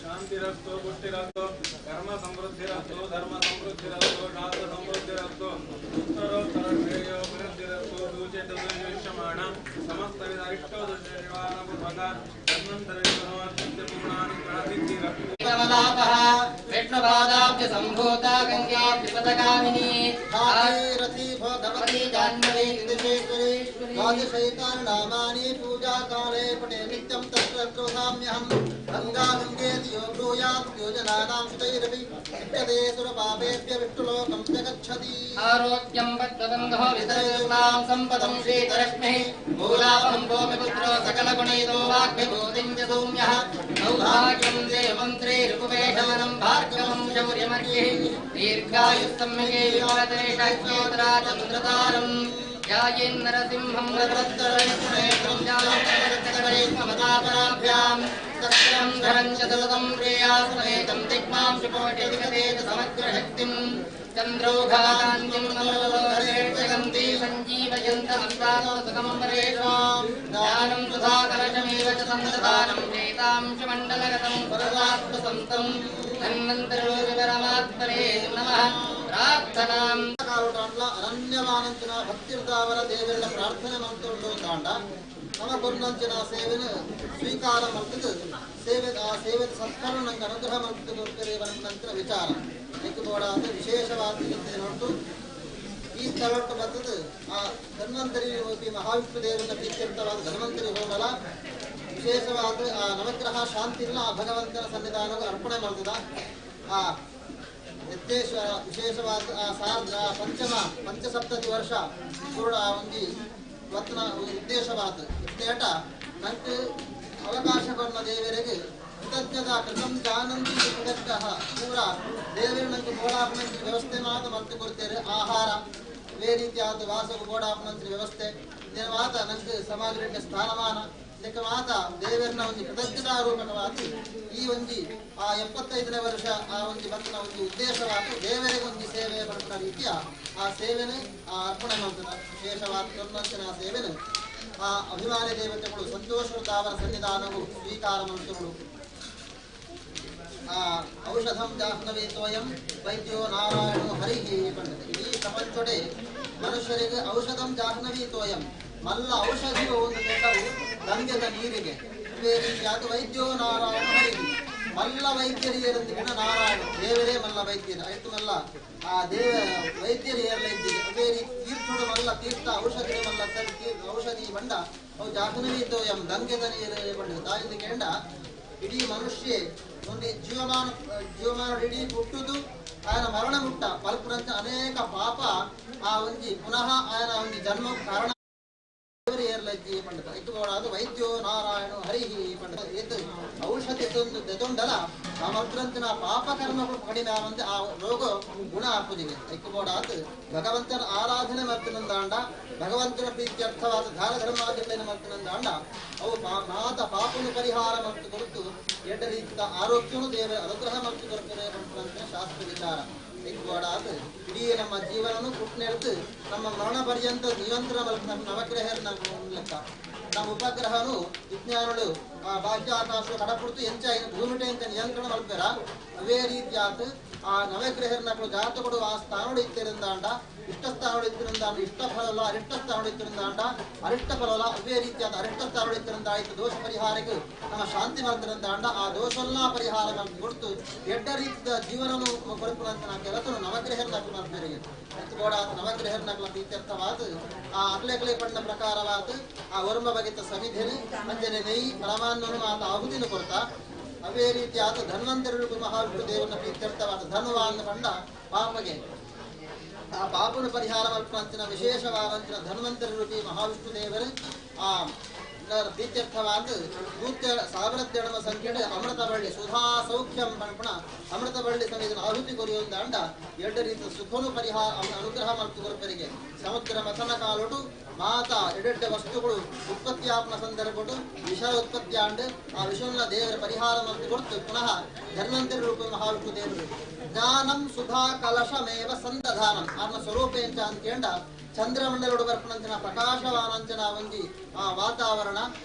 शांतिरस्तु पुष्टिरस्तु कर्म समृद्धिरस्तु धर्म समृद्धिरस्तु शास्त्र समृद्धिरस्तु उत्तरोत्तर श्रेयो वृद्धिरस्तु दूचितदुष्यमाण समस्त विदरिष्टो दुष्यनिवारणपूर्वक धन्वन्तरिपूर्णानुग्रहसिद्धिरस्तु। विष्णुपादाब्ज सम्भूता गंगा त्रिपदगामिनी भागीरथी भगवती जाह्नवी निदेशेश्वरी द्वादशैतानि नामानि पूजाकाले पठे नित्यं तत्र ತತ್ರ ವಸಾಮ್ಯಹಂ ಗಂಗಾ ಗಂಗೇತಿ ಯೋ ಬ್ರೂಯಾತ್ ಯೋಜನಾನಾಂ ಶತೈರಪಿ ಮುಚ್ಯತೆ ಸುರಪಾಪೇಭ್ಯ ವಿಷ್ಣುಲೋಕಂ ಚ ಗಚ್ಚತಿ. ಆರೋಗ್ಯಂ ಪದ್ಮಬಂಧೋ ವಿತರತಾಂ ಸಂಪದಂ ಶ್ರೀತರಶ್ಮಿಃ ಮೂಲಾಪಂ ಭೂಮಿಪುತ್ರೋ ಸಕಲಗುಣೈರೋ ವಾಗ್ವಿಭೂತಿಂ ಚ ಸೌಮ್ಯಃ ಸೌಭಾಗ್ಯಂ ದೇವಂ ಶ್ರೀ ಋಕುವೇಶವನಂ ಭಾರ್ಗವಂ ಶೌರ್ಯಮರ್ಷಿಃ ದೀರ್ಘಾಯುಃ ಸಮ್ಯಗೇ ವಿಮಲತೇಷಾಚ್ಯೋತರಾ ಚಂದ್ರತಾರಂ ಧ್ಯಾಯೇನ್ ನರಸಿಂಹಂ ರತ್ನರೇತ್ರಂ ಜಾಲಮತಾಪರಾಭ್ಯಾಂ ಸತ್ಯಂ ಧರಂ ಚ ಸತತಂ ಪ್ರಿಯಾಸಮೇತಂ ದಿಗ್ಮಾಂ ಶುಕೋಟಿಗತೇಜ ಸಮಗ್ರಶಕ್ತಿಂ ಚಂದ್ರೌಘಾಂತಿಂ ನಮೋಧರೇಕ್ಷಗಂತಿ ಸಂಜೀವಯಂತಮಂತ್ರಾತ್ಮಸುಖಮಂ ಪರೇಷಾಂ ಜ್ಞಾನಂ ಸುಧಾಕಲಶಮೇವ ಚ ಸಂದಧಾನಂ ಪ್ರೇತಾಂಶುಮಂಡಲಗತಂ ವರದಾತ್ಮಸಂತಂ ಧನ್ವಂತರೋಗಿ ಪರಮಾತ್ಮನೇ ನಮಃ. ಪ್ರಾರ್ಥನಾಂ ಕಾಲುಟಾಂಡ್ಲ ಅನನ್ಯವಾನಂಚಿನ ಭಕ್ತಿರ್ದಾವರ ದೇವರ ಪ್ರಾರ್ಥನೆ ಮಂತುಂಡು ತಾಂಡ ನಮ ಕೊರ್ನಂಚಿನ ಸೇವೆನು ಸ್ವೀಕಾರ ಮಲ್ತದು ಸೇವೆ ಆ ಸೇವೆ ಸತ್ಕರ್ಣ ನಂಗೆ ಅನುಗ್ರಹ ಮಲ್ತದು ಕೊರ್ಪೆರೆ ನಂತರ ವಿಚಾರ ಬೋಡಾದ ವಿಶೇಷವಾದ ನೋಟು ಈ ಸ್ಥಳಟ್ಟು ಬರ್ತದೆ ಆ ಧನ್ವಂತರಿ ಮಹಾವಿಷ್ಣು ದೇವರ ಪ್ರೀತ್ಯರ್ಥವಾದ ಧನ್ವಂತರಿ ಹೋಮಲ ವಿಶೇಷವಾದ ಆ ನವಗ್ರಹ ಶಾಂತಿಲ್ಲ ಆ ಭಗವಂತನ ಸನ್ನಿಧಾನಕ್ಕೆ ಅರ್ಪಣೆ ಮಾಡ್ತದ ಆ ಯತ್ತೇಶ್ವರ ವಿಶೇಷವಾದ ಆ ಸಾರ್ಧ ಪಂಚಮ ಪಂಚಸಪ್ತತಿ ವರ್ಷ ಪೂರ್ಣ ಒಂಜಿ ವತ್ನ ಉದ್ದೇಶವಾದ ಇತ್ತೇಟ ನಂಗೆ ಅವಕಾಶ ಕೊನ್ನ ದೇವರಿಗೆ ಕೃತಜ್ಞತಾ ಕೃತಂ ಜಾನಂತಿ ಕೃತಜ್ಞಃ ಪೂರ ದೇವರು ನಂಗೆ ಬೋಡಾಪನಂತಿ ವ್ಯವಸ್ಥೆ ಮಾತ ಮಲ್ತು ಕೊಡ್ತೇವೆ ಆಹಾರ ಬೇರೆ ರೀತಿಯಾದ ವಾಸವು ಬೋಡಾಪನಂತಿ ವ್ಯವಸ್ಥೆ ಇದರ ಮಾತ ನಂಗೆ ಸಮಾಜಕ್ಕೆ ಸ್ಥಾನಮಾನ ಇದಕ್ಕೆ ಮಾತ ದೇವರನ್ನ ಒಂದು ಕೃತಜ್ಞತಾ ರೂಪಕವಾದ ಈ ಒಂಜಿ ಆ 75ನೇ ವರ್ಷ ಆ ಒಂದು ಬತ್ತಿನ ಒಂದು ಉದ್ದೇಶವಾದ ದೇವರಿಗೆ ಒಂದು ಸೇವೆ ಪಡ್ತ ರೀತಿಯ ಆ ಸೇವೆನೆ ಆ ಅರ್ಪಣೆ ಮಾಡ್ತದೆ ವಿಶೇಷವಾದ ತೊನ್ನಂಚಿನ ಆ ಸೇವೆನು ಆ ಅಭಿಮಾನಿ ದೇವತೆಗಳು ಸಂತೋಷದಾವರ ಸನ್ನಿಧಾನವು ಸ್ವೀಕಾರ ಮಂತ್ರಗಳು ಆ ಔಷಧಂ ಜಾಹ್ನವೇ ತೋಯಂ ವೈದ್ಯೋ ನಾರಾಯಣೋ ಹರಿಹಿ ಪಂಡಿತ. ಇಡೀ ಪ್ರಪಂಚೊಡೆ ಮನುಷ್ಯರಿಗೆ ಔಷಧಂ ಜಾಹ್ನವೀ ತೋಯಂ ಮಲ್ಲ ಔಷಧಿಯು ಒಂದು ಕೆಟ್ಟವು ಗಂಗೆದ ನೀರಿಗೆ ಇದೇ ರೀತಿಯಾದ ವೈದ್ಯೋ ನಾರಾಯಣ ಹರಿಹಿ ಮಲ್ಲ ವೈದ್ಯರಿಯರಂದಿಗಿನ ನಾರಾಯಣ ದೇವರೇ ಮಲ್ಲ ವೈದ್ಯರು ಆಯ್ತು ಮಲ್ಲ ಆ ದೇವ ವೈದ್ಯರು ಏರಲ ಇದ್ದೀರಿ. ಅದೇ ರೀತಿ ತೀರ್ಥುಡು ಮಲ್ಲ ತೀರ್ಥ ಔಷಧಿ ಮಲ್ಲ ಔಷಧಿ ಬಂಡ ಅವು ಜಾಹ್ನವೀ ತೋಯಂ ಗಂಗೆದ ನೀರು ಪಂಡಿತ. ತಾಯಿಂದ ಕೇಂಡ ಇಡೀ ಮನುಷ್ಯ ಒಂದು ಜೀವಮಾನ ಜೀವಮಾನ ಇಡೀ ಹುಟ್ಟುದು ఆయన ಮರಣ ಮುಟ್ಟ ಪಲ್ಪುರಂತ ಅನೇಕ ಪಾಪ ಆ ಒಂಜಿ ಪುನಃ ఆయన ಒಂಜಿ ಜನ್ಮ ಕಾರಣ ಏರ್ಲಜ್ಜಿ ಪಂಡಿತ. ಇಟ್ಟುಕೊಳ್ಳಾದ ವೈದ್ಯೋ ನಾರಾಯಣ ಹರಿಹಿ ಪಂಡಿತ. ಏತು ಔಷಧಿ ದೆತೊಂಡಲ ಸಮಗ್ರಂತಿನ ಪಾಪ ಕರ್ಮಗಳು ಕಡಿಮೆ ಆವಂತೆ ಆ ರೋಗ ಗುಣ ಆಪುಜಿಗೆ ಐಕ್ಕಬೋಡಾದ ಭಗವಂತನ ಆರಾಧನೆ ಮರ್ತಿನಂದಾಂಡ ಭಗವಂತನ ಪ್ರೀತ್ಯರ್ಥವಾದ ಧಾರ ಧರ್ಮಾದಿಗಳನ್ನ ಮರ್ತಿನಂದಾಂಡ ಅವು ಮಾತ ಪಾಪನು ಪರಿಹಾರ ಮತ್ತು ಕೊರತು ಎಡ್ಡ ರೀತಿಯ ಆರೋಗ್ಯನು ದೇವರ ಅನುಗ್ರಹ ಮತ್ತು ಕೊರತರೆ ಅಂತ ಶಾಸ್ತ್ರ ವಿಚಾರ. ಐಕ್ಕಬೋಡಾದ ಇಡೀ ನಮ್ಮ ಜೀವನನು ಕುಟ್ನೆಡ್ದು ನಮ್ಮ ಮರಣ ಪರ್ಯಂತ ನಿಯಂತ್ರಣ ನವಗ್ರಹ ಲೆಕ್ಕ ನಮ್ಮ ಉಪಗ್ರಹನು ವಿಜ್ಞಾನಗಳು ಆ ಬಾಹ್ಯಾಕಾಶ ಕಡಪುಡ್ತು ಎಂಚಾಯಿನ ಭೂಮಿಟೆ ಅಂತ ನಿಯಂತ್ರಣ ಮಲ್ಪೆರ ಅವೇ ರೀತಿಯಾದ ಆ ನವಗ್ರಹರ್ನಕಳು ಜಾತಕಡು ಆ ಸ್ಥಾನಡು ಇತ್ತಿರಂದಾಂಡ ಇಷ್ಟ ಸ್ಥಾನಡು ಇತ್ತಿರಂದಾಂಡ ಇಷ್ಟ ಫಲಲ್ಲ ಅರಿಷ್ಟ ಸ್ಥಾನಡು ಇತ್ತಿರಂದಾಂಡ ಅರಿಷ್ಟ ಫಲಲ್ಲ ಅವೇ ರೀತಿಯಾದ ಅರಿಷ್ಟ ಸ್ಥಾನಡು ಇತ್ತಿರಂದಾಯಿತು ದೋಷ ಪರಿಹಾರಕ್ಕೆ ನಮ್ಮ ಶಾಂತಿ ಮಾಡ್ತಿರಂದಾಂಡ ಆ ದೋಷಲ್ಲ ಪರಿಹಾರ ಕೊಡ್ತು ಎಡ್ಡ ರೀತಿಯ ಜೀವನನು ಕೊರಪುನಂತ ಕೆಲಸನು ನವಗ್ರಹರ್ನಕಳು ಮಾಡ್ಬೇರಿಗೆ ಗೋಡಾದ ನವಗ್ರಹರ್ನಕಳ ಪ್ರೀತ್ಯರ್ಥವಾದ ಆ ಅಕ್ಲೆಕ್ಲೆ ಪಣ್ಣ ಪ್ರಕಾರವಾದ ಆ ವರ್ಮ ಬಗೆತ ಸಮಿಧೆನು ಅಂಜನೆ ನೆಯ್ ಪರಮಾನ್ನನು ಮಾತ ಆಹುತಿನ ಕೊರತ ಅವೇ ರೀತಿಯಾದ ಧನ್ವಂತರು ಮಹಾವಿಷ್ಣು ದೇವನ ಪ್ರೀತ್ಯರ್ಥವಾದ ಧನ್ವಾನ್ನ ಪಂಡ ಪಾಪಗೆ ಆ ಪಾಪನ ಪರಿಹಾರ ಮಲ್ಪಂಚಿನ ವಿಶೇಷವಾದಂಚಿನ ಧನ್ವಂತರ ರೂಪಿ ಮಹಾವಿಷ್ಣು ದೇವರು ಆ ಪ್ರೀತ್ಯರ್ಥವಾದ ನೂತ್ಯ ಸಾವಿರತ್ತೆರಡಮ ಸಂಖ್ಯೆ ಅಮೃತಬಳ್ಳಿ ಸುಧಾ ಸೌಖ್ಯಂ ಪಣಪಣ ಅಮೃತಬಳ್ಳಿ ಸಮೇತನ ಆಹುತಿ ಕೊರಿಯೊಂದಾಂಡ ಎರಡು ರೀತಿಯ ಸುಖನು ಪರಿಹಾರ ಅನುಗ್ರಹ ಮತ್ತು ಕೊರಪರಿಗೆ ಸಮುದ್ರ ಮಥನ ಕಾಲೊಡು ಮಾತಾ ಎಡೆಡ್ಡ ವಸ್ತುಗಳು ಉತ್ಪತ್ತಿಯಾಪನ ಸಂದರ್ಭಡು ವಿಷ ಉತ್ಪತ್ತಿಯಾಂಡು ಆ ವಿಷವನ್ನ ದೇವರ ಪರಿಹಾರ ಮತ್ತು ಕೊಡ್ತು ಪುನಃ ಧನ್ವಂತರಿ ರೂಪ ಮಹಾವಿಷ್ಣು ದೇವರು ಜ್ಞಾನಂ ಸುಧಾ ಕಲಶಮೇವ ಸಂದಧಾನಂ ಆರ್ನ ಸ್ವರೂಪ ಎಂಚ ಅಂತ ಕೇಂಡ ಚಂದ್ರಮಂಡಲೋಡು ಬರ್ಪಣಂಚಿನ ಪ್ರಕಾಶವಾನಂಚನ ಒಂಜಿ ಆ ವಾತಾವರಣ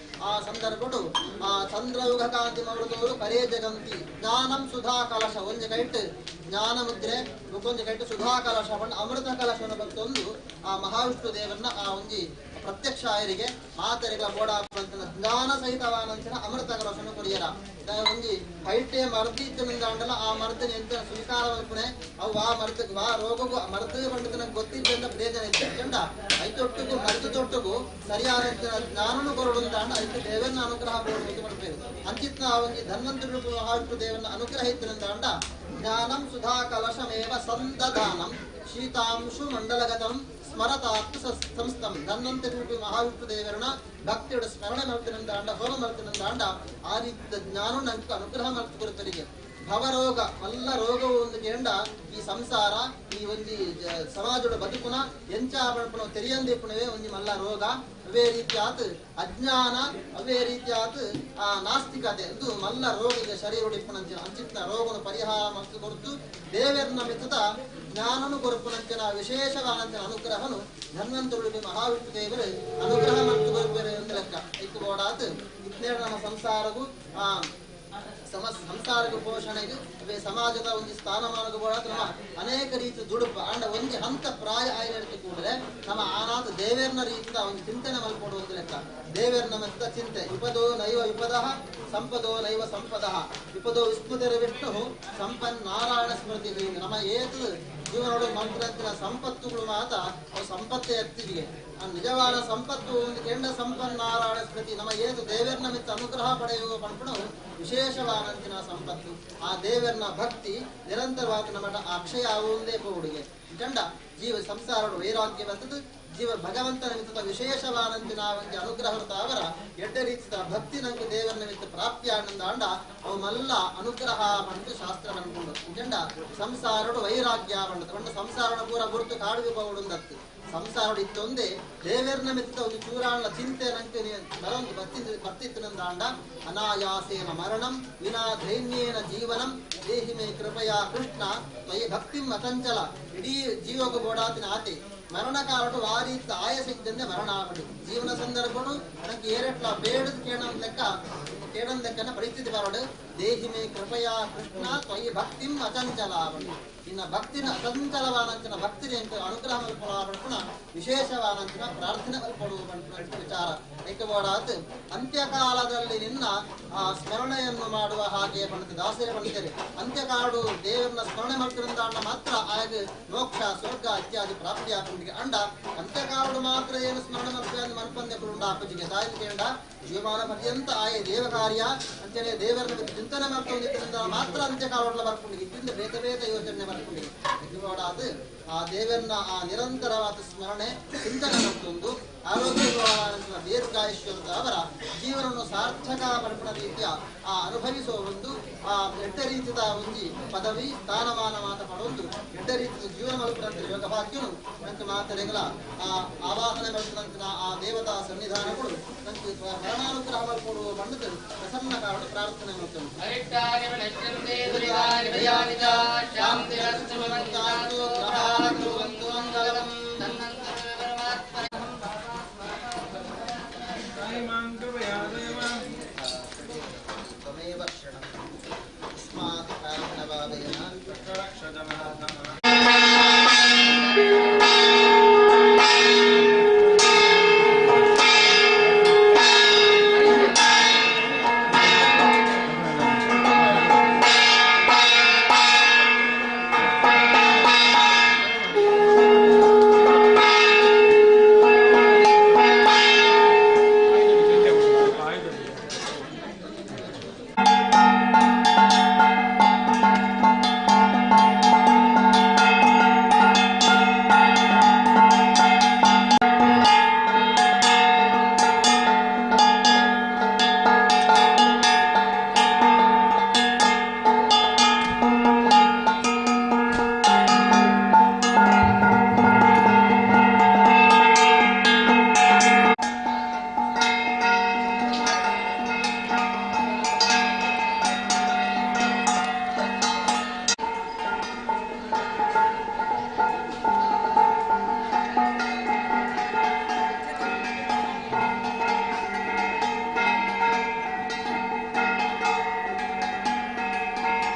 ಆ ಸಂದರ್ಭಡು ಆ ಚಂದ್ರಯುಗ ಕಾಂತಿ ಮರುದೋರು ಕರೇ ಜಗಂತಿ ಜ್ಞಾನಂ ಸುಧಾ ಕಲಶ ಒಂಜಿ ಕೈಟ್ ಜ್ಞಾನ ಮುದ್ರೆ ಒಂಜಿ ಕೈಟ್ ಸುಧಾ ಕಲಶ ಪಂಡ ಅಮೃತ ಕಲಶನ ಬಂತೊಂದು ಆ ಮಹಾವಿಷ್ಣು ದೇವರನ್ನ ಆ ಒಂಜಿ ಪ್ರತ್ಯಕ್ಷ ಆಯರಿಗೆ ಮಾತರಿಗಳ ಬೋಡಾಪಂಚಿನ ಜ್ಞಾನ ಸಹಿತವಾನಂಚಿನ ಅಮೃತ ಕಲಶನ ಕೊರಿಯರ ಒಂಜಿ ಕೈಟೆ ಮರ್ದಿತ್ತನಿಂದಾಂಡಲ ಆ ಮರ್ದನ ಎಂತ ಸ್ವೀಕಾರ ಮಲ್ಪುಣೆ ಅವು ಆ ಮರ್ದ ಆ ರೋಗಗೂ ಮರ್ದು ಪಂಡಿತನ ಗೊತ್ತಿದ್ದಂತ ಪ್ರಯೋಜನ ಇತ್ತು ಕಂಡ ಐತೊಟ್ಟಿಗೂ ಮರ್ದು ಐತೊಟ್ಟುಗು ಸರಿಯಾದ ಜ್ಞಾನನು ಕೊರಡು ಅಂತ ಅದಕ್ಕೆ ದೇವರನ್ನ ಅನುಗ್ರಹ ಕೊಡು ಅಂತ ಪಡ್ಪೇರು ಅಂಚಿತ್ನ ಒಂಜಿ ಧನ್ವಂತರಿ ರೂಪಿ ಮಹಾವಿಷ್ಣು ದೇವರನ್ನ ಅನುಗ್ರಹ ಇತ್ತಿನಂದಾಂಡ ಜ್ಞಾನಂ ಸುಧಾ ಕಲಶಮೇವ ಸಂದಧಾನಂ ಶೀತಾಂಶು ಮಂಡಲಗತಂ ಸ್ಮರತಾತ್ಮ ಸಂಸ್ಥಂ ಧನ್ವಂತರಿ ರೂಪಿ ಮಹಾವಿಷ್ಣು ದೇವರನ್ನ ಭಕ್ತಿಯೋಡ ಸ್ಮರಣೆ ಮಾಡ್ತಿನಂದಾಂಡ ಹೋಮ ಮಾಡ್ತಿನಂದಾಂಡ ಆ ರೀತಿಯ ಜ್ಞಾನ ನಂಗೆ ಅನುಗ್ರಹ ಮಾಡ್ತಿಕೊರುತ್ತರಿಗೆ ಭವರೋಗ ಮಲ್ಲ ರೋಗವು ಒಂದು ಕೇಂಡ ಈ ಸಂಸಾರ ಈ ಒಂಜಿ ಸಮಾಜದ ಬದುಕುನ ಎಂಚ ಪಣಪುನ ತೆರಿಯಂದಿಪ್ಪುನವೇ ಒಂಜಿ ಮಲ್ಲ ರೋಗ ಅವೇ ರೀತಿಯಾತ್ ಅಜ್ಞಾನ ಅವೇ ರೀತಿಯಾತ್ ಆ ನಾಸ್ತಿಕತೆ ಇದು ಮಲ್ಲ ರೋಗಕ್ಕೆ ಶರೀರ ಇಪ್ಪುನಂಚಿನ ಅಂಚಿತ್ನ ರೋಗನು ಪರಿಹಾರ ಮಸ್ತು ಕೊರತು ದೇವರನ್ನ ಮಿತ್ತದ ಜ್ಞಾನನು ಕೊರಪುನಂಚಿನ ವಿಶೇಷವಾನಂಚಿನ ಅನುಗ್ರಹನು ಧನ್ವಂತರುಳಿ ಮಹಾವಿಷ್ಣು ದೇವರು ಅನುಗ್ರಹ ಮತ್ತು ಕೊರಪೇರೆ ಎಂದು ಲೆಕ್ಕ ಇಕ್ಕು ಬೋಡಾತ್ ಇತ್ನೇಡ ನಮ್ಮ ಸಂಸಾರಗೂ ಆ ಸಂಸಾರದ ಪೋಷಣೆಗೆ ಅವೇ ಸಮಾಜದ ಒಂದು ಸ್ಥಾನಮಾನದ ಕೂಡ ನಮ್ಮ ಅನೇಕ ರೀತಿ ದುಡುಪ ಅಂಡ ಒಂಜಿ ಹಂತ ಪ್ರಾಯ ಆಯ್ತು ಕೂಡಲೇ ನಮ್ಮ ಆನಾಥ ದೇವೇರ್ನ ರೀತಿಯ ಒಂದು ಚಿಂತನೆ ಮಲ್ಕೊಡು ಒಂದು ಲೆಕ್ಕ ದೇವೇರ್ನ ಮೆತ್ತ ಚಿಂತೆ ವಿಪದೋ ನೈವ ವಿಪದಃ ಸಂಪದೋ ನೈವ ಸಂಪದಃ ವಿಪದೋ ವಿಸ್ಮೃತರ ವಿಷ್ಣು ಸಂಪನ್ ನಾರಾಯಣ ಸ್ಮೃತಿ ನಮ್ಮ ಏತು ಜೀವನೋಡು ಮಂತ್ರಂತಿನ ಸಂಪತ್ತುಗಳು ಮಾತ ಅವು ಸಂಪತ್ತೇ ಎತ್ತಿಗೆ ಆ ನಿಜವಾದ ಸಂಪತ್ತು ಒಂದು ಕೆಂಡ ಸಂಪನ್ನಾರಾಯಣ ಸ್ಮೃತಿ ನಮ್ಮ ಏತು ದೇವರನ್ನ ಮಿತ್ತ ಅನುಗ್ರಹ ಪಡೆಯುವ ಪಣಪಣು ವಿಶೇಷವಾದಂತಿನ ಸಂಪತ್ತು ಆ ದೇವರನ್ನ ಭಕ್ತಿ ನಿರಂತರವಾಗಿ ನಮ್ಮ ಅಕ್ಷಯ ಆಗುವುದೇ ಪೌಡಿಗೆ ಚಂಡ ಜೀವ ಸಂಸಾರದ ವೈರಾಗ್ಯ ಬರ್ತದೆ ಜೀವ ಭಗವಂತನ ನಿಮಿತ್ತ ವಿಶೇಷವಾದಂತಿನ ಒಂದು ಅನುಗ್ರಹ ಅವರ ಎಡ್ಡ ರೀತಿಯ ಭಕ್ತಿ ನಂಗೆ ದೇವರ ನಿಮಿತ್ತ ಪ್ರಾಪ್ತಿ ಆನಂದಾಂಡ ಅವು ಮಲ್ಲ ಅನುಗ್ರಹ ಬಂದು ಶಾಸ್ತ್ರ ಅನ್ಕೊಂಡು ಚಂಡ ಸಂಸಾರಡು ವೈರಾಗ್ಯ ಬಂಡದು ಬಂಡ ಸಂಸಾರದ ಪೂರ ಗುರುತು ಕಾಡುವೆ ಪೌಡುಂದತ್ತು ಸಂಸಾರ ಇತ್ತೊಂದೇ ದೇವರ ನಿಮಿತ್ತ ಒಂದು ಚೂರಾಣ ಚಿಂತೆ ನಂಗೆ ಬರೊಂದು ಬರ್ತಿತ್ತು ನಂದಾಂಡ ಅನಾಯಾಸೇನ ಮರಣಂ ವಿನಾ ಧೈನ್ಯೇನ ಜೀವನಂ ದೇಹಿ ಮೇ ಕೃಪಯಾ ಕೃಷ್ಣ ತ್ವಯಿ ಭಕ್ತಿಂ ಅಚಂಚಲ ಇಡೀ ಜೀವಕ್ಕೆ ಬೋಡಾತಿನ ಆತೆ ಮರಣ ಕಾಲಡು ಆ ರೀತಿ ಆಯಸ ಇದ್ದಂತೆ ಮರಣ ಆಗಡು ಜೀವನ ಸಂದರ್ಭಡು ನನಗೆ ಏರೆಟ್ಲ ಬೇಡದ ಕೇಳನ್ ಲೆಕ್ಕ ಕೇಳನ್ ಲೆಕ್ಕನ ಪರಿಸ್ಥಿತಿ ಬರಡು ದೇಹಿ ಮೇ ಕೃಪಯಾ ಕೃಷ್ಣ ತ್ವಯಿ ಭಕ್ತಿಂ ಅಚಂಚಲ ಅವಳು ಇನ್ನ ಭಕ್ತಿನ ಅಚಂಚಲವಾನಂಚಿನ ಭಕ್ತಿ ಅನುಗ್ರಹ ಮಲ್ಪೊಳ ವಿಶೇಷವಾನಂಚಿನ ಪ್ರಾರ್ಥನೆ ಮಲ್ಪಡುವ ವಿಚಾರ ಏಕವಾಡಾತ್ ಅಂತ್ಯಕಾಲದಲ್ಲಿ ನಿನ್ನ ಆ ಸ್ಮರಣೆಯನ್ನು ಮಾಡುವ ಹಾಗೆ ಬಣ್ಣದ ದಾಸರೇ ಬಂದಿದ್ದಾರೆ ಅಂತ್ಯಕಾಲಡು ದೇವರನ್ನ ಸ್ಮರಣೆ ಮಾಡ್ತಿರಂದ ಅಣ್ಣ ಮಾತ್ರ ಆಗ ಮೋಕ್ಷ ಸ್ವರ್ಗ ಇತ್ಯಾದಿ ಪ್ರಾಪ್ತಿ ಆಗುಂಡಿಗೆ ಅಂಡ ಅಂತ್ಯಕಾಲಡು ಮಾತ್ರ ಏನು ಸ್ಮರಣೆ ಮಾಡ್ತೇವೆ ಮನ್ಪಂದೆ ಕುರುಂಡ ಅಪ್ಪಜಿಗೆ ತಾಯಿ ಕೇಂಡ ಜೀವಮಾನ ಪರ್ಯಂತ ಆಯ ದೇವ ಕಾರ್ಯ ಅಂಚನೆ ದೇವರನ್ನ ಚಿಂತನೆ ಮಾಡ್ಕೊಂಡಿದ್ದರಿಂದ ಮಾತ್ರ ಅಂತ್ಯಕಾಲೊಡ್ಲ ಬರ್ಕೊಂಡು ಇದರಿಂದ ಬೇತ ಬೇತ ಯೋಚನೆ ಬರ್ಕೊಂಡಿಗೆ ಅದು ಆ ದೇವರನ್ನ ಆ ನಿರಂತರವಾದ ಸ್ಮರಣೆ ಚಿಂತನೆ ಮತ್ತೊಂದು ಆರೋಗ್ಯವಾದ ದೀರ್ಘಾಯುಷ್ಯದ ಅವರ ಜೀವನವನ್ನು ಸಾರ್ಥಕ ಪಡ್ಪಣ ರೀತಿಯ ಆ ಅನುಭವಿಸುವ ಒಂದು ಆ ಎಡ್ಡ ರೀತಿಯ ಒಂಜಿ ಪದವಿ ಸ್ಥಾನಮಾನ ಮಾತ ಪಡೊಂದು ಎಡ್ಡ ರೀತಿಯ ಜೀವನ ಮಲ್ಪುನಂತ ಯೋಗ ಭಾಗ್ಯನು ನಂಗೆ ಮಾತರೆಗಳ ಆ ಆವಾಹನೆ ಮಲ್ಪುನಂತಿನ ಆ ದೇವತಾ ಸನ್ನಿಧಾನಗಳು ನಂಗೆ ಮರಣಾನುಗ್ರಹ ಮಲ್ಪೊಡು ಬಂಡದು ಪ್ರಸನ್ನ ಕಾರಣ ಪ್ರಾರ್ಥನೆ ಮಾಡ್ತೇನೆ. तमेव शरणं तस्मात् कारणवादेन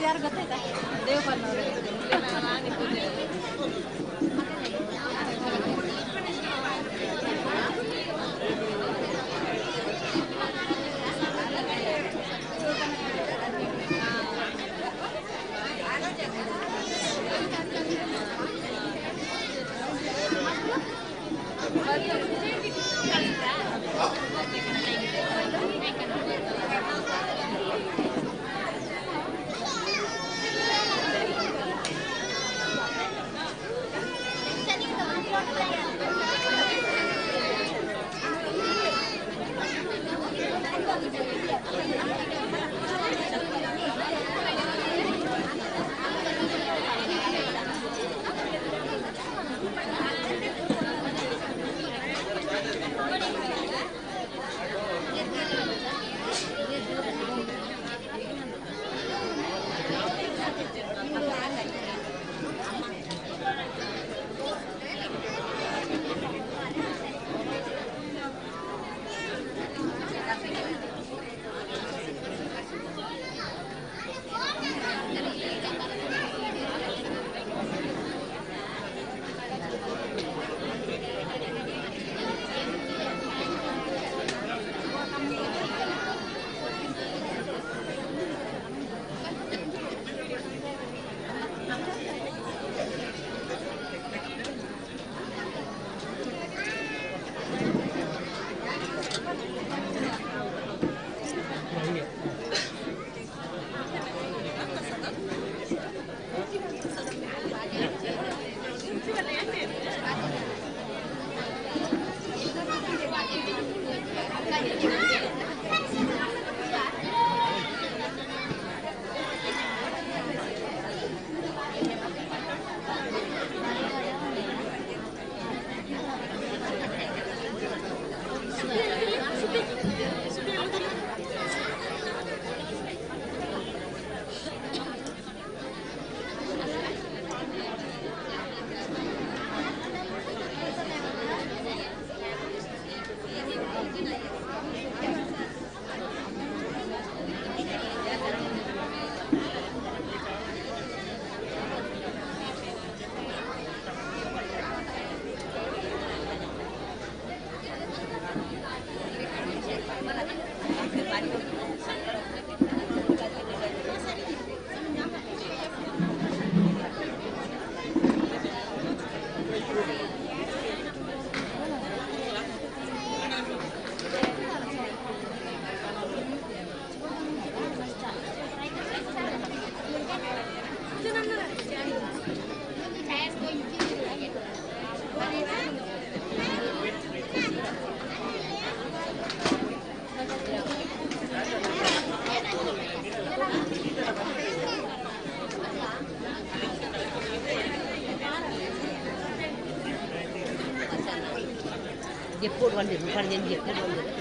ಯಾರು ಗೊತ್ತಾಯ್ತಾ? ದೇವಪಾಲ್. ಎಪ್ಪೋಡು ಬಂದಿರು ಪಂಜೆ ಎಪ್ಪೋಡು ಬಂದಿರು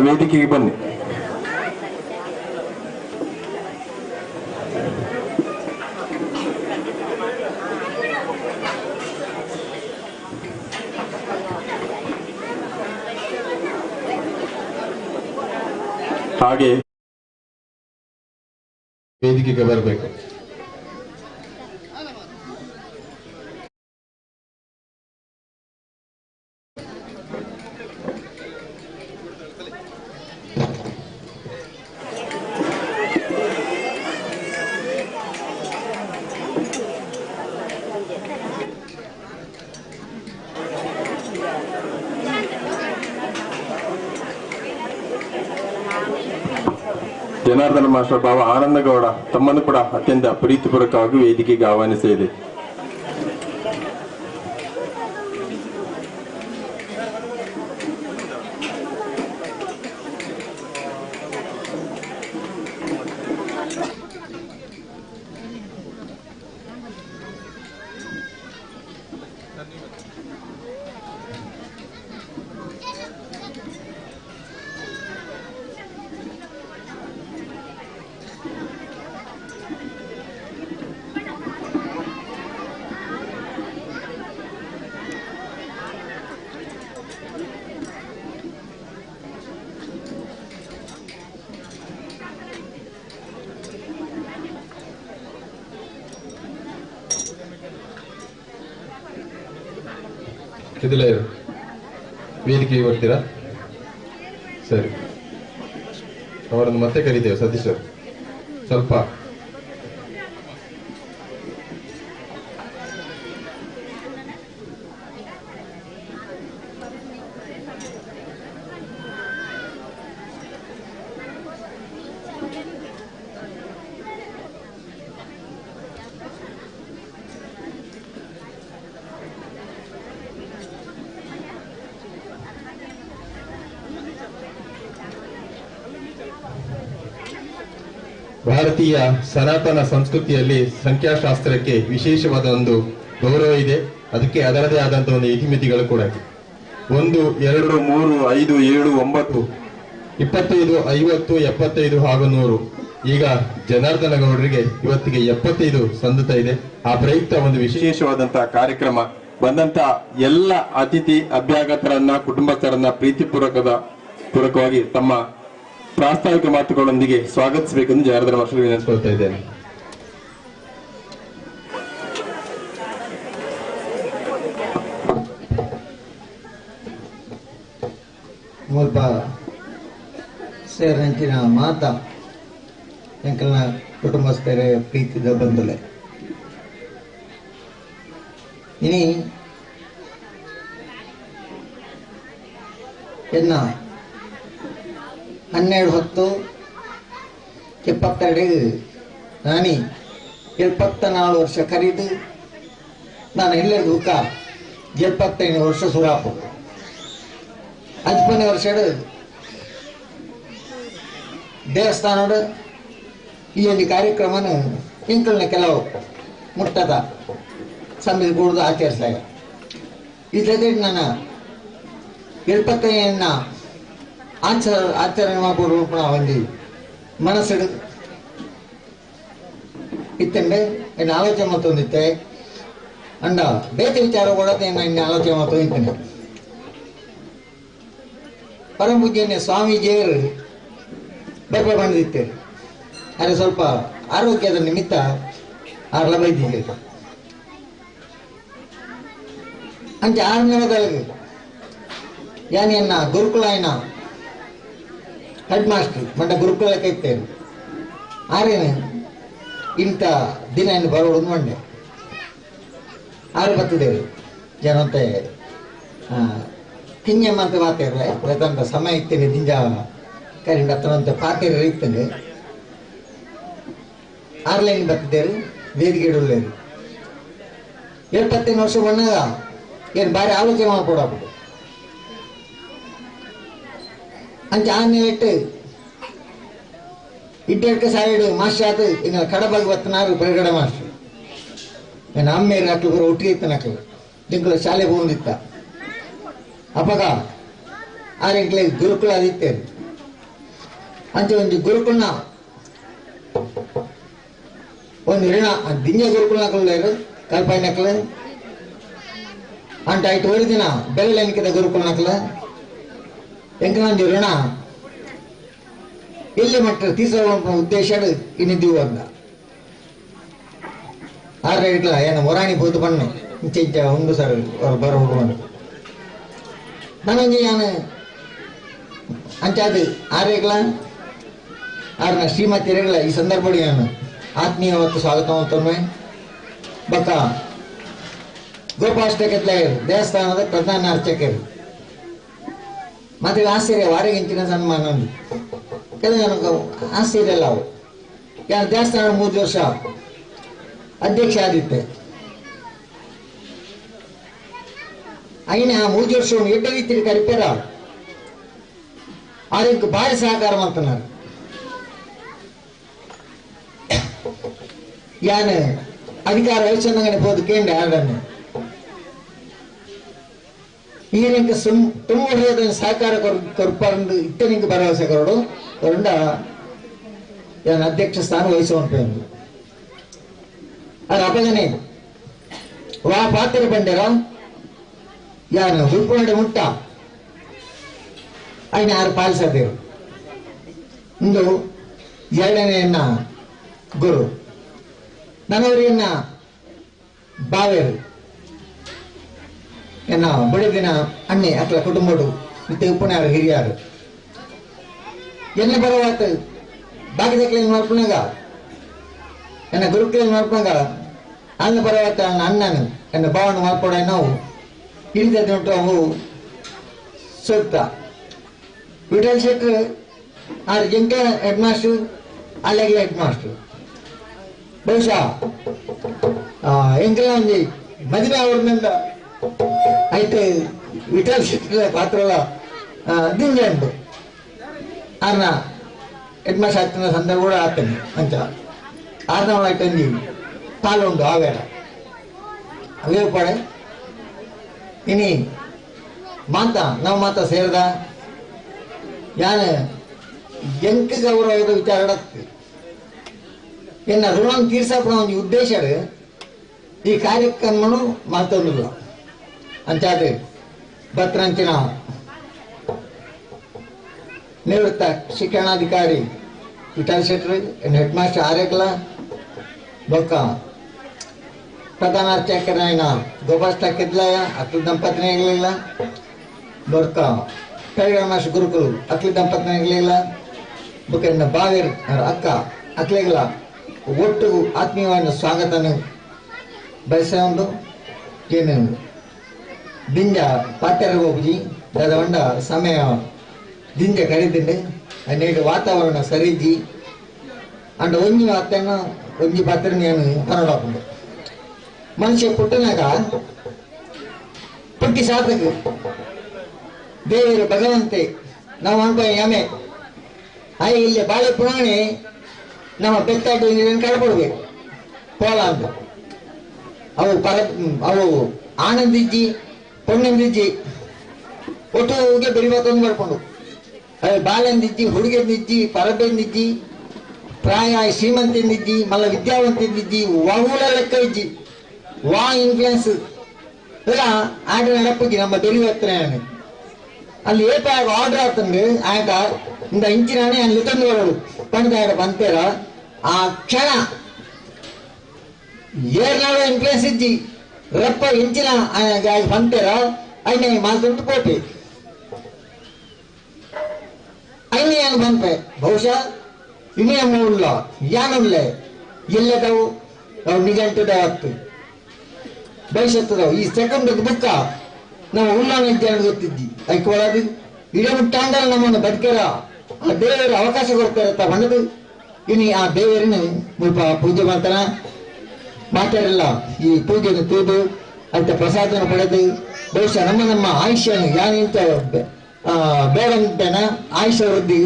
ವೇದಿಕೆಗೆ ಬನ್ನಿ. ಹಾಗೆ ವೇದಿಕೆಗೆ ಬರಬೇಕು. ಜನಾರ್ದನ ಮಾಸ್ಟರ್ ಬಾವ ಆನಂದಗೌಡ ತಮ್ಮನ್ನು ಕೂಡ ಅತ್ಯಂತ ಪ್ರೀತಿಪೂರ್ವಕವಾಗಿ ವೇದಿಕೆಗೆ ಆಹ್ವಾನಿಸಿದೆ. ವೇದಿಕೆಗೆ ಬರ್ತೀರಾ? ಸರಿ, ಅವರನ್ನು ಮತ್ತೆ ಕರೀತೇವೆ. ಸತೀಶ್ ಅವರು ಸ್ವಲ್ಪ ಭಾರತೀಯ ಸನಾತನ ಸಂಸ್ಕೃತಿಯಲ್ಲಿ ಸಂಖ್ಯಾಶಾಸ್ತ್ರಕ್ಕೆ ವಿಶೇಷವಾದ ಒಂದು ಗೌರವ ಇದೆ. ಅದಕ್ಕೆ ಅದರದೇ ಆದಂತಹ ಒಂದು ಇತಿಮಿತಿಗಳು ಕೂಡ ಇದೆ. 1, 2, 3, 5, 7, 9, 25, 50, 75 ಹಾಗೂ 100. ಈಗ ಜನಾರ್ದನ ಗೌಡರಿಗೆ ಇವತ್ತಿಗೆ 75 ಸಂದುತ್ತಾ ಇದೆ. ಆ ಪ್ರಯುಕ್ತ ಒಂದು ವಿಶೇಷವಾದಂತಹ ಕಾರ್ಯಕ್ರಮ ಬಂದಂತ ಎಲ್ಲ ಅತಿಥಿ ಅಭ್ಯಾಗತರನ್ನ, ಕುಟುಂಬಸ್ಥರನ್ನ ಪ್ರೀತಿಪೂರ್ವಕವಾಗಿ ತಮ್ಮ ಪ್ರಾಸ್ತಾವಿಕ ಮಾತುಗಳೊಂದಿಗೆ ಸ್ವಾಗತಿಸಬೇಕೆಂದು ಜನಾರ್ದನ ಮಾಸ್ಟರ್ ವಿನಂತಿಸಿಕೊಳ್ತಾ ಇದ್ದೇನೆ. ಮುಲ್ಪ ಸೇರಂಚಿನ ಮಾತಾ ಎಂಕಲ್ನ ಕುಟುಂಬಸ್ಥರೇ, ಪ್ರೀತಿದ ಬಂಧುಲೆ, ಇನಿ ಎನ್ನ 12/10/72 ನಾನಿ 74 ವರ್ಷ ಕರೀದು ನಾನು ಎಲ್ಲರಿಗೂ ಹುಕ್ಕ 75 ವರ್ಷ ಸುರಾಪು 5 ವರ್ಷ ದೇವಸ್ಥಾನದ ಈ ಒಂದು ಕಾರ್ಯಕ್ರಮನ ಇಂಕಲ್ನ ಕೆಲವು ಮುಟ್ಟದ ಸಮಿತಿ ಕೂಡ್ದು ಆಚರಿಸಿದಾಗ ಈ ಜೊತೆ ನಾನು 75 ಆಚರಣೆ ಮಾಡ್ಬೋದು ಒಂದು ಮನಸ್ಸು ಇತ್ತಂಡೆ ಎನ್ನ ಆಲೋಚನೆ ಮತ್ತೊಂದಿತ್ತೆ ಅಂಡ ಬೇತೆ ವಿಚಾರ ಕೂಡ ಇನ್ನು ಆಲೋಚನೆ ಮತ್ತೊಂದಿತ್ತೇನೆ. ಪರಮ ಪೂಜ್ಯನೇ ಸ್ವಾಮೀಜಿಯವರು ಬರ್ಬ ಬಂದಿತ್ತೇವೆ, ಆದರೆ ಸ್ವಲ್ಪ ಆರೋಗ್ಯದ ನಿಮಿತ್ತ ಆರ್ಲ ಬೈದಿದ್ದೇವೆ. ಅಂಚೆ 6ನೇ ಯಾನಿಯನ್ನ ಗುರುಕುಲಾಯನ ಹೆಡ್ ಮಾಸ್ಟರ್ ಮಂಡ ಗುರುಕುಲಕ್ಕೆ ಇತ್ತೇವೆ. ಆರೇನು ಇಂಥ ದಿನ ಇನ್ನು ಬರೋದು ಮಂಡೆ ಆರು ಬತ್ತಿದ್ದೇವೆ ಜನಂತೆ ಕಿಂಜಮ್ಮ ಅಂತ ಮಾತೇರ್ರೆ ಪ್ರತಂತ ಸಮಯ ಇತ್ತೇನೆ ದಿಂಜ ಕರಿಂಡ ಹತ್ರವಂತೆ ಪಾತೇರು ಇತ್ತೇನೆ 6 ಲೈನ್ ಬತ್ತಿದ್ದೇವೆ ವೇದಿಕೆ ಇಡಲೇರು 75 ವರ್ಷ ಬಂದಾಗ ಏನು ಭಾರಿ ಆಲೋಚನೆ ಮಾಡ್ಕೊಡಾಕ್ಬಿಟ್ಟು ಅಂಚೆ 6 ಇಡ್ಡಕ್ಕೆ ಸಾಯಿಡು ಮಾಸ್ಟರ್ ಆತು ಇನ್ನು ಕಡಬಾಗಿ ಬತ್ತನಾರು ಬರಗಡೆ ಮಾಸ್ಟರ್ ನನ್ನ ಅಮ್ಮೇರು ಹಾಕ್ಲು ಬರೋ ಒಟ್ಟಿಗೆ ಇತ್ತನ ಹಾಕ್ಲು ದಿಂಕುಲ ಶಾಲೆ ಹೋಗಿತ್ತ ಅಪ್ಪಗ ಆರೆಗ್ಲೆ ಗುರುಕುಲ ಆದಿತ್ತೇರು ಅಂಚೆ ಒಂಜಿ ಗುರುಕುಲ್ನ ಒಂದು ಋಣ ದಿಂಜ ಗುರುಕುಲ್ನಕುಲ್ಲೇರು ಕಲ್ಪಾಯಿನಕ್ಲು ಅಂಟ ಐಟ್ ಒಂದು ದಿನ ಬೆಲ್ಲ ಎಣಿಕೆದ ಗುರುಕುಲ್ನಕ್ಲು ಎಂಕಲೊಂಜಿ ಋಣ ಎಲ್ಲಿ ಮಟ್ಟ ತೀರ್ಸೋ ಉದ್ದೇಶ ಇನ್ನಿದ್ದೀವು ಅಂದ ಆರು ಇಟ್ಲ ಏನು ಮೊರಾಣಿ ಪೋತು ಬಣ್ಣೆ ಇಂಚ ಇಂಚ ಉಂಡು ಸರ್ ಅವ್ರು ಬರೋ ಹುಡುಗನು ನಾನೊಂಜಿ ನಾನು ಅಂಚಾದ ಆರೇಗ್ಲ ಆರ್ನ ಶ್ರೀಮತಿ ರೇಗ್ಲ ಈ ಸಂದರ್ಭ ನಾನು ಆತ್ಮೀಯವತ್ತು ಸ್ವಾಗತ ಅಂತನ್ವೆ ಬಕ್ಕ ಗೋಪಾಷ್ಟಕತ್ಲ ದೇವಸ್ಥಾನದ ಪ್ರಧಾನ ಅರ್ಚಕರು ಮತ್ತೆ ಆಶ್ಚರ್ಯ ವಾರಗಿಂಚಿನ ಸನ್ಮಾನ ಉಂಟು ಕೆಲವು ಜನಕ್ಕೆ ಆಶ್ಚರ್ಯ ಅಲ್ಲ ಅವು ಯಾರು ದೇವಸ್ಥಾನ 3 ವರ್ಷ ಅಧ್ಯಕ್ಷ ಆದಿತ್ತೆ అయిన 3 ವರ್ಷ ಎಡ್ಡ ರೀತಿ ಕರಿಪೇರ ಅದಕ್ಕೆ ಭಾರಿ ಸಹಕಾರ ಮಾಡ್తున్నారు. ಯಾನು ಅಧಿಕಾರ ವಹಿಸಂಗನೆ ಪೋದು ಕೇಂದ್ರ ಆಡನ್ನು ಈರಂಕ ತುಂಬ ಸಹಕಾರ ಕೊರ್ಪಂದು ಇತ್ತನಿಗೆ ಭರವಸೆ ಕೊರಡು ಕೊರಂಡ ಯಾನ್ ಅಧ್ಯಕ್ಷ ಸ್ಥಾನ ವಹಿಸುವಂತ ಅದು ಅಪಗನೆ ವಾ ಪಾತ್ರ ಬಂಡೆರ ಯಾನು ಹುಲ್ಪುನಡೆ ಮುಟ್ಟ ಅಯ್ನ ಯಾರು ಪಾಲಿಸದೇವು ಇಂದು ಎರಡನೆಯನ್ನ ಗುರು ನನ್ನವರಿಯನ್ನ ಬಾವೇರು ಎನ್ನ ಬಡಿದಿನ ಅಣ್ಣೆ ಅಕ್ಲ ಕುಟುಂಬಡು ಮತ್ತೆ ಉಪ್ಪುನಾರು ಹಿರಿಯಾರು ಎನ್ನ ಬರವಾತ ಬಾಕಿದಕ್ಲೇನು ಮಾಡ್ಪುನಾಗ ಎನ್ನ ಗುರುಕ್ಲೇನು ಮಾಡ್ಪುನಾಗ ಅನ್ನ ಬರವಾತ ಅಣ್ಣ ಅಣ್ಣನು ಎನ್ನ ಭಾವನ ಮಾಡ್ಕೊಡ ನಾವು ಹಿಡಿದದ್ದು ಅವು ಸೂಕ್ತ. ವಿಠಲ್ ಶೆಟ್ರು ಆರ್ ಜಂಕ ಹೆಡ್ ಮಾಸ್ಟರ್ ಅಲ್ಲಾಗಿ ಹೆಡ್ ಮಾಸ್ಟರ್ ಬಹುಶಃ ಎಂಕಲ ಒಂಜಿ ಮದುವೆ ಅವ್ರನ್ನಿಂದ ಐತೆ ವಿಠಲ್ ಶೆಟ್ರ ಪಾತ್ರಲ ದಿಂಜಂಡು ಆರ್ನ ಹೆಡ್ ಮಾಸ್ಟರ್ ಆಗ್ತಿನ ಸಂದರ್ಭ ಕೂಡ ಆಗ್ತಾನೆ ಅಂಚ ಆರ್ನ ಒಳಗೆ ಪಾಲುಂಡು ಆವೇರ ಅವೇ ಪಡೆ ಇನಿ ಮಾತಾ ನಾವು ಮಾತಾ ಸೇರಿದ ಯಾನ ಎಂಕ ಗೌರವದ ವಿಚಾರ ಎನ್ನ ಋಣ ತೀರ್ಸಪ್ಪಣ ಒಂದು ಉದ್ದೇಶ ಈ ಕಾರ್ಯಕ್ರಮನು ಮಾತೊಂದಿಲ್ಲ ಅಂಚಾದ್ರೆ ಭದ್ರಂಚಿನ ನಿವೃತ್ತ ಶಿಕ್ಷಣಾಧಿಕಾರಿ ವಿಠಲ್ ಶೆಟ್ರು ಹೆಡ್ ಮಾಸ್ಟರ್ ಆರೇಕಲ ಬೊಕ್ಕ ಪ್ರಧಾನ ಅರ್ಚಕರಾಯನ ಗೋಪಾಷ್ಟ ಕಿದ್ಲಾಯ ಅಕ್ಲ ದಂಪತಿನೇ ಇರಲಿಲ್ಲ ಬೊಕ್ಕ ಕೈಗಳ ಮಾಸ್ಟರ್ ಗುರುಕುಲು ಅಕ್ಲ ದಂಪತಿನೇ ಇರಲಿಲ್ಲ ಬೊಕ್ಕ ಬಾವೇರು ಅಕ್ಕ ಅಕ್ಲೆಗಳ ಒಟ್ಟು ಆತ್ಮೀಯವಾದ ಸ್ವಾಗತನ ಬಯಸ ಒಂದು ಏನು ದಿಂಜ ಪಾತ್ಯರ ಹೋಗಿ ದಾದ ಸಮಯ ದಿಂಜ ಕರೀದಿಂಡೆ ನೇಡು ವಾತಾವರಣ ಸರಿಜಿ ಅಂಡ್ ಒಂಜಿ ಮಾತನ್ನು ಒಂಜಿ ಪಾತ್ರ ನಾನು ಕನ್ನಡ ಮನುಷ್ಯ ಪುಟ್ಟನಾಗ ಪುಟ್ಟಿ ಸಾಧಕ ದೇವರು ಭಗವಂತೆ ನಾವು ಅನ್ಕೋ ಯಮೆ ಆಯ್ ಇಲ್ಲಿ ಬಾಳೆ ಪುರಾಣಿ ನಮ್ಮ ಬೆತ್ತಾಡಿ ನೀರನ್ನು ಕಳ್ಕೊಡ್ಬೇಕು ಪೋಲ ಅಂತ ಅವು ಪರ ಅವು ಆನಂದಿಜ್ಜಿ ಪೊಣ್ಣಂದಿಜ್ಜಿ ಒಟ್ಟುಗೆ ಬೆರಿಬತ್ತೊಂದು ಮಾಡ್ಕೊಂಡು ಅದೇ ಬಾಲಂದಿಜ್ಜಿ ಹುಡುಗಂದಿಜ್ಜಿ ಪರಬೆಂದಿಜ್ಜಿ ಪ್ರಾಯ ಶ್ರೀಮಂತಿಂದಿಜ್ಜಿ ಮಲ್ಲ ವಿದ್ಯಾವಂತಿಂದಿಜ್ಜಿ ವಹೂಲ ಲೆಕ್ಕ ಇಜ್ಜಿ ವಾ ಇನ್ಫ್ಲುಯೆನ್ಸ್ ಇಲ್ಲ ಆಟ ನಡಪುಜಿ ನಮ್ಮ ಬೆರಿವತ್ತನೆ ಅಲ್ಲಿ ಏಪ ಆರ್ಡರ್ ಆಗ್ತಂದು ಆಯ್ತಾ ಇಂದ ಇಂಚಿನಾನೆ ಅಲ್ಲಿ ತಂದು ಬರೋದು ಪಂಡ ಬಂತೇರ ಆ ಕ್ಷಣ ಏರ್ನಾಳು ಇನ್ಫ್ಲುಯೆನ್ಸ್ ಇಜ್ಜಿ ರಪ್ಪ ಇಂಚಿನ ಬಂತೇರ ಐನೇ ಮಾತಂದು ಪೋಪಿ ಐನೇ ಏನು ಬಂಪೆ ಬಹುಶಃ ಇನ್ನೇ ಉಳ್ಳ ಯಾನುಳ್ಳೆ ಎಲ್ಲದವು ಅವು ನಿಜಂಟದ ಆಗ್ತು ಭವಿಷ್ಯತ್ತದವು ಈ ಸೆಕೆಂಡ್ ಬುಕ್ಕ ನಾವು ಉಳ್ಳಾಣ ಗೊತ್ತಿದ್ದಿ ಅದಕ್ಕೆ ಒಳಗೆ ಇಡೀ ಮುಟ್ಟಾಂಡಲ್ ನಮ್ಮನ್ನು ಬದುಕರ ಆ ದೇವರು ಅವಕಾಶ ಕೊಡ್ತಾರತ್ತ ಬಣ್ಣದು ಇನಿ ಆ ದೇವರನ್ನು ಮುಲ್ಪ ಪೂಜೆ ಮಾಡ್ತಾರ ಮಾತಾಡಲ್ಲ ಈ ಪೂಜೆಯನ್ನು ತೂದು ಅಂತ ಪ್ರಸಾದವನ್ನು ಪಡೆದು ಬಹುಶಃ ನಮ್ಮ ನಮ್ಮ ಆಯುಷ್ಯನ ಯಾನಿಂತ ಬೇಡಂತನ ಆಯುಷ್ಯ ವೃದ್ಧಿ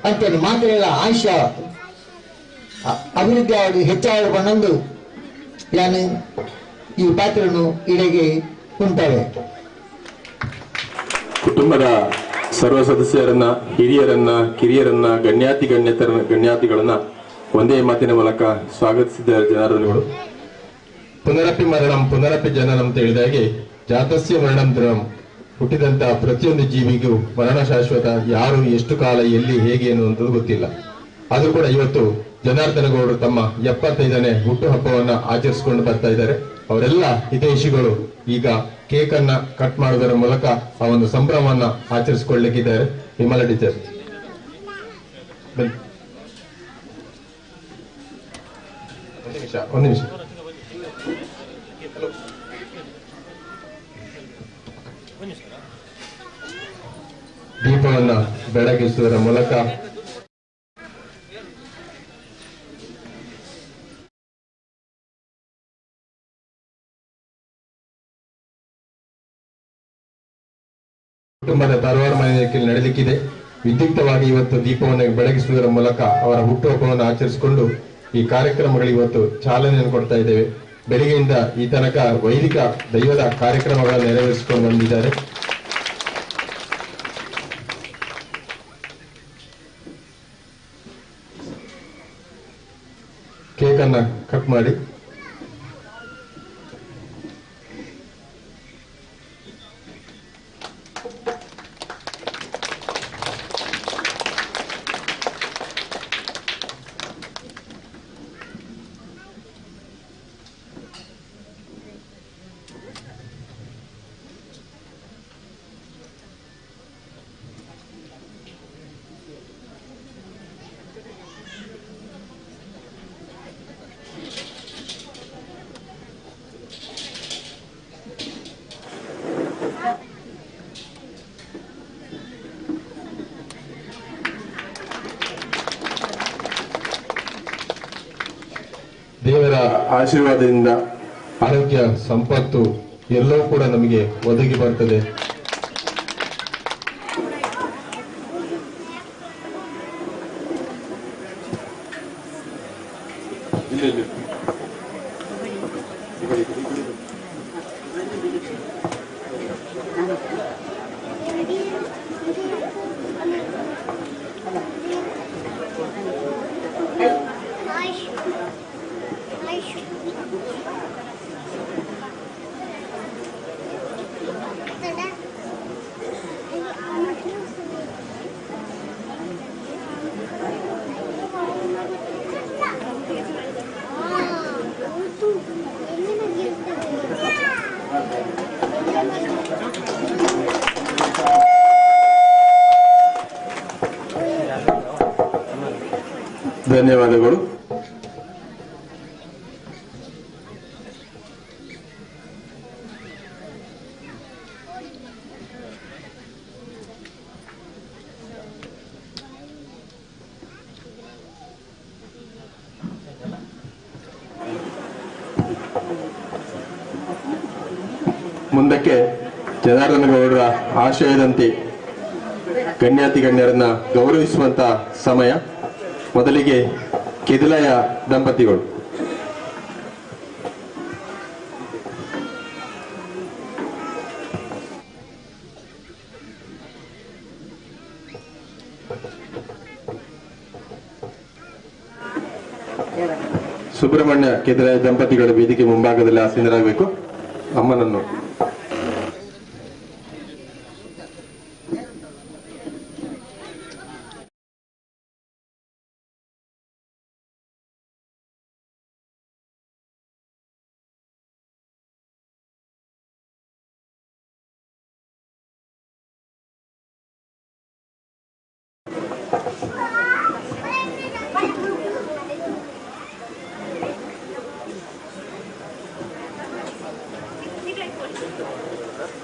ಅಂತ ಮಾತಾಡಲ್ಲ ಆಯುಷ್ಯ ಅಭಿವೃದ್ಧಿ ಆಗಿ ಹೆಚ್ಚಾಗಿ ಬಣ್ಣಂದು ಯಾನು ಈ ಪಾತ್ರನು ಇಡೆಗೆ ಉಂಟಾವೆ. ಕುಟುಂಬದ ಸರ್ವ ಸದಸ್ಯರನ್ನ, ಹಿರಿಯರನ್ನ, ಕಿರಿಯರನ್ನ, ಗಣ್ಯಾತಿ ಗಣ್ಯಾತಿಗಳನ್ನ ಒಂದೇ ಮಾತಿನ ಮೂಲಕ ಸ್ವಾಗತಿಸಿದ್ದಾರೆ ಜನಾರ್ದನಗಳು. ಪುನರಪಿ ಮರಣಂ ಪುನರಪಿ ಜನನಂ ಅಂತ ಹೇಳಿದಾಗೆ ಜಾತಸ್ಯ ಮರಣಂ ದೃಢಂ, ಹುಟ್ಟಿದಂತಹ ಪ್ರತಿಯೊಂದು ಜೀವಿಗೂ ಮರಣ ಶಾಶ್ವತ. ಯಾರು ಎಷ್ಟು ಕಾಲ ಎಲ್ಲಿ ಹೇಗೆ ಎನ್ನುವಂಥದ್ದು ಗೊತ್ತಿಲ್ಲ. ಆದ್ರೂ ಕೂಡ ಇವತ್ತು ಜನಾರ್ದನ ಗೌಡರು ತಮ್ಮ 75ನೇ ಹುಟ್ಟುಹಬ್ಬವನ್ನ ಆಚರಿಸಿಕೊಂಡು ಬರ್ತಾ ಇದ್ದಾರೆ. ಅವರೆಲ್ಲ ಹಿತೈಷಿಗಳು ಈಗ ಕೇಕ್ ಅನ್ನ ಕಟ್ ಮಾಡುವುದರ ಮೂಲಕ ಆ ಒಂದು ಸಂಭ್ರಮವನ್ನ ಆಚರಿಸಿಕೊಳ್ಳಲಿಕ್ಕಿದ್ದಾರೆ. ವಿಮಲ ಟೀಚರ್ ಬನ್ನಿ, ಒಂದು ನಿಮಿಷ. ದೀಪವನ್ನ ಬೆಳಗಿಸುವುದರ ಮೂಲಕ ಕುಟುಂಬದ ತರವಾರು ಮನೆಯಲ್ಲಿ ನಡೆಯಲಿಕ್ಕಿದೆ. ವಿದ್ಯುಕ್ತವಾಗಿ ಇವತ್ತು ದೀಪವನ್ನು ಬೆಳಗಿಸುವುದರ ಮೂಲಕ ಅವರ ಹುಟ್ಟುಹಬ್ಬವನ್ನು ಆಚರಿಸಿಕೊಂಡು ಈ ಕಾರ್ಯಕ್ರಮಗಳಿಗೆ ಇವತ್ತು ಚಾಲನೆಯನ್ನು ಕೊಡ್ತಾ ಇದ್ದೇವೆ. ಬೆಳಿಗ್ಗೆಯಿಂದ ಈ ತನಕ ವೈದಿಕ ದೈವದ ಕಾರ್ಯಕ್ರಮಗಳನ್ನು ನೆರವೇರಿಸಿಕೊಂಡು ಬಂದಿದ್ದಾರೆ. ಕೇಕ್ ಅನ್ನ ಕಟ್ ಮಾಡಿ ದೇವರ ಆಶೀರ್ವಾದದಿಂದ ಆರೋಗ್ಯ, ಸಂಪತ್ತು ಎಲ್ಲವೂ ಕೂಡ ನಮಗೆ ಒದಗಿ ಬರ್ತದೆ. ಧನ್ಯವಾದಗಳು. ಮುಂದಕ್ಕೆ ಜನಾರ್ದನಗೌಡರ ಆಶಯದಂತೆ ಗಣ್ಯಾತಿ ಗಣ್ಯರನ್ನ ಗೌರವಿಸುವಂತ ಸಮಯ. ಮೊದಲಿಗೆ ಕೆದಿಲಯ ದಂಪತಿಗಳು. ಸುಬ್ರಹ್ಮಣ್ಯ ಕೆದಿಲಯ ದಂಪತಿಗಳ ವೇದಿಕೆ ಮುಂಭಾಗದಲ್ಲಿ ಆಸೀನರಾಗಬೇಕು. ಅಮ್ಮನನ್ನು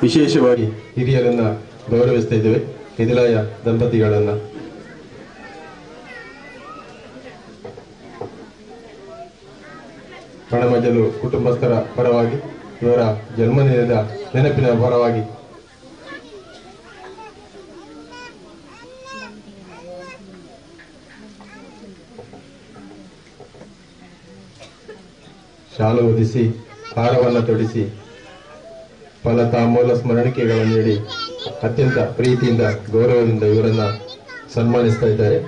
ವಿಶೇಷವಾಗಿ ಹಿರಿಯರನ್ನ ಗೌರವಿಸ್ತಾ ಇದ್ದೇವೆ, ಕೆದಿಲಾಯ ದಂಪತಿಗಳನ್ನ. ಪಣಮಜಲು ಕುಟುಂಬಸ್ಥರ ಪರವಾಗಿ, ಇವರ ಜನ್ಮದಿನದ ನೆನಪಿನ ಪರವಾಗಿ ಶಾಲು ಹೊದಿಸಿ, ಹಾರವನ್ನು ತೊಡಿಸಿ, ಫಲ ತಾಂಬೂಲ ಸ್ಮರಣಿಕೆಗಳನ್ನು ನೀಡಿ ಅತ್ಯಂತ ಪ್ರೀತಿಯಿಂದ ಗೌರವದಿಂದ ಇವರನ್ನ ಸನ್ಮಾನಿಸ್ತಾ ಇದ್ದಾರೆ.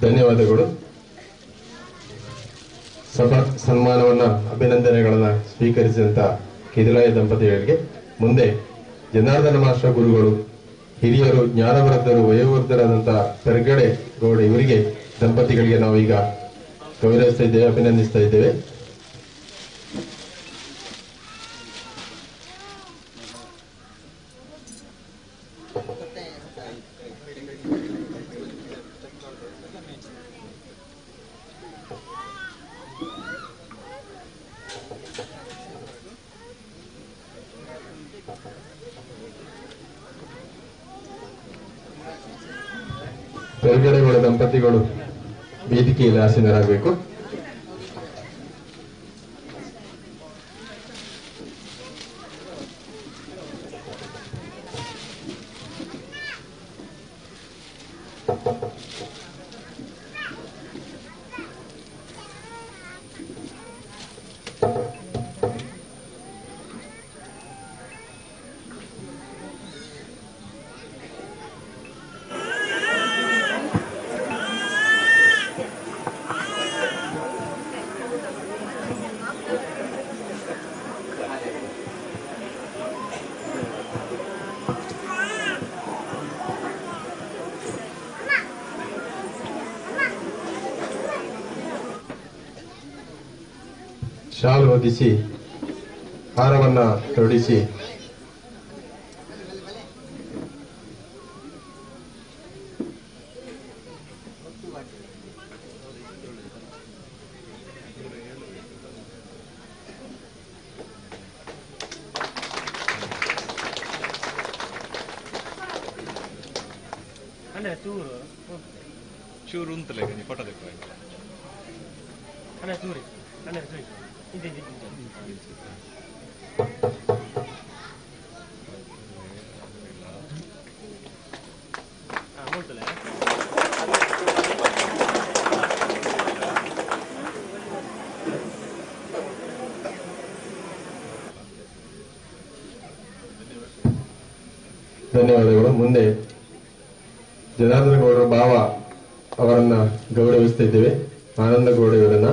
ಧನ್ಯವಾದಗಳು. ಸಭಾ ಸನ್ಮಾನವನ್ನ ಅಭಿನಂದನೆಗಳನ್ನ ಸ್ವೀಕರಿಸಿದಂತ ಕೆದಿಲಾಯ ದಂಪತಿಗಳಿಗೆ ಮುಂದೆ ಜನಾರ್ದನ ಮಾಸ್ಟರ್ ಗುರುಗಳು, ಹಿರಿಯರು, ಜ್ಞಾನವೃದ್ಧರು, ವಯೋವೃದ್ಧರಾದಂತಹ ಪೆರ್ಗಡೆ ಗೌಡ ಇವರಿಗೆ ದಂಪತಿಗಳಿಗೆ ನಾವೀಗ ಗೌರವಿಸ್ತಾ ಇದ್ದೇವೆ, ಅಭಿನಂದಿಸ್ತಾ ಇದ್ದೇವೆ. ಪೆರ್ಗಡೆಗಳ ದಂಪತಿಗಳು ವೇದಿಕೆಯಲ್ಲಿ ಆಸೀನರಾಗಬೇಕು. ಶಾಲು ಹೊದಿಸಿ ಹಾರವನ್ನ ತೊಡಿಸಿ ಚೂರು ಉಂತಲೇ ಫೋಟೋ ಧನ್ಯವಾದಗಳು. ಮುಂದೆ ಜನಾರ್ದನ ಗೌಡರ ಭಾವ ಅವರನ್ನ ಗೌರವಿಸ್ತಾ ಇದ್ದೇವೆ, ಆನಂದ ಗೌಡ ಇವರನ್ನ.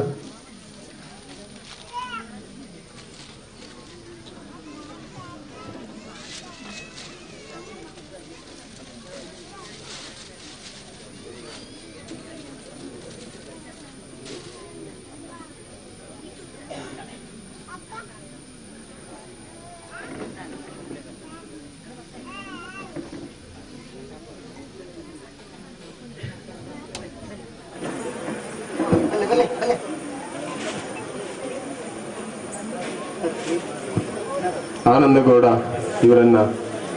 ಆನಂದಗೌಡ ಇವರನ್ನ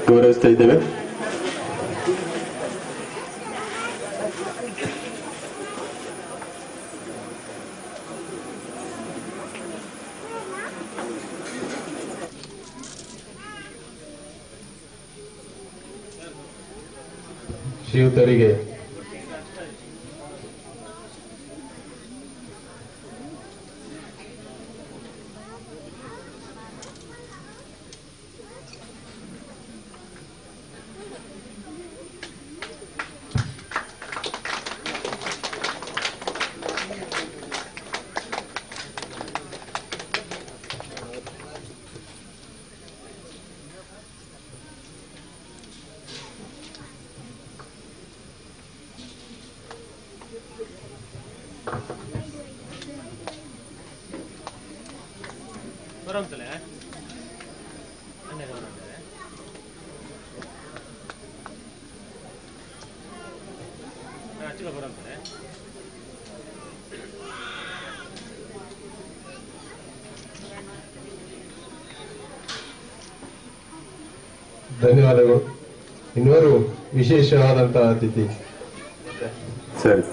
ಗೌರವಿಸ್ತಾ ಇದ್ದೇವೆ. ಶ್ರೀಯುತರಿಗೆ ಧನ್ಯವಾದಗಳು. ಇನ್ನವರು ವಿಶೇಷವಾದಂತಹ ಅತಿಥಿ. ಸರಿ,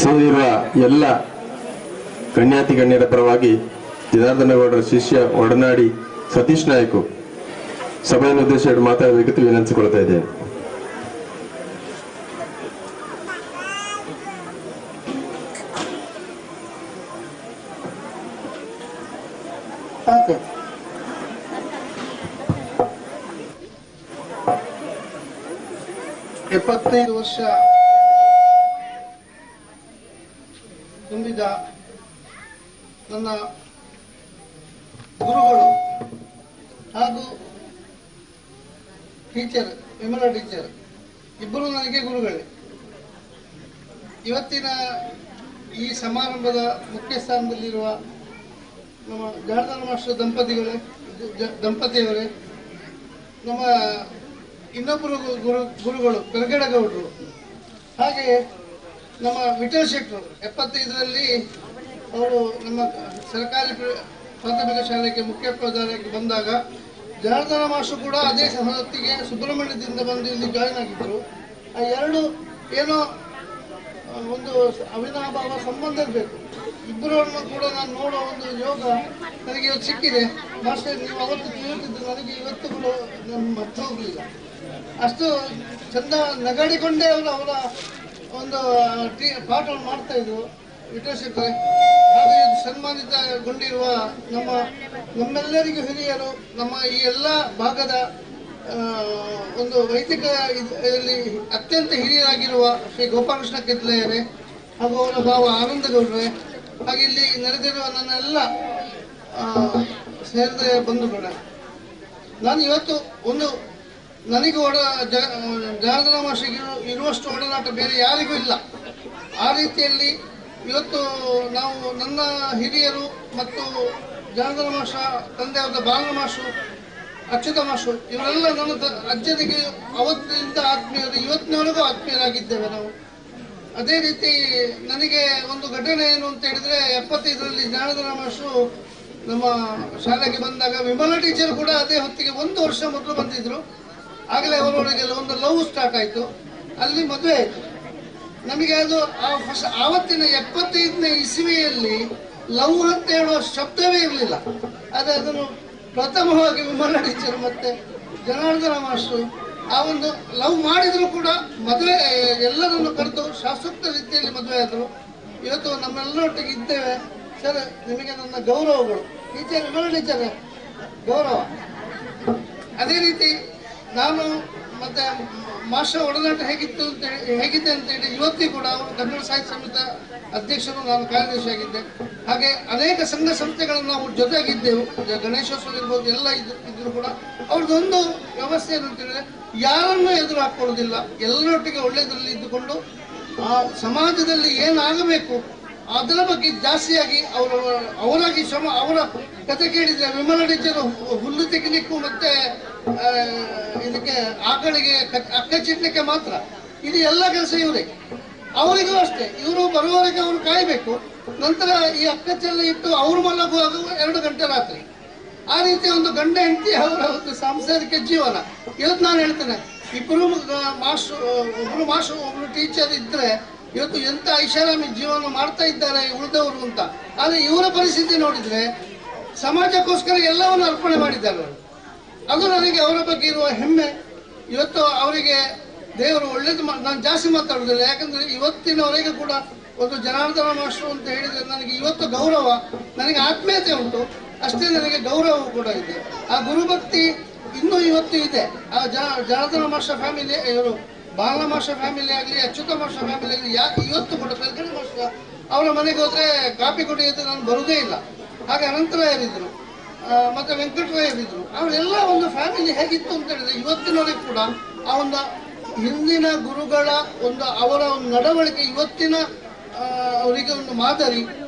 ಸೇರಿರುವ ಎಲ್ಲ ಗಣ್ಯಾತಿ ಗಣ್ಯರ ಪರವಾಗಿ ಜನಾರ್ದನಗೌಡರ ಶಿಷ್ಯ ಒಡನಾಡಿ ಸತೀಶ್ ನಾಯ್ಕು ಸಭೆಯನ್ನು ಉದ್ದೇಶ ಮಾತಾಡಬೇಕೆಂದು ವಿನಂತಿಸಿಕೊಳ್ತಾ ಇದ್ದೇನೆ. ಎಪ್ಪತ್ತೈದು ವರ್ಷ ತುಂಬಿದ ನನ್ನ ಗುರುಗಳು ಹಾಗೂ ಟೀಚರ್ ವಿಮಲಾ ಟೀಚರ್ ಇಬ್ಬರು ನನಗೆ ಗುರುಗಳೇ. ಇವತ್ತಿನ ಈ ಸಮಾರಂಭದ ಮುಖ್ಯ ಸ್ಥಾನದಲ್ಲಿರುವ ನಮ್ಮ ಜನಾರ್ದನ ಮಾಸ್ಟರ್ ದಂಪತಿಯವರೇ, ನಮ್ಮ ಇನ್ನೊಬ್ಬರು ಗುರುಗಳು ಪೆರಗಡಗೌಡರು, ಹಾಗೆಯೇ ನಮ್ಮ ವಿಠಲ್ ಶೆಟ್ಟರು 75ರಲ್ಲಿ ಅವರು ನಮ್ಮ ಸರ್ಕಾರಿ ಪ್ರಾಥಮಿಕ ಶಾಲೆಗೆ ಮುಖ್ಯೋಪಾಧ್ಯಾಯರಾಗಿ ಬಂದಾಗ ಜನಾರ್ದನ ಮಾಸ್ಟರ್ ಕೂಡ ಅದೇ ಹೊತ್ತಿಗೆ ಸುಬ್ರಹ್ಮಣ್ಯದಿಂದ ಬಂದು ಇಲ್ಲಿ ಜಾಯಿನ್ ಆಗಿದ್ದರು. ಆ ಎರಡು ಏನೋ ಒಂದು ಅವಿನಾಭಾವ ಸಂಬಂಧ ಇರಬೇಕು. ಇಬ್ಬರನ್ನು ಕೂಡ ನಾನು ನೋಡೋ ಒಂದು ಯೋಗ ನನಗೆ ಇವತ್ತು ಸಿಕ್ಕಿದೆ. ಮಾಸ್ಟರ್, ನೀವು ಅವತ್ತು ಕೇಳ್ತಿದ್ದು ನನಗೆ ಇವತ್ತು ಕೂಡ ನನ್ನ ಮರ್ತು ಹೋಗಲಿಲ್ಲ. ಅಷ್ಟು ಚಂದ ನಗಾಡಿಕೊಂಡೇ ಅವರು ಅವರ ಒಂದು ಪಾಠವನ್ನು ಮಾಡ್ತಾಯಿದ್ರು. ವಿಠಲ್ ಶೆಟ್ಟರೆ, ಹಾಗೂ ಇದು ಸನ್ಮಾನಿತಗೊಂಡಿರುವ ನಮ್ಮೆಲ್ಲರಿಗೂ ಹಿರಿಯರು, ನಮ್ಮ ಈ ಎಲ್ಲ ಭಾಗದ ಒಂದು ವೈದಿಕ ಇದರಲ್ಲಿ ಅತ್ಯಂತ ಹಿರಿಯರಾಗಿರುವ ಶ್ರೀ ಗೋಪಾಲಕೃಷ್ಣ ಕೆತ್ತಲೆಯರೇ ಹಾಗೂ ಅವರ ಭಾವ ಆನಂದಗೌಡರೇ, ಹಾಗೆ ಇಲ್ಲಿ ನಡೆದಿರುವ ನನ್ನೆಲ್ಲ ಸ್ನೇಹಿತರ ಬಂಧುಗಳೇ, ನಾನು ಇವತ್ತು ಒಂದು ನನಗೆ ಜನಾರ್ದನ ಮಾಸ್ಟರ್ಗೆ ಇರುವಷ್ಟು ಒಡನಾಟ ಬೇರೆ ಯಾರಿಗೂ ಇಲ್ಲ. ಆ ರೀತಿಯಲ್ಲಿ ಇವತ್ತು ನಾವು ನನ್ನ ಹಿರಿಯರು ಮತ್ತು ಜನಾರ್ದನ ಮಾಸ್ಟರ್ ತಂದೆಯಾದ ಬಾಲನ ಮಾಸ್ಟರು, ಅಚ್ಯುತ ಮಾಸ್ಟರು, ಇವರೆಲ್ಲ ನನ್ನ ಅಜ್ಜನಿಗೆ ಅವತ್ತಿನಿಂದ ಆತ್ಮೀಯರು, ಇವತ್ತಿನವರೆಗೂ ಆತ್ಮೀಯರಾಗಿದ್ದೇವೆ ನಾವು. ಅದೇ ರೀತಿ ನನಗೆ ಒಂದು ಘಟನೆ ಏನು ಅಂತ ಹೇಳಿದರೆ, 75ರಲ್ಲಿ ಜನಾರ್ದನ ಮಾಸ್ಟರು ನಮ್ಮ ಶಾಲೆಗೆ ಬಂದಾಗ ವಿಮಲಾ ಟೀಚರ್ ಕೂಡ ಅದೇ ಹೊತ್ತಿಗೆ ಒಂದು ವರ್ಷ ಮೊದಲು ಬಂದಿದ್ದರು. ಆಗಲೇ ಅವರೊಳಗೆಲ್ಲ ಒಂದು ಲವ್ ಸ್ಟಾರ್ಟ್ ಆಯಿತು, ಅಲ್ಲಿ ಮದುವೆ ಆಯಿತು. ನಮಗೆ ಅದು ಆ ಫಸ್ಟ್ ಆವತ್ತಿನ 75ನೇ ಇಸ್ವಿಯಲ್ಲಿ ಲವ್ ಅಂತ ಹೇಳುವ ಶಬ್ದವೇ ಇರಲಿಲ್ಲ. ಆದರೆ ಅದನ್ನು ಪ್ರಥಮವಾಗಿ ವಿಮಲಾ ಟೀಚರ್ ಮತ್ತು ಜನಾರ್ದನ ಮಾಸ್ಟರು ಆ ಒಂದು ಲವ್ ಮಾಡಿದರೂ ಕೂಡ ಮದುವೆ ಎಲ್ಲರನ್ನು ಕರೆದು ಶಾಸ್ತ್ರೋಕ್ತ ರೀತಿಯಲ್ಲಿ ಮದುವೆ ಆದರು. ಇವತ್ತು ನಮ್ಮೆಲ್ಲರೊಟ್ಟಿಗೆ ಇದ್ದೇವೆ. ಸರ್, ನಿಮಗೆ ನನ್ನ ಗೌರವಗಳು. ಟೀಚರ್, ವಿಮಲಾ ಟೀಚರ್ ಗೌರವ. ಅದೇ ರೀತಿ ನಾನು ಮತ್ತು ಮಾಸ್ಟರ್ ಒಡನಾಟ ಹೇಗಿತ್ತು ಅಂತ ಹೇಗಿದೆ ಅಂತೇಳಿ ಇವತ್ತಿಗೂ ಕೂಡ ಅವರು ಕನ್ನಡ ಸಾಹಿತ್ಯ ಸಮಿತಿ ಅಧ್ಯಕ್ಷರು, ನಾನು ಕಾರ್ಯದರ್ಶಿಯಾಗಿದ್ದೆ. ಹಾಗೆ ಅನೇಕ ಸಂಘ ಸಂಸ್ಥೆಗಳನ್ನು ನಾವು ಜೊತೆಗಿದ್ದೆವು. ಗಣೇಶೋತ್ಸವ ಇರ್ಬೋದು, ಎಲ್ಲ ಇದ್ದರೂ ಕೂಡ ಅವ್ರದ್ದೊಂದು ವ್ಯವಸ್ಥೆ ಏನು ಅಂತೇಳಿದರೆ ಯಾರನ್ನೂ ಎದುರು ಹಾಕ್ಕೊಳ್ಳೋದಿಲ್ಲ, ಎಲ್ಲರೊಟ್ಟಿಗೆ ಒಳ್ಳೆಯದರಲ್ಲಿ ಇದ್ದುಕೊಂಡು ಆ ಸಮಾಜದಲ್ಲಿ ಏನಾಗಬೇಕು ಅದರ ಬಗ್ಗೆ ಜಾಸ್ತಿಯಾಗಿ ಅವರು ಅವರಾಗಿ ಶ್ರಮ. ಅವರ ಕತೆ ಕೇಳಿದರೆ ವಿಮಲಾ ಟೀಚರ್ ಹುಲ್ಲು ತೆಗಿಲಿಕ್ಕೂ ಮತ್ತು ಇದಕ್ಕೆ ಆಕಳಿಗೆ ಅಕ್ಕ ಚಿಟ್ಲಿಕ್ಕೆ ಮಾತ್ರ, ಇದು ಎಲ್ಲ ಕೆಲಸ ಇವರೇ. ಅವರಿಗೂ ಅಷ್ಟೇ, ಇವರು ಬರುವವರೆಗೆ ಅವರು ಕಾಯಬೇಕು. ನಂತರ ಈ ಅಕ್ಕಚ್ಚೆಲ್ಲ ಇಟ್ಟು ಅವರು ಮಲಗುವಾಗ 2 ಗಂಟೆ ರಾತ್ರಿ. ಆ ರೀತಿ ಒಂದು ಗಂಡ ಹೆಂಡತಿ ಅವರ ಒಂದು ಸಾಂಸಾರಿಕ ಜೀವನ. ಇವತ್ತು ನಾನು ಹೇಳ್ತೇನೆ, ಇಬ್ಬರು ಮಾಸ್ಟ್ರು, ಒಬ್ಬರು ಮಾಸ್ಟ್ರು ಒಬ್ಬರು ಟೀಚರ್ ಇದ್ದರೆ ಇವತ್ತು ಎಂಥ ಐಷಾರಾಮಿ ಜೀವನ ಮಾಡ್ತಾ ಇದ್ದಾರೆ ಉಳಿದವರು ಅಂತ. ಆದರೆ ಇವರ ಪರಿಸ್ಥಿತಿ ನೋಡಿದರೆ ಸಮಾಜಕ್ಕೋಸ್ಕರ ಎಲ್ಲವನ್ನು ಅರ್ಪಣೆ ಮಾಡಿದ್ದಾರೆ ಅವರು. ಅದು ನನಗೆ ಅವರ ಬಗ್ಗೆ ಇರುವ ಹೆಮ್ಮೆ. ಇವತ್ತು ಅವರಿಗೆ ದೇವರು ಒಳ್ಳೇದು. ನಾನು ಜಾಸ್ತಿ ಮಾತಾಡೋದಿಲ್ಲ, ಯಾಕಂದರೆ ಇವತ್ತಿನವರೆಗೂ ಕೂಡ ಒಂದು ಜನಾರ್ದನ ಮಾಸ್ಟ್ರು ಅಂತ ಹೇಳಿದರೆ ನನಗೆ ಇವತ್ತು ಗೌರವ, ನನಗೆ ಆತ್ಮೀಯತೆ ಉಂಟು, ಅಷ್ಟೇ ನನಗೆ ಗೌರವವೂ ಕೂಡ ಇದೆ. ಆ ಗುರುಭಕ್ತಿ ಇನ್ನೂ ಇವತ್ತು ಇದೆ. ಆ ಜನಾರ್ದನ ಮಾಸ್ಟರ್ ಫ್ಯಾಮಿಲಿ, ಇವರು ಬಾಲ ಮಾಸ್ಟರ್ ಫ್ಯಾಮಿಲಿ ಆಗಲಿ, ಅಚ್ಯುತ ಮಾಸ್ಟರ್ ಫ್ಯಾಮಿಲಿ ಆಗಲಿ, ಇವತ್ತು ಕೂಡ ಪೆರ್ಗಡೆ ಮಾಸ್ಟರ್ ಅವರ ಮನೆಗೆ ಹೋದರೆ ಕಾಫಿ ಕುಡಿಯೋದು ನಾನು ಬರುವುದೇ ಇಲ್ಲ. ಹಾಗೆ ಅನಂತರ ಯಾರಿದ್ದರು ಮತ್ತು ವೆಂಕಟರಾಯರಿದ್ದರು. ಅವರೆಲ್ಲ ಒಂದು ಫ್ಯಾಮಿಲಿ ಹೇಗಿತ್ತು ಅಂತ ಹೇಳಿದರೆ ಇವತ್ತಿನವರೆಗೆ ಕೂಡ ಆ ಒಂದು ಹಿಂದಿನ ಗುರುಗಳ ಒಂದು ಅವರ ಒಂದು ನಡವಳಿಕೆ ಇವತ್ತಿನ ಅವರಿಗೆ ಒಂದು ಮಾದರಿ.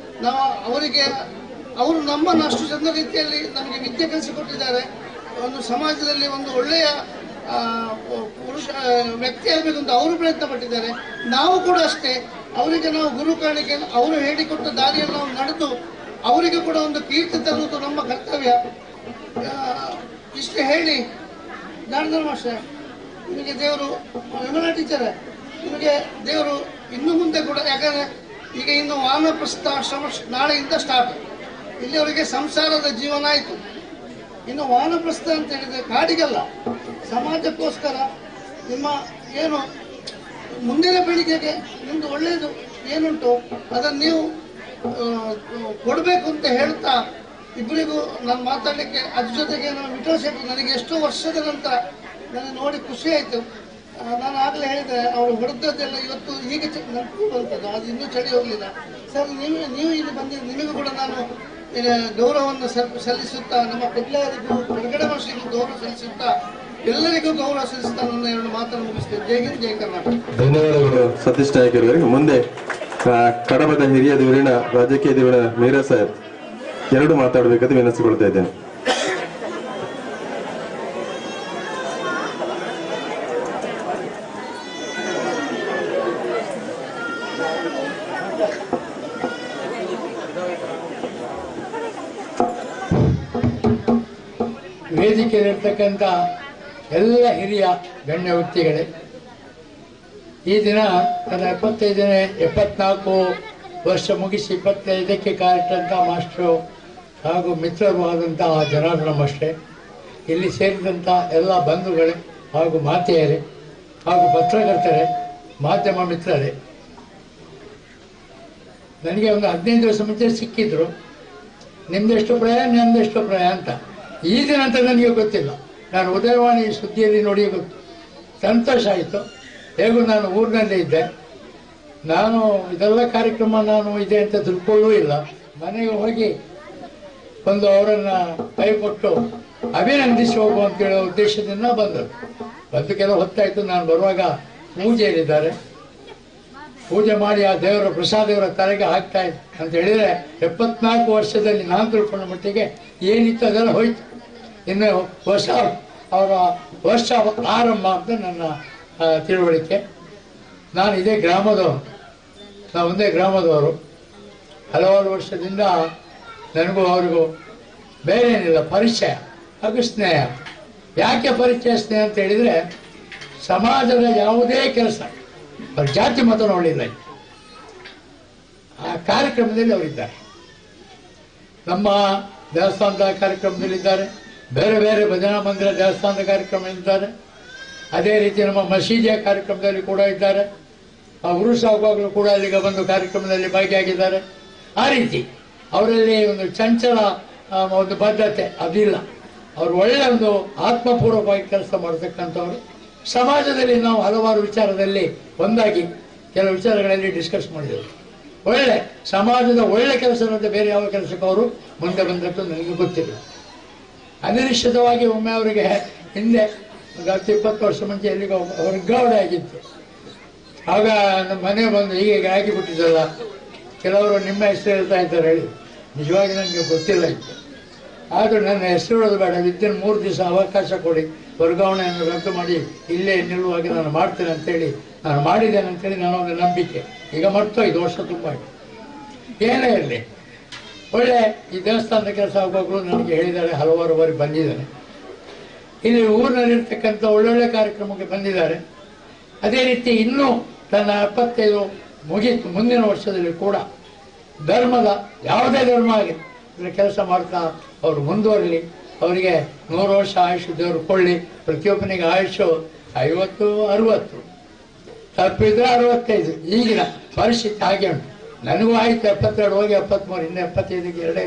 ನಾವು ಅವರಿಗೆ ಅವರು ನಮ್ಮನ್ನು ಅಷ್ಟು ಚಂದ ರೀತಿಯಲ್ಲಿ ನಮಗೆ ವಿದ್ಯೆ ಕಲಿಸಿಕೊಟ್ಟಿದ್ದಾರೆ. ಒಂದು ಸಮಾಜದಲ್ಲಿ ಒಂದು ಒಳ್ಳೆಯ ಪುರುಷ ವ್ಯಕ್ತಿ ಆಗಬೇಕು ಅಂತ ಅವರು ಪ್ರಯತ್ನ ಪಟ್ಟಿದ್ದಾರೆ. ನಾವು ಕೂಡ ಅಷ್ಟೇ ಅವರಿಗೆ ನಾವು ಗುರು ಕಾಣಿಕೆ ಅವರು ಹೇಳಿಕೊಟ್ಟ ದಾರಿಯನ್ನು ನಾವು ನಡೆದು ಅವರಿಗೆ ಕೂಡ ಒಂದು ಕೀರ್ತಿ ತರುವುದು ನಮ್ಮ ಕರ್ತವ್ಯ. ಇಷ್ಟು ಹೇಳಿ ಜನಾರ್ದನ ಮಾಸ್ಟರ್, ನಿಮಗೆ ದೇವರು, ವಿಮಲಾ ಟೀಚರೇ, ನಿಮಗೆ ದೇವರು ಇನ್ನು ಮುಂದೆ ಕೂಡ, ಯಾಕಂದರೆ ಈಗ ಇನ್ನು ವಾನಪ್ರಸ್ಥ ಆಶ್ರಮ ನಾಳೆಯಿಂದ ಸ್ಟಾರ್ಟ್, ಇಲ್ಲಿಯವರಿಗೆ ಸಂಸಾರದ ಜೀವನ ಆಯಿತು. ಇನ್ನು ವಾನಪ್ರಸ್ಥ ಅಂತ ಹೇಳಿದರೆ ಕಾಡಿಗಲ್ಲ, ಸಮಾಜಕ್ಕೋಸ್ಕರ ನಿಮ್ಮ ಏನು ಮುಂದಿನ ಪೀಳಿಗೆಗೆ ನಿಮ್ಮದು ಒಳ್ಳೆಯದು ಏನುಂಟು ಅದನ್ನು ನೀವು ಕೊಡಬೇಕು ಅಂತ ಹೇಳ್ತಾ ಇಬ್ಬರಿಗೂ ನಾನು ಮಾತಾಡಲಿಕ್ಕೆ, ಅದ್ರ ಜೊತೆಗೆ ನಾನು ವಿಠಲ್ ಶೆಟ್ಟಿ ನನಗೆ ಎಷ್ಟೋ ವರ್ಷದ ನಂತರ ನನಗೆ ನೋಡಿ ಖುಷಿ ಆಯಿತು. ನಾನು ಆಗಲೇ ಹೇಳಿದೆ, ಅವರು ಹೊಡೆದದ್ದೆಲ್ಲ ಇವತ್ತು ಈಗ ನೆನಪು ಬಂತದ್ದು, ಅದು ಇನ್ನೂ ಚಳಿ ಹೋಗಲಿಲ್ಲ. ಸರ್, ನೀವು ಇಲ್ಲಿ ಬಂದಿದ್ದು ನಿಮಗೂ ಕೂಡ ನಾನು ಗೌರವವನ್ನು ಸಲ್ಲಿಸುತ್ತಾ, ನಮ್ಮ ಪೆಡ್ಲಾರಿಗೂ ಹೊರಗಡೆ ಮನುಷ್ಯರಿಗೂ ಗೌರವ ಸಲ್ಲಿಸುತ್ತಾ, ಎಲ್ಲರಿಗೂ ಗೌರವ ಸಲ್ಲಿಸುತ್ತಾ ನನ್ನ ಎರಡು ಮಾತನ್ನು ಮುಗಿಸ್ತೇನೆ. ಜೈ ಹಿಂದ್, ಜೈ ಕರ್ನಾಟಕ. ಧನ್ಯವಾದಗಳು ಸತೀಶ್ ನಾಯಕರವರಿಗೆ. ಮುಂದೆ ಕಡಬದ ಹಿರಿಯ ಧುರೀಣ, ರಾಜಕೀಯ ಧುರೀಣ ಮೀರಾ ಸಾಹೇಬ್ ಎರಡು ಮಾತಾಡಬೇಕಂತ ವಿನಂತಿಸಿಕೊಳ್ತಾ ಇದ್ದೇನೆ. ವೇದಿಕೆಯಲ್ಲಿರ್ತಕ್ಕಂಥ ಎಲ್ಲ ಹಿರಿಯ ಗಣ್ಯ ವ್ಯಕ್ತಿಗಳೇ, ಈ ದಿನ ತನ್ನ 74 ವರ್ಷ ಮುಗಿಸಿ 25ಕ್ಕೆ ಕಾಲಿಟ್ಟಂಥ ಮಾಸ್ಟ್ರು ಹಾಗೂ ಮಿತ್ರರು ಆದಂತಹ ಜನಾರ್ದನ ಮಾಸ್ಟ್ರೆ, ಇಲ್ಲಿ ಸೇರಿದಂಥ ಎಲ್ಲ ಬಂಧುಗಳೇ ಹಾಗೂ ಮಾತೆಯರೇ ಹಾಗೂ ಪತ್ರಕರ್ತರೇ, ಮಾಧ್ಯಮ ಮಿತ್ರರೇ, ನನಗೆ ಒಂದು 15 ವರ್ಷ ಮುಂಚೆ ಸಿಕ್ಕಿದ್ರು. ನಿಮ್ಮದೆಷ್ಟು ಪ್ರಾಯ, ನಮ್ಮದೆಷ್ಟು ಪ್ರಾಯ ಅಂತ ಈ ದಿನ ಅಂತ ನನಗೆ ಗೊತ್ತಿಲ್ಲ. ನಾನು ಉದಯವಾಣಿ ಸುದ್ದಿಯಲ್ಲಿ ನೋಡಿ ಗೊತ್ತು, ಸಂತೋಷ ಆಯಿತು. ಹೇಗೂ ನಾನು ಊರಿನಲ್ಲೇ ಇದ್ದೆ, ನಾನು ಇದೆಲ್ಲ ಕಾರ್ಯಕ್ರಮ ನಾನು ಇದೆ ಅಂತ ತಿಳ್ಕೊಳ್ಳೂ ಇಲ್ಲ. ಮನೆಗೆ ಹೋಗಿ ಬಂದು ಅವರನ್ನು ಕೈ ಕೊಟ್ಟು ಅಭಿನಂದಿಸಿ ಹೋಗು ಅಂತೇಳೋ ಉದ್ದೇಶದಿಂದ ಬಂದರು. ಬಂದು ಕೆಲವು ಹೊತ್ತಾಯಿತು. ನಾನು ಬರುವಾಗ ಪೂಜೆಯಲ್ಲಿದ್ದಾರೆ. ಪೂಜೆ ಮಾಡಿ ಆ ದೇವರ ಪ್ರಸಾದವರ ತಲೆಗೆ ಹಾಕ್ತಾ ಇತ್ತು ಅಂತ ಹೇಳಿದರೆ 74 ವರ್ಷದಲ್ಲಿ ನಾನು ತಿಳ್ಕೊಂಡ ಮಟ್ಟಿಗೆ ಏನಿತ್ತು ಅದೆಲ್ಲ ಹೋಯ್ತು. ಇನ್ನು ಹೊಸ ಅವರ ವರ್ಷ ಆರಂಭ ಅಂತ ನನ್ನ ತಿಳುವಳಿಕೆ. ನಾನು ಇದೇ ಗ್ರಾಮದವರು, ನಾವು ಒಂದೇ ಗ್ರಾಮದವರು. ಹಲವಾರು ವರ್ಷದಿಂದ ನನಗೂ ಅವ್ರಿಗೂ ಬೇರೆ ಏನಿಲ್ಲ, ಪರಿಚಯ ಹಾಗೂ ಸ್ನೇಹ. ಯಾಕೆ ಪರಿಚಯ ಸ್ನೇಹ ಅಂತ ಹೇಳಿದರೆ, ಸಮಾಜದ ಯಾವುದೇ ಕೆಲಸ ಅವ್ರ ಜಾತಿ ಮತ ನೋಡಲಿಲ್ಲ, ಆ ಕಾರ್ಯಕ್ರಮದಲ್ಲಿ ಅವರಿದ್ದಾರೆ. ನಮ್ಮ ದೇವಸ್ಥಾನದ ಕಾರ್ಯಕ್ರಮದಲ್ಲಿದ್ದಾರೆ, ಬೇರೆ ಬೇರೆ ಭಜನಾ ಮಂದಿರ ದೇವಸ್ಥಾನದ ಕಾರ್ಯಕ್ರಮದಲ್ಲಿದ್ದಾರೆ, ಅದೇ ರೀತಿ ನಮ್ಮ ಮಸೀದಿಯ ಕಾರ್ಯಕ್ರಮದಲ್ಲಿ ಕೂಡ ಇದ್ದಾರೆ. ಆ ಉರುಸ್ ಆಗುವಾಗಲೂ ಕೂಡ ಅಲ್ಲಿಗೆ ಬಂದು ಕಾರ್ಯಕ್ರಮದಲ್ಲಿ ಭಾಗಿಯಾಗಿದ್ದಾರೆ. ಆ ರೀತಿ ಅವರಲ್ಲಿ ಒಂದು ಚಂಚಲ ಒಂದು ಬದ್ಧತೆ ಅದಿಲ್ಲ. ಅವರು ಒಳ್ಳೆಯ ಒಂದು ಆತ್ಮಪೂರ್ವಕವಾಗಿ ಕೆಲಸ ಮಾಡತಕ್ಕಂಥವ್ರು. ಸಮಾಜದಲ್ಲಿ ನಾವು ಹಲವಾರು ವಿಚಾರದಲ್ಲಿ ಒಂದಾಗಿ ಕೆಲವು ವಿಚಾರಗಳಲ್ಲಿ ಡಿಸ್ಕಸ್ ಮಾಡಿದೆವು. ಒಳ್ಳೆ ಸಮಾಜದ ಒಳ್ಳೆ ಕೆಲಸ ಅನ್ನೋದು ಬೇರೆ ಯಾವ ಕೆಲಸಕ್ಕೂ ಅವರು ಮುಂದೆ ಬಂದದ್ದು ನನಗೆ ಗೊತ್ತಿಲ್ಲ. ಅನಿರೀಕ್ಷಿತವಾಗಿ ಒಮ್ಮೆ ಅವರಿಗೆ ಹಿಂದೆ ಒಂದು 10-20 ವರ್ಷ ಮುಂಚೆ ಎಲ್ಲಿಗೋ ವರ್ಗಾವಣೆ ಆಗಿತ್ತು. ಆಗ ನಮ್ಮ ಮನೆ ಬಂದು ಹೀಗೆ ಆಗಿಬಿಟ್ಟಿದ್ದಲ್ಲ, ಕೆಲವರು ನಿಮ್ಮ ಹೆಸರು ಹೇಳ್ತಾ ಇದ್ದಾರೆ ಹೇಳಿ, ನಿಜವಾಗಿ ನನಗೆ ಗೊತ್ತಿಲ್ಲ ಇತ್ತು. ಆದರೂ ನನ್ನ ಹೆಸರು ಹೇಳೋದು ಬೇಡ, ವಿದ್ಯನ್ 3 ದಿವಸ ಅವಕಾಶ ಕೊಡಿ, ವರ್ಗಾವಣೆಯನ್ನು ರದ್ದು ಮಾಡಿ ಇಲ್ಲೇ ನಿಲ್ಲುವಾಗ ನಾನು ಮಾಡ್ತೇನೆ ಅಂತೇಳಿ ನಾನು ಮಾಡಿದ್ದೇನೆ ಅಂತೇಳಿ ನಾನು ಒಂದು ನಂಬಿಕೆ. ಈಗ ಮರ್ತೋಯ್ತು, ವರ್ಷ ತುಂಬ ಆಯಿತು. ಏನೇ ಇರಲಿ, ಒಳ್ಳೆ ಈ ದೇವಸ್ಥಾನದ ಕೆಲಸ ಆಗುವಾಗಲೂ ನನಗೆ ಹೇಳಿದ್ದಾರೆ, ಹಲವಾರು ಬಾರಿ ಬಂದಿದ್ದಾನೆ. ಇಲ್ಲಿ ಊರಿನಲ್ಲಿರ್ತಕ್ಕಂಥ ಒಳ್ಳೊಳ್ಳೆ ಕಾರ್ಯಕ್ರಮಕ್ಕೆ ಬಂದಿದ್ದಾರೆ. ಅದೇ ರೀತಿ ಇನ್ನೂ ತನ್ನ 75 ಮುಗೀತು, ಮುಂದಿನ ವರ್ಷದಲ್ಲಿ ಕೂಡ ಧರ್ಮದ ಯಾವುದೇ ಧರ್ಮ ಆಗಲಿ ಇದರ ಕೆಲಸ ಮಾಡ್ತಾ ಅವರು ಮುಂದುವರಲಿ. ಅವರಿಗೆ 100 ವರ್ಷ ಆಯುಷ್ ದೇವರು ಕೊಳ್ಳಿ. ಪ್ರತಿಯೊಬ್ಬನಿಗೆ ಆಯುಷು 50 60, ತಪ್ಪಿದ್ರೆ 65. ಈಗಿನ ಪರಿಸ್ಥಿತಿ ಹಾಗೆ ಉಂಟು. ನನಗೂ ಆಯಿತು 72 ಹೋಗಿ 73, ಇನ್ನು 75ಕ್ಕೆ ಎರಡೇ.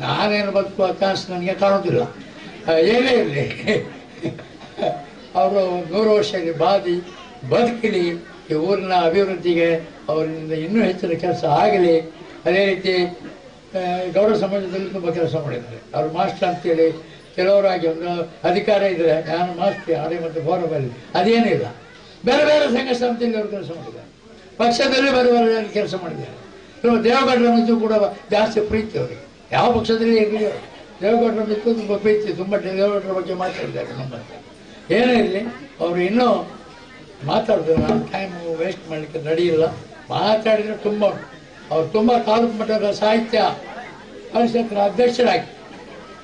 ನಾನೇನು ಬದುಕುವ ಚಾನ್ಸ್ ನನಗೆ ಕಾಣೋದಿಲ್ಲ. ಏನೇ ಇರಲಿ, ಅವರು 100 ವರ್ಷದಲ್ಲಿ ಬಾದಿ ಬದುಕಲಿ, ಈ ಊರಿನ ಅಭಿವೃದ್ಧಿಗೆ ಅವರಿಂದ ಇನ್ನೂ ಹೆಚ್ಚಿನ ಕೆಲಸ ಆಗಲಿ. ಅದೇ ರೀತಿ ಗೌಡ ಸಮಾಜದಲ್ಲಿ ತುಂಬ ಕೆಲಸ ಮಾಡಿದ್ದಾರೆ. ಅವರು ಮಾಸ್ಟರ್ ಅಂತೇಳಿ ಕೆಲವರಾಗಿ ಒಂದು ಅಧಿಕಾರ ಇದ್ದರೆ ನಾನು ಮಾಸ್ಟರ್ ಅದೇ ಮತ್ತು ಫೋರಮಲ್ಲಿ ಅದೇನಿಲ್ಲ, ಬೇರೆ ಬೇರೆ ಸಂಘ ಸಂಸ್ಥೆಯಲ್ಲಿ ಅವರು ಕೆಲಸ ಮಾಡಿದ್ದಾರೆ, ಪಕ್ಷದಲ್ಲಿ ಬೇರೆ ಬೇರೆ ಕೆಲಸ ಮಾಡಿದ್ದಾರೆ. ಕೆಲವು ದೇವೇಗೌಡರ ಮಿತ್ರ ಕೂಡ ಜಾಸ್ತಿ ಪ್ರೀತಿ ಅವರಿಗೆ, ಯಾವ ಪಕ್ಷದಲ್ಲಿ ಇರಲಿ ದೇವೇಗೌಡರ ಮಿತ್ರ ತುಂಬ ಪ್ರೀತಿ, ತುಂಬ ದೇವೇಗೌಡರ ಬಗ್ಗೆ ಮಾತಾಡಿದ್ದಾರೆ ನಮ್ಮ. ಏನೇ ಇರಲಿ ಅವರು ಇನ್ನೂ ಮಾತಾಡಿದ್ರು, ನಾನು ಟೈಮು ವೇಸ್ಟ್ ಮಾಡಲಿಕ್ಕೆ ನಡೆಯಿಲ್ಲ, ಮಾತಾಡಿದರೆ ತುಂಬ ಉಂಟು. ಅವರು ತುಂಬ ತಾಲೂಕು ಮಟ್ಟದ ಸಾಹಿತ್ಯ ಪರಿಷತ್ತಿನ ಅಧ್ಯಕ್ಷರಾಗಿ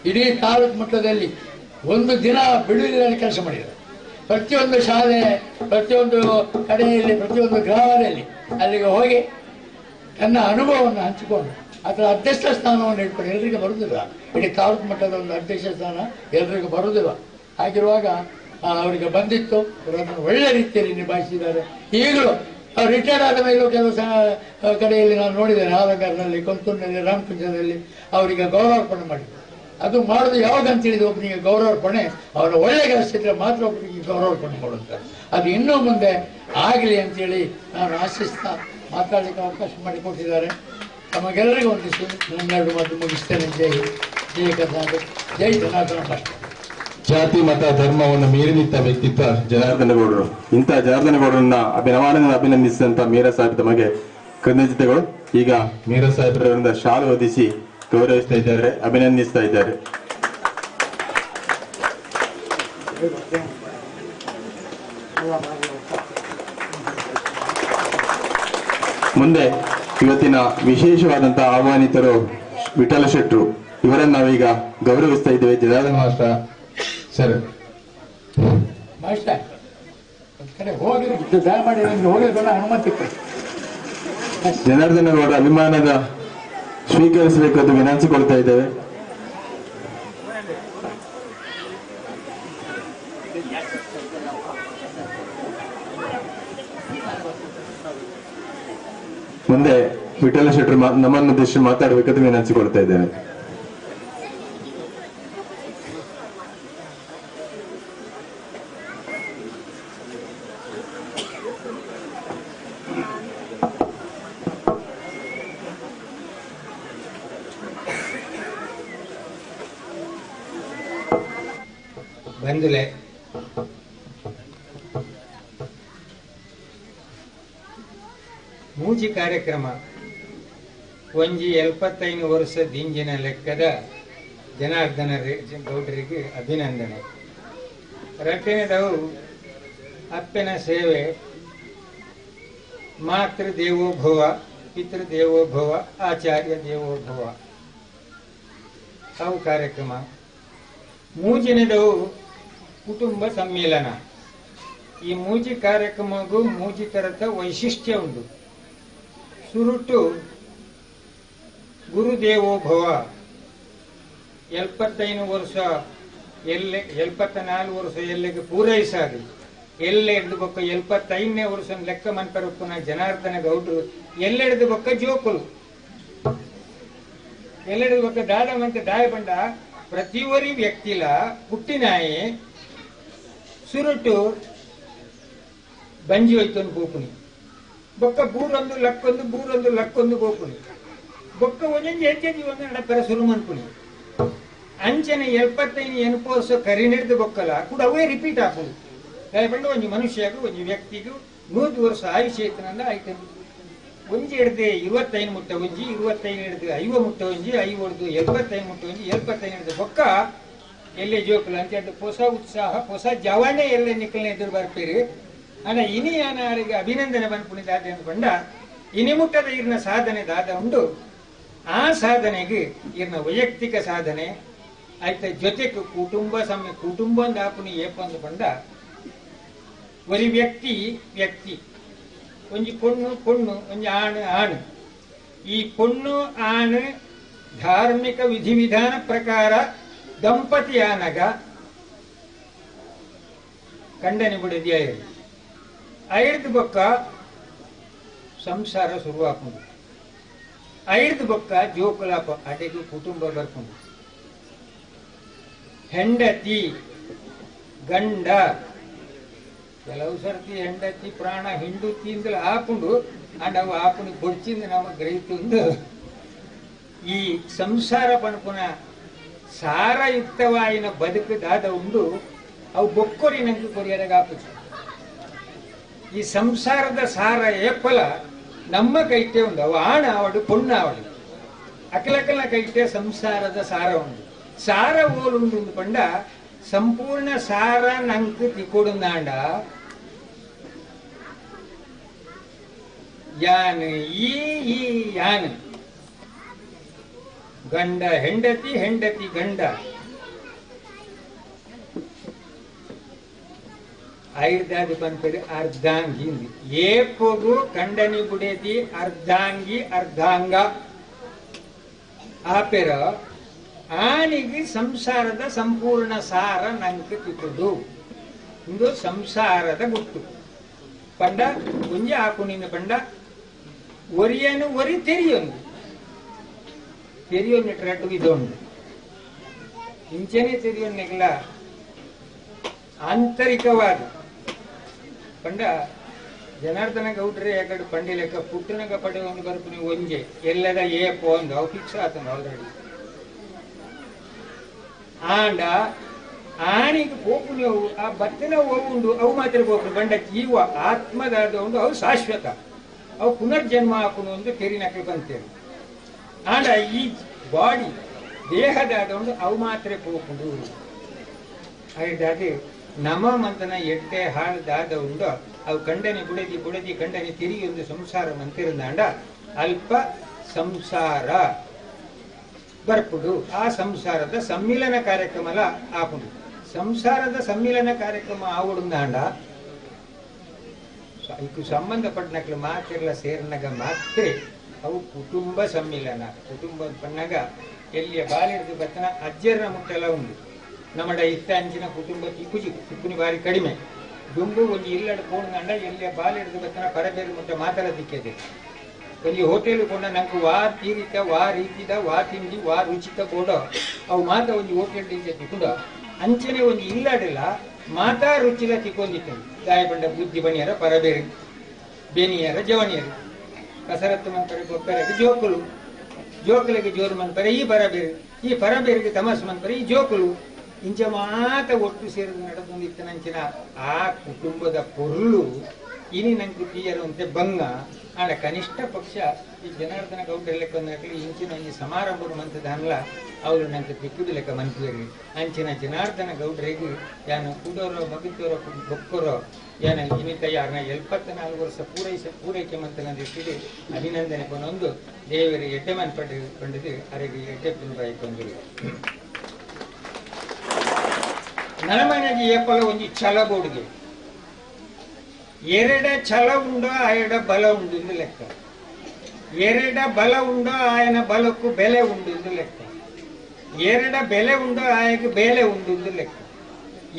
ಇಡೀ ತಾಲೂಕು ಮಟ್ಟದಲ್ಲಿ ಒಂದು ದಿನ ಬಿಡುವಿಲ್ಲದೆ ಕೆಲಸ ಮಾಡಿದ್ದಾರೆ. ಪ್ರತಿಯೊಂದು ಶಾಲೆ, ಪ್ರತಿಯೊಂದು ಕಡೆಯಲ್ಲಿ, ಪ್ರತಿಯೊಂದು ಗ್ರಾಮದಲ್ಲಿ ಅಲ್ಲಿಗೆ ಹೋಗಿ ತನ್ನ ಅನುಭವವನ್ನು ಹಂಚಿಕೊಂಡು ಅದರ ಅಧ್ಯಕ್ಷ ಸ್ಥಾನವನ್ನು ಇಟ್ಕೊಂಡು, ಎಲ್ರಿಗೂ ಬರುವುದಿಲ್ಲ, ಇಡೀ ತಾಲೂಕು ಮಟ್ಟದ ಒಂದು ಅಧ್ಯಕ್ಷ ಸ್ಥಾನ ಎಲ್ರಿಗೂ ಬರುವುದಿಲ್ಲ. ಹಾಗಿರುವಾಗ ಅವರಿಗೆ ಬಂದಿತ್ತು, ಅವರು ಅದನ್ನು ಒಳ್ಳೆ ರೀತಿಯಲ್ಲಿ ನಿಭಾಯಿಸಿದ್ದಾರೆ. ಈಗಲೂ ಅವ್ರು ರಿಟೈರ್ಡ್ ಆದ ಮೇಲೂ ಕೆಲವು ಕಡೆಯಲ್ಲಿ ನಾನು ನೋಡಿದ್ದೇನೆ, ಆಲಂಗಾರ್ನಲ್ಲಿ, ಕೊಲ್ತೂರಿನಲ್ಲಿ, ರಾಮಕುಂಜದಲ್ಲಿ ಅವರಿಗೆ ಗೌರವಾರ್ಪಣೆ ಮಾಡಿದ್ರು. ಅದು ಮಾಡೋದು ಯಾವಾಗ ಅಂತೇಳಿದ ಒಬ್ಬನಿಗೆ ಗೌರವಾರ್ಪಣೆ, ಅವರ ಒಳ್ಳೆ ಕೆಲಸ ಇದ್ದರೆ ಮಾತ್ರ ಒಬ್ಬನಿಗೆ ಗೌರವಾರ್ಪಣೆ ಮಾಡುತ್ತಾರೆ. ಅದು ಇನ್ನೂ ಮುಂದೆ ಆಗಲಿ ಅಂತೇಳಿ ನಾನು ಆಶಿಸ್ತಾ ಮಾತಾಡಲಿಕ್ಕೆ ಅವಕಾಶ ಮಾಡಿಕೊಟ್ಟಿದ್ದಾರೆ. ತಮಗೆಲ್ಲರಿಗೂ ಒಂದಿಷ್ಟು ನನ್ನೆರಡು ಮಾತು ಮುಗಿಸ್ತೇನೆ. ಜೈ ಜಯ ಕರ್ನಾಟಕ, ಜೈ ಜನಾರ್ದನ ಮಾಸ್ಟರ್. ಜಾತಿ ಮತ ಧರ್ಮವನ್ನು ಮೀರಿ ನಿಂತ ವ್ಯಕ್ತಿತ್ವ ಜನಾರ್ದನ ಗೌಡರು. ಇಂಥ ಜನಾರ್ದನ ಗೌಡರನ್ನ ಅಭಿನಂದಿಸಿದಂತ ಮೀರಾ ಸಾಹೇಬ್ ತಮಗೆ ಕೃತಜ್ಞತೆಗಳು. ಈಗ ಮೀರಾ ಸಾಹೇಬ್ರವರಿಂದ ಶಾಲು ಹೊದಿಸಿ ಗೌರವಿಸ್ತಾ ಇದ್ದಾರೆ, ಅಭಿನಂದಿಸ್ತಾ ಇದ್ದಾರೆ. ಮುಂದೆ ಇವತ್ತಿನ ವಿಶೇಷವಾದಂತಹ ಆಹ್ವಾನಿತರು ವಿಠಲ ಶೆಟ್ರು, ಇವರನ್ನು ನಾವೀಗ ಗೌರವಿಸ್ತಾ ಇದ್ದೇವೆ. ಜನಾರ್ದನ ಮಾಸ್ಟರ್ ಸರ್, ಮಾಸ್ಟರ್ ಕಡೆ ಹೋಗಿ ದಯಮಾಡಿ ಹೋಗಲಿಕ್ಕೆ ಅನುಮತಿ ಕೊಡಿ. ಜನಾರ್ದನ ಗೌಡ ಅಭಿಮಾನದ ಸ್ವೀಕರಿಸಬೇಕು ಅಂತ ವಿನಂತಿಸಿಕೊಳ್ತಾ ಇದ್ದೇವೆ. ಮುಂದೆ ವಿಠಲ ಶೆಟ್ಟರು ನಮ್ಮನ್ನು ಉದ್ದೇಶಿಸಿ ಮಾತಾಡಬೇಕಂತ ವಿನಂತಿಸಿಕೊಳ್ತಾ ಇದ್ದೇವೆ. ಬಂಧುಲೆ, ಮೂಜಿ ಕಾರ್ಯಕ್ರಮ ಒಂಜಿ 75 ವರ್ಷ ದಿಂಜಿನ ಲೆಕ್ಕದ ಜನಾರ್ದನ ಗೌಡರಿಗೆ ಅಭಿನಂದನೆ. ರಟ್ಟನೆದವು ಅಪ್ಪನ ಸೇವೆ, ಮಾತೃದೇವೋಭವ, ಪಿತೃದೇವೋಭವ, ಆಚಾರ್ಯ ದೇವೋಭವ ಅವು ಕಾರ್ಯಕ್ರಮ. ಮೂಜಿನದವು ಕುಟುಂಬ ಸಮ್ಮೇಳನ. ಈ ಮೂಜಿ ಕಾರ್ಯಕ್ರಮಗೂ ಮೂಜಿ ತರದ ವೈಶಿಷ್ಟ್ಯ ಉಂಟು. ಸುರುಟು ಗುರುದೇವೋಭವ 75 ವರ್ಷ ಎಲ್ಲೆ 74 ವರ್ಷ ಎಲ್ಲೆಗೆ ಪೂರೈಸಾಗಿ ಎಲ್ಲೆ ಹಿಡ್ದು ಬೊಕ್ಕ 75ನೇ ವರ್ಷ ಲೆಕ್ಕ ಮನ್ಪರಪ್ಪನ ಜನಾರ್ದನ ಗೌಡ್ರು ಎಲ್ಲೆಡ್ದು ಬೊಕ್ಕ ಜೋಕುಲು ಎಲ್ಲೆಡ್ದು ಬೊಕ್ಕ ದಾದ ಮಂತೆ ದಾಯ ಬಂಡ ಪ್ರತಿಯೊರಿ ವ್ಯಕ್ತಿಲ ಪುಟ್ಟಿನಾಯಿ ಸುರುಟು ಬಂಜಿ ಹೋಯ್ತು ಪೋಪುನಿ ಬೊಕ್ಕ ಬೂರೊಂದು ಲಕ್ಕೊಂದು ಬೂರೊಂದು ಲಕ್ಕೊಂದು ಪೋಪುನಿ ಬೊಕ್ಕ ಒಂದೊಂದು ಹೆಜ್ಜೆ ಒಂದು ನಡಪರ ಸುರು ಮನ್ಪುನಿ ಅಂಚನೆ 75 80 ವರ್ಷ ಕರಿ ನಡೆದು ಬೊಕ್ಕಲ ಕೂಡ ಅವೇ ರಿಪೀಟ್ ಆಪುನಿ. ದಯಪಂಡು ಒಂಜಿ ಮನುಷ್ಯಗೂ ಒಂಜಿ ವ್ಯಕ್ತಿಗೂ 100 ವರ್ಷ ಆಯುಷ್ಯ ಇತ್ತನಂದ ಆಯ್ತು. ಒಂಜಿ ಹಿಡ್ದು 25 ಮುಟ್ಟ ಒಂಜಿ, 25 ಹಿಡ್ದು 50 ಮುಟ್ಟ ಒಂಜಿ, 50 ಹಿಡ್ದು 75 ಮುಟ್ಟ ಒಂಜಿ, 75 ಹಿಡ್ದು ಬೊಕ್ಕ ಎಲ್ಲೆ ಜೋಕುಲು ಅಂತ ಹೊಸ ಉತ್ಸಾಹ ಹೊಸ ಜವಾನೆ ಎಲ್ಲ ನಿಕ್ಕಲ್ನ ಎದುರು ಬರ್ತೀರಿ. ಅಣ್ಣ ಇನಿ ಅನಾರಿಗೆ ಅಭಿನಂದನೆ ಬಂದ್ಪುಣಿ ದಾದ ಅಂದ್ಕೊಂಡ ಇನಿ ಮುಟ್ಟದ ಇರ್ನ ಸಾಧನೆ ದಾದ ಉಂಟು. ಆ ಸಾಧನೆಗೆ ಇರ್ನ ವೈಯಕ್ತಿಕ ಸಾಧನೆ ಆಯ್ತ ಜೊತೆಗೆ ಕುಟುಂಬ ಸಮಯ ಕುಟುಂಬ ಆಪುನಿ ಏಪಂದುಕೊಂಡ ಒರಿ ವ್ಯಕ್ತಿ ವ್ಯಕ್ತಿ ಒಂಜಿ ಪೊಣ್ಣು ಪೊಣ್ಣು ಒಂಜಿ ಆಣು ಆಣು ಈ ಪೊಣ್ಣು ಆಣು ಧಾರ್ಮಿಕ ವಿಧಿವಿಧಾನ ಪ್ರಕಾರ ದಂಪತಿ ಆನಗ ಕಂಡನಿ ಬಿಡದಿ ಐದು ಐದು ಬೊಕ್ಕ ಸಂಸಾರ ಶುರುವಾಕೊಂಡು ಐದು ಬೊಕ್ಕ ಜೋಕುಲಾಪ ಅಡೆಗೂ ಕುಟುಂಬ ಬರ್ಕೊಂಡು ಹೆಂಡತಿ ಗಂಡ ಕೆಲವು ಸರ್ತಿ ಹೆಂಡತಿ ಪ್ರಾಣ ಹಿಂಡುತಿ ಅಂದಲ ಆಪುಂಡು ಅಂಡ್ ಅವು ಆಪುಣಿ ಬೊಡ್ಚಿಂದ ನಮ್ಮ ಗ್ರಹಿತು ಈ ಸಂಸಾರ ಪನ್ಪುನ ಸಾರಯುಕ್ತವಾಯಿನ ಬದುಕು ದಾದ ಉಂಡು ಅವು ಬೊಕ್ಕೊರಿ ನಂಗೆ ಕೊರಿಯರಗಾಪುಜಿ. ಈ ಸಂಸಾರದ ಸಾರ ಏಪಲ ನಮ್ಮ ಕೈಟೆ ಉಂಡು, ಅವು ಆಣ ಆವಡು ಪೊಣ್ಣು ಆವಡು ಅಕಲಕಲ ಕೈಟೆ ಸಂಸಾರದ ಸಾರ ಉಂಡು. ಸಾರ ಓಲುಂಡು ಪಂಡ ಸಂಪೂರ್ಣ ಸಾರ ನಂಕ್ ತಿಕೊಡುಂದಾಂಡ ಯಾನ್ ಈ ಈ ಯಾನ್ ಗಂಡ ಹೆಂಡತಿ ಹೆಂಡತಿ ಗಂಡ ಐರ್ದಾದಿ ಪನ್ಪೆಡು ಅರ್ಧಾಂಗಿ ಏಪೊಗು ಕಂಡನಿ ಬುಡೇದಿ ಅರ್ಧಾಂಗಿ ಅರ್ಧಾಂಗ ಆಪೆರ ಆನಿಗೆ ಸಂಸಾರದ ಸಂಪೂರ್ಣ ಸಾರ ನಂಗೆ ತಿಕ್ಕುದು. ಇಂದು ಸಂಸಾರದ ಗುಟ್ಟು ಪಂಡ ಒಂಜಿ ಆಕುನಿಂದ ಪಂಡ ಒರಿಯನು ಒರಿ ತೆರಿಯೊಂದು ತೆರಿಯೊಂದು ಟ್ರಟ್ಟು ಇದೊಂದು ಇಂಚನೆ ತೆರಿಯೊನ್ನೆಲ್ಲ ಆಂತರಿಕವಾದ ಪಂಡ ಜನಾರ್ದನ ಗೌಡ್ರೆ ಯಾಕಡೆ ಪಂಡಿ ಲೆಕ್ಕ ಪುಟ್ಟನಗ ಪಡೆಯೊಂದು ಬರ್ಪುನಿ ಒಂಜೆ ಎಲ್ಲದ ಏಪೋ ಒಂದು ಅವು ಫಿಕ್ಸ್ ಆತನ ಆಲ್ರೆಡಿ. ಆಂಡ ಆಣಿಗೆ ಪೋಪುನಿ ಅವು ಆ ಬತ್ತಿನ ಉಂಡು ಅವು ಮಾತ್ರ ಪೋಪುನಿ ಬಂಡ ಜೀವ ಆತ್ಮದಾದ ಉಂಡು ಅವು ಶಾಶ್ವತ ಅವು ಪುನರ್ಜನ್ಮ ಆಪುನು ಒಂದು ತೆರಿನಕ್ಕೆ ಬಂತೇವೆ. ಆಂಡ ಈ ಬಾಡಿ ದೇಹದಾದ ಉಂಡು ಅವು ಮಾತ್ರ ಪೋಪುಂಡು. ಹಾಗಾಗಿ ನಮ ಮಂತನ ಎಡ್ಡೆ ಹಾಳ್ದಾದ ಉಂಡು ಅವು ಕಂಡನೆ ಬುಡದಿ ಬುಡದಿ ಕಂಡನೆ ತಿರುಗಿ ಒಂದು ಸಂಸಾರ ಮಂತಿರಂದಾಂಡ ಅಲ್ಪ ಸಂಸಾರ ಬರ್ಪುಡು. ಆ ಸಂಸಾರದ ಸಮ್ಮಿಲನ ಕಾರ್ಯಕ್ರಮಲ ಆಪುಂಡು. ಸಂಸಾರದ ಸಮ್ಮಿಲನ ಕಾರ್ಯಕ್ರಮ ಆವುಡುಂದಾಂಡ ಇದಕ್ಕೆ ಸಂಬಂಧಪಟ್ಟನಕ್ಲು ಮಾತಿರ್ಲ ಸೇರ್ನಾಗ ಮಾತ್ರ ಅವು ಕುಟುಂಬ ಸಮ್ಮಿಲನ. ಕುಟುಂಬ ಪಣ್ಣಾಗ ಎಲ್ಲಿಯ ಬಾಲಿಡ್ದು ಬತ್ತನ ಅಜ್ಜರ ಮುಟ್ಟೆಲ್ಲ ಉಂಡು. ನಮ್ಮಡ ಇತ್ತ ಅಂಚಿನ ಕುಟುಂಬ ತಿಕ್ಕುಜಿ ತಿಕ್ಕುನಿ ಬಾರಿ ಕಡಿಮೆ ದುಂಬು ಒಂಜಿ ಇಲ್ಲಡ ಪೋಣಂಡ ಎಲ್ಲಿಯ ಬಾಲಿಡ್ದು ಬತ್ತನ ಪರಬೇರು ಮುಟ್ಟ ಮಾತಲ ತಿಕ್ಕದೆ. ಒಂಜಿ ಹೋಟೆಲ್ ಕೊಂಡ ನಂಗೆ ವಾ ತೀರಿತ ವಾ ರೀತಿದ ವಾ ತಿಂಡಿ ವಾ ರುಚಿತ ಬೋಡ ಅವು ಮಾತ ಒಂಜಿ ಹೋಟೆಲ್ ತಿಕ್ಕುಂಡ ಅಂಚನೆ ಒಂಜಿ ಇಲ್ಲಡಿಲ್ಲ ಮಾತಾ ರುಚಿಲ ತಿಕ್ಕೊಂದಿತ್ತು. ಗಾಯಪಂಡ ಬುದ್ಧಿ ಬಣಿಯರ ಪರಬೇರು ಬೇನಿಯರ ಜವನಿಯರು ಕಸರತ್ತು ಮಂಪರೆ ಗೊಬ್ಬರಕ್ಕೆ ಜೋಕುಲು ಜೋಕುಲಿಗೆ ಜೋರು ಮನ್ಪರೆ ಈ ಪರಬೇರು ಈ ಪರಬೇರಿಗೆ ತಮಸ್ ಮನ್ಪರೆ ಈ ಜೋಕುಲು ಇಂಚ ಮಾತ ಒಟ್ಟು ಸೇರಿದ ನಡೆದೊಂದಿತ್ತನಂಚಿನ ಆ ಕುಟುಂಬದ ಪೊರುಳು ಇನಿ ನಂಗೆ ತೀಯರುವಂತೆ ಬಂಗ. ಆಡ ಕನಿಷ್ಠ ಪಕ್ಷ ಈ ಜನಾರ್ದನ ಗೌಡ್ರ ಲೆಕ್ಕ ಇಂಚಿನ ಒಂಜಿ ಸಮಾರಂಭ ಮಂತದ ಅವರು ನಂಗೆ ತಿಕ್ಕುದು ಲೆಕ್ಕ ಮನ್ಪುವೇರಿ. ಅಂಚಿನ ಜನಾರ್ದನ ಗೌಡ್ರಿಗೆ ಯಾನು ಕೂಡೋರೋ ಮಗುತ್ತೋರೋ ಬೊಕ್ಕೋರೋ ಯಾನ ಇನಿತ ಯಾರನ್ನ 74 ವರ್ಷ ಪೂರೈಕೆ ಮಂತನ ದೃಷ್ಟಿಗೆ ಅಭಿನಂದನೆ ಕೊನೊಂದು ದೇವರಿಗೆ ಎಡ್ಡೆ ಮನ್ ಪಡೆದು ಅರೆಗೆ ಎಡ್ಡೆ ಪಿನ್ಬಾಯಿಕೊಂದಿಲ್ಲ. ನರಮನೆಗೆ ಏಪಲ ಒಂಜಿ ಛಲ ಬೋಡಿಗೆ ಎರಡ ಛಲ ಉಂಡೋ ಆಯಡ ಬಲ ಉಂಡು ಎಂದು ಲೆಕ್ಕ. ಎರಡ ಬಲ ಉಂಡೋ ಆಯನ ಬಲಕ್ಕೂ ಬೆಲೆ ಉಂಡು ಎಂದು ಲೆಕ್ಕ. ಎರಡ ಬೆಲೆ ಉಂಡೋ ಆಯಕ್ಕೆ ಬೇಲೆ ಉಂಡು ಎಂದು ಲೆಕ್ಕ.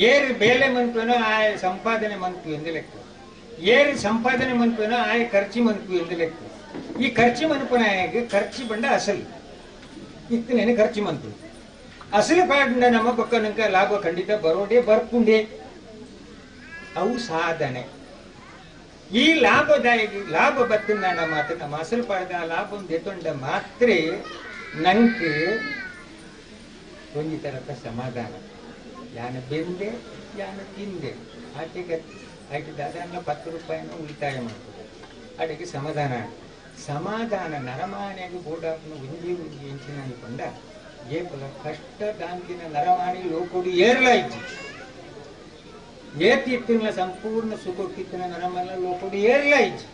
ಏರು ಬೇಲೆ ಮನ್ಪೇನೋ ಆಯ ಸಂಪಾದನೆ ಮನ್ಪು ಎಂದು ಲೆಕ್ಕ. ಏರು ಸಂಪಾದನೆ ಮನ್ಪೇನೋ ಆಯ ಖರ್ಚು ಮನ್ಪು ಎಂದು ಲೆಕ್ಕ. ಈ ಖರ್ಚು ಮನ್ಪನ ಆಯಗೆ ಖರ್ಚು ಬಂಡ ಅಸಲು ಇತ್ತನೇನು ಖರ್ಚು ಮನ್ಪು ಅಸಲು ಪಾಡ ನಮ್ಮ ಪಕ್ಕ ಲಾಭ ಖಂಡಿತ ಬರೋಡೆ ಬರ್ಪುಂಡೆ ಅವು ಸಾಧನೆ. ಈ ಲಾಭದಾಯಕ ಲಾಭ ಬತ್ತಿನ ಮಾತ್ರ ನಮ್ಮ ಅಸಲು ಪಾಡ್ದ ಆ ಲಾಭ ಎತ್ತೊಂಡ ಮಾತ್ರ ನಂಗೆ ಒಂಜಿ ತರಕ ಸಮಾಧಾನ. ಯಾನ ಬೆಂದೆ ಯಾನ ತಿಂದೆ ಆಟೆಗೆ ಆಯ್ತು ದಾದಾನ 10 ರೂಪಾಯಿನ ಉಳಿತಾಯ ಮಾಡ್ತದೆ ಆಟಕ್ಕೆ ಸಮಾಧಾನ. ಸಮಾಧಾನ ನರಮಾನೆಗೆ ಬೋಡಾಪನ ಒಂಜಿ ಒಂಜಿ ಎಂಚಿನ ಅನ್ಕೊಂಡ ಏಪಲ ಕಷ್ಟ ದಾಂತಿನ ನರಮಾನಿ ಲೋಕೋಡು ಏರ್ಲಾಯ್ತು ಏತಿತ್ತಿನ ಸಂಪೂರ್ಣ ಸುಖಕ್ಕಿತ್ತಿನ ನರಮಲ್ಲ ಲೋಕೋಡು ಏರ್ಲಾಯ್ತು.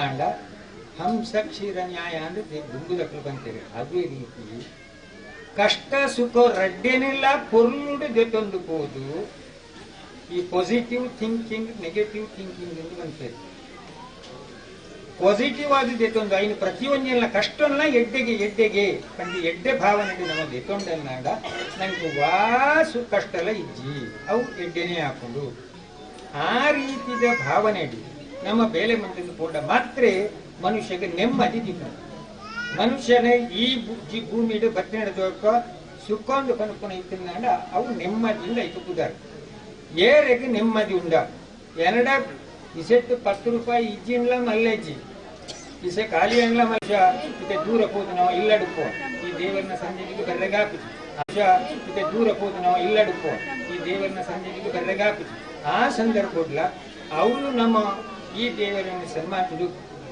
ಆಂಡ ಹಂಸ ಕ್ಷೀರ ನ್ಯಾಯ ಅಂದ್ರೆ ದುಂಬುದಕ್ಕಲು ಬಂತೀರಿ. ಅದೇ ರೀತಿ ಕಷ್ಟ ಸುಖ ರಡ್ಡೇನಿಲ್ಲ ಪೊರುಳುಡು ಜೊತೊಂದು ಹೋದು ಈ ಪಾಸಿಟಿವ್ ಥಿಂಕಿಂಗ್ ನೆಗೆಟಿವ್ ಥಿಂಕಿಂಗ್ ಎಂದು ಬಂತೇವೆ. ಪಾಸಿಟಿವ್ ಆದದ್ದು ಎತ್ತೊಂದು ಐನು ಪ್ರತಿಯೊಂದೆಲ್ಲ ಕಷ್ಟನ್ನ ಎಡ್ಡೆಗೆ ಎಡ್ಡೆಗೆ ಪಂಡಿ ಎಡ್ಡೆ ಭಾವನೆಗೆ ನಮಗೆ ಎತ್ತೊಂಡನ್ನಾಗ ನಂಗೆ ವಾಸು ಕಷ್ಟಲ್ಲ ಇಜ್ಜಿ ಅವು ಎಡ್ಡೆನೇ ಹಾಕೊಂಡು ಆ ರೀತಿಯ ಭಾವನೆ ನಮ್ಮ ಬೇಲೆ ಮಂತ್ರದ ಪೋಂಡ ಮಾತ್ರ ಮನುಷ್ಯಗೆ ನೆಮ್ಮದಿ ದಿಕ್ಕ. ಮನುಷ್ಯನೇ ಈ ಭೂಮಿಡು ಬತ್ತಿ ನಡೆದೋಕ ಸುಖೊಂದು ಕನುಕುನ ಇತ್ತಿನಾಂಡ ಅವು ನೆಮ್ಮದಿಯಿಂದ ಇತ್ತುಕುದಾರೆ. ಏರೆಗೆ ನೆಮ್ಮದಿ ಉಂಡ ಎನಡ ಇಸೆಟ್ಟು 10 ರೂಪಾಯಿ ಇಜ್ಜಿನ್ಲ ಮಲ್ಲೆಜ್ಜಿ ಇಸೆ ಖಾಲಿ ಅಂಗ್ಲ ಮನುಷ್ಯ ಇತ್ತೆ ದೂರ ಪೋದು ನಾವು ಇಲ್ಲಡುಪ್ಪೋ ಈ ದೇವರನ್ನ ಸಂಜೆಗೆ ಬೆರ್ರೆಗಾಪುಜಿ ಮನುಷ್ಯ ಇತ್ತೆ ದೂರ ಪೋದು ನಾವು ಇಲ್ಲಡುಪ್ಪೋ ಈ ದೇವರನ್ನ ಸಂಜೆಗೆ ಬೆರ್ರೆಗಾಪುಜಿ ಆ ಸಂದರ್ಭಡ್ಲ ಅವನು ನಮ್ಮ ಈ ದೇವರನ್ನು ಸನ್ಮಾನಿಸುದು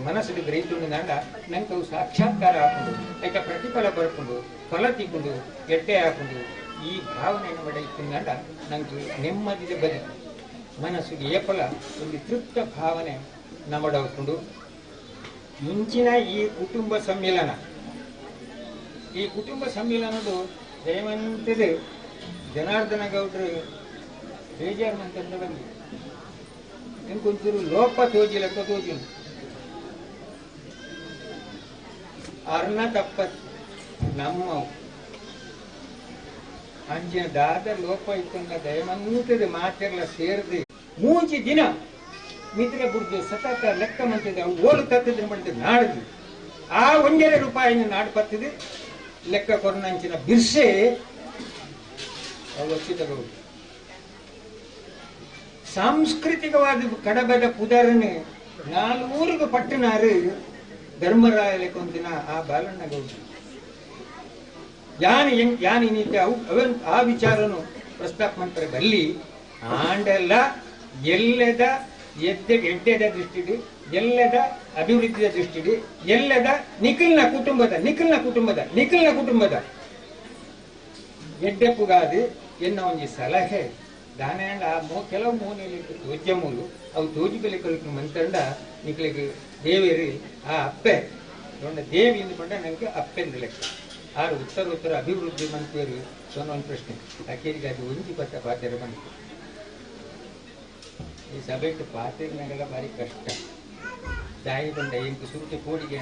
ಮನಸ್ಸಿಗೆ ಗ್ರಹಿತುಂಡ ನಂಗೆ ಅವು ಸಾಕ್ಷಾತ್ಕಾರ ಹಾಕೊಂಡು ಐಕ ಪ್ರತಿಫಲ ಬರ್ಕೊಂಡು ಫಲ ತಿಕ್ಕೊಂಡು ಎಟ್ಟೆ ಹಾಕೊಂಡು ಈ ಭಾವನೆಯನ್ನು ಮಾಡಿ ನಂಗೆ ನೆಮ್ಮದಿದ ಬದುಕು ಮನಸ್ಸಿಗೆ ಏಪಲ ಒಂದು ತೃಪ್ತ ಭಾವನೆ ನಮ್ಮಡಾಕೊಂಡು ಮುಂಚಿನ ಈ ಕುಟುಂಬ ಸಮ್ಮಿಲನ ಈ ಕುಟುಂಬ ಸಮ್ಮಿಲನದು ಜಯವಂತದ ಜನಾರ್ದನ ಗೌಡ್ರು ಬೇಜಾರು ಮಂತಂದ ಬಂದಿ ಇಂಕೊಂಚೂರು ಲೋಪ ತೋಜಿಲಕ್ಕ ತೋಜಿನ ಅರ್ಣ ತಪ್ಪ ನಮ್ಮ ಅಂಚಿನ ದಾದ ಲೋಪ ಇತ್ತಂದ ದಯಮಂತದ ಮಾತೆಲ್ಲ ಸೇರಿದೆ ಮೂಂಚಿ ದಿನ ಮಿತ್ರ ಬುಡ್ದು ಸತತ ಲೆಕ್ಕ ಮಂತಿದೆ ಓಲು ತತ್ತಿದ್ರೆ ಮಾಡಿದ ನಾಡ್ದು ಆ 1.5 ರೂಪಾಯಿನ ನಾಡು ಬತ್ತಿದೆ ಲೆಕ್ಕ ಕೊರನಂಚಿನ ಬಿರ್ಸೆ ಅವು ಅಚ್ಯುತಗೌಡ ಸಾಂಸ್ಕೃತಿಕವಾದ ಕಡಬದ ಪುದರನ್ನು ನಾಲ್ವೂರಿಗೂ ಪಟ್ಟನಾರು ಧರ್ಮರಾಯಲೆ ಕೊಂದಿನ ಆ ಬಾಲಣ್ಣಗೌಡ ಯಾನ್ ಯಾನ್ ಇನ್ನಿದ್ದೆ ಅವನ್ ಆ ವಿಚಾರನು ಪ್ರಸ್ತಾಪ ಮಾಡ್ತಾರೆ ಬಲ್ಲಿ ಆಂಡೆಲ್ಲ ಎಲ್ಲದ ಎದ್ದೆ ಎಡ್ಡೆದ ದೃಷ್ಟಿಡಿ ಎಲ್ಲದ ಅಭಿವೃದ್ಧಿಯ ದೃಷ್ಟಿಡಿ ಎಲ್ಲದ ನಿಖಿಲ್ನ ಕುಟುಂಬದ ನಿಖಿಲ್ನ ಕುಟುಂಬದ ನಿಖಿಲ್ನ ಕುಟುಂಬದ ಎಡ್ಡೆಪ್ಪುಗಾದು ಎನ್ನ ಒಂಜಿ ಸಲಹೆ ದಾನೇಂಡ ಆ ಕೆಲವು ಮೂನೆಯಲ್ಲಿ ತೋಜ್ಯ ಮೂಲು ಅವು ತೋಜಿ ಬೆಲೆ ಕಲಿಕೆ ಮಂತಂಡ ನಿಖಲಿಗೆ ದೇವೇರಿ ಆ ಅಪ್ಪೆ ದೊಡ್ಡ ದೇವಿ ಎಂದುಕೊಂಡ ನನಗೆ ಅಪ್ಪೆಂದು ಲೆಕ್ಕ ಆರು ಉತ್ತರ ಉತ್ತರ ಅಭಿವೃದ್ಧಿ ಮಂತ್ರಿ ಸೊನ್ನ ಒಂದು ಪ್ರಶ್ನೆ ಅಕೇರಿಗೆ ಅದು ಒಂಜಿ ಪಟ್ಟ ಪಾತ್ರೆ ಬಂತು ಈ ಸಭೆಗೆ ಪಾತ್ರೆನಾಗೆಲ್ಲ ಭಾರಿ ಕಷ್ಟ ತಾಯಿ ಬಂದ ಎಂಟು ಸುರುಟಿ ಕೋಡಿಗೆ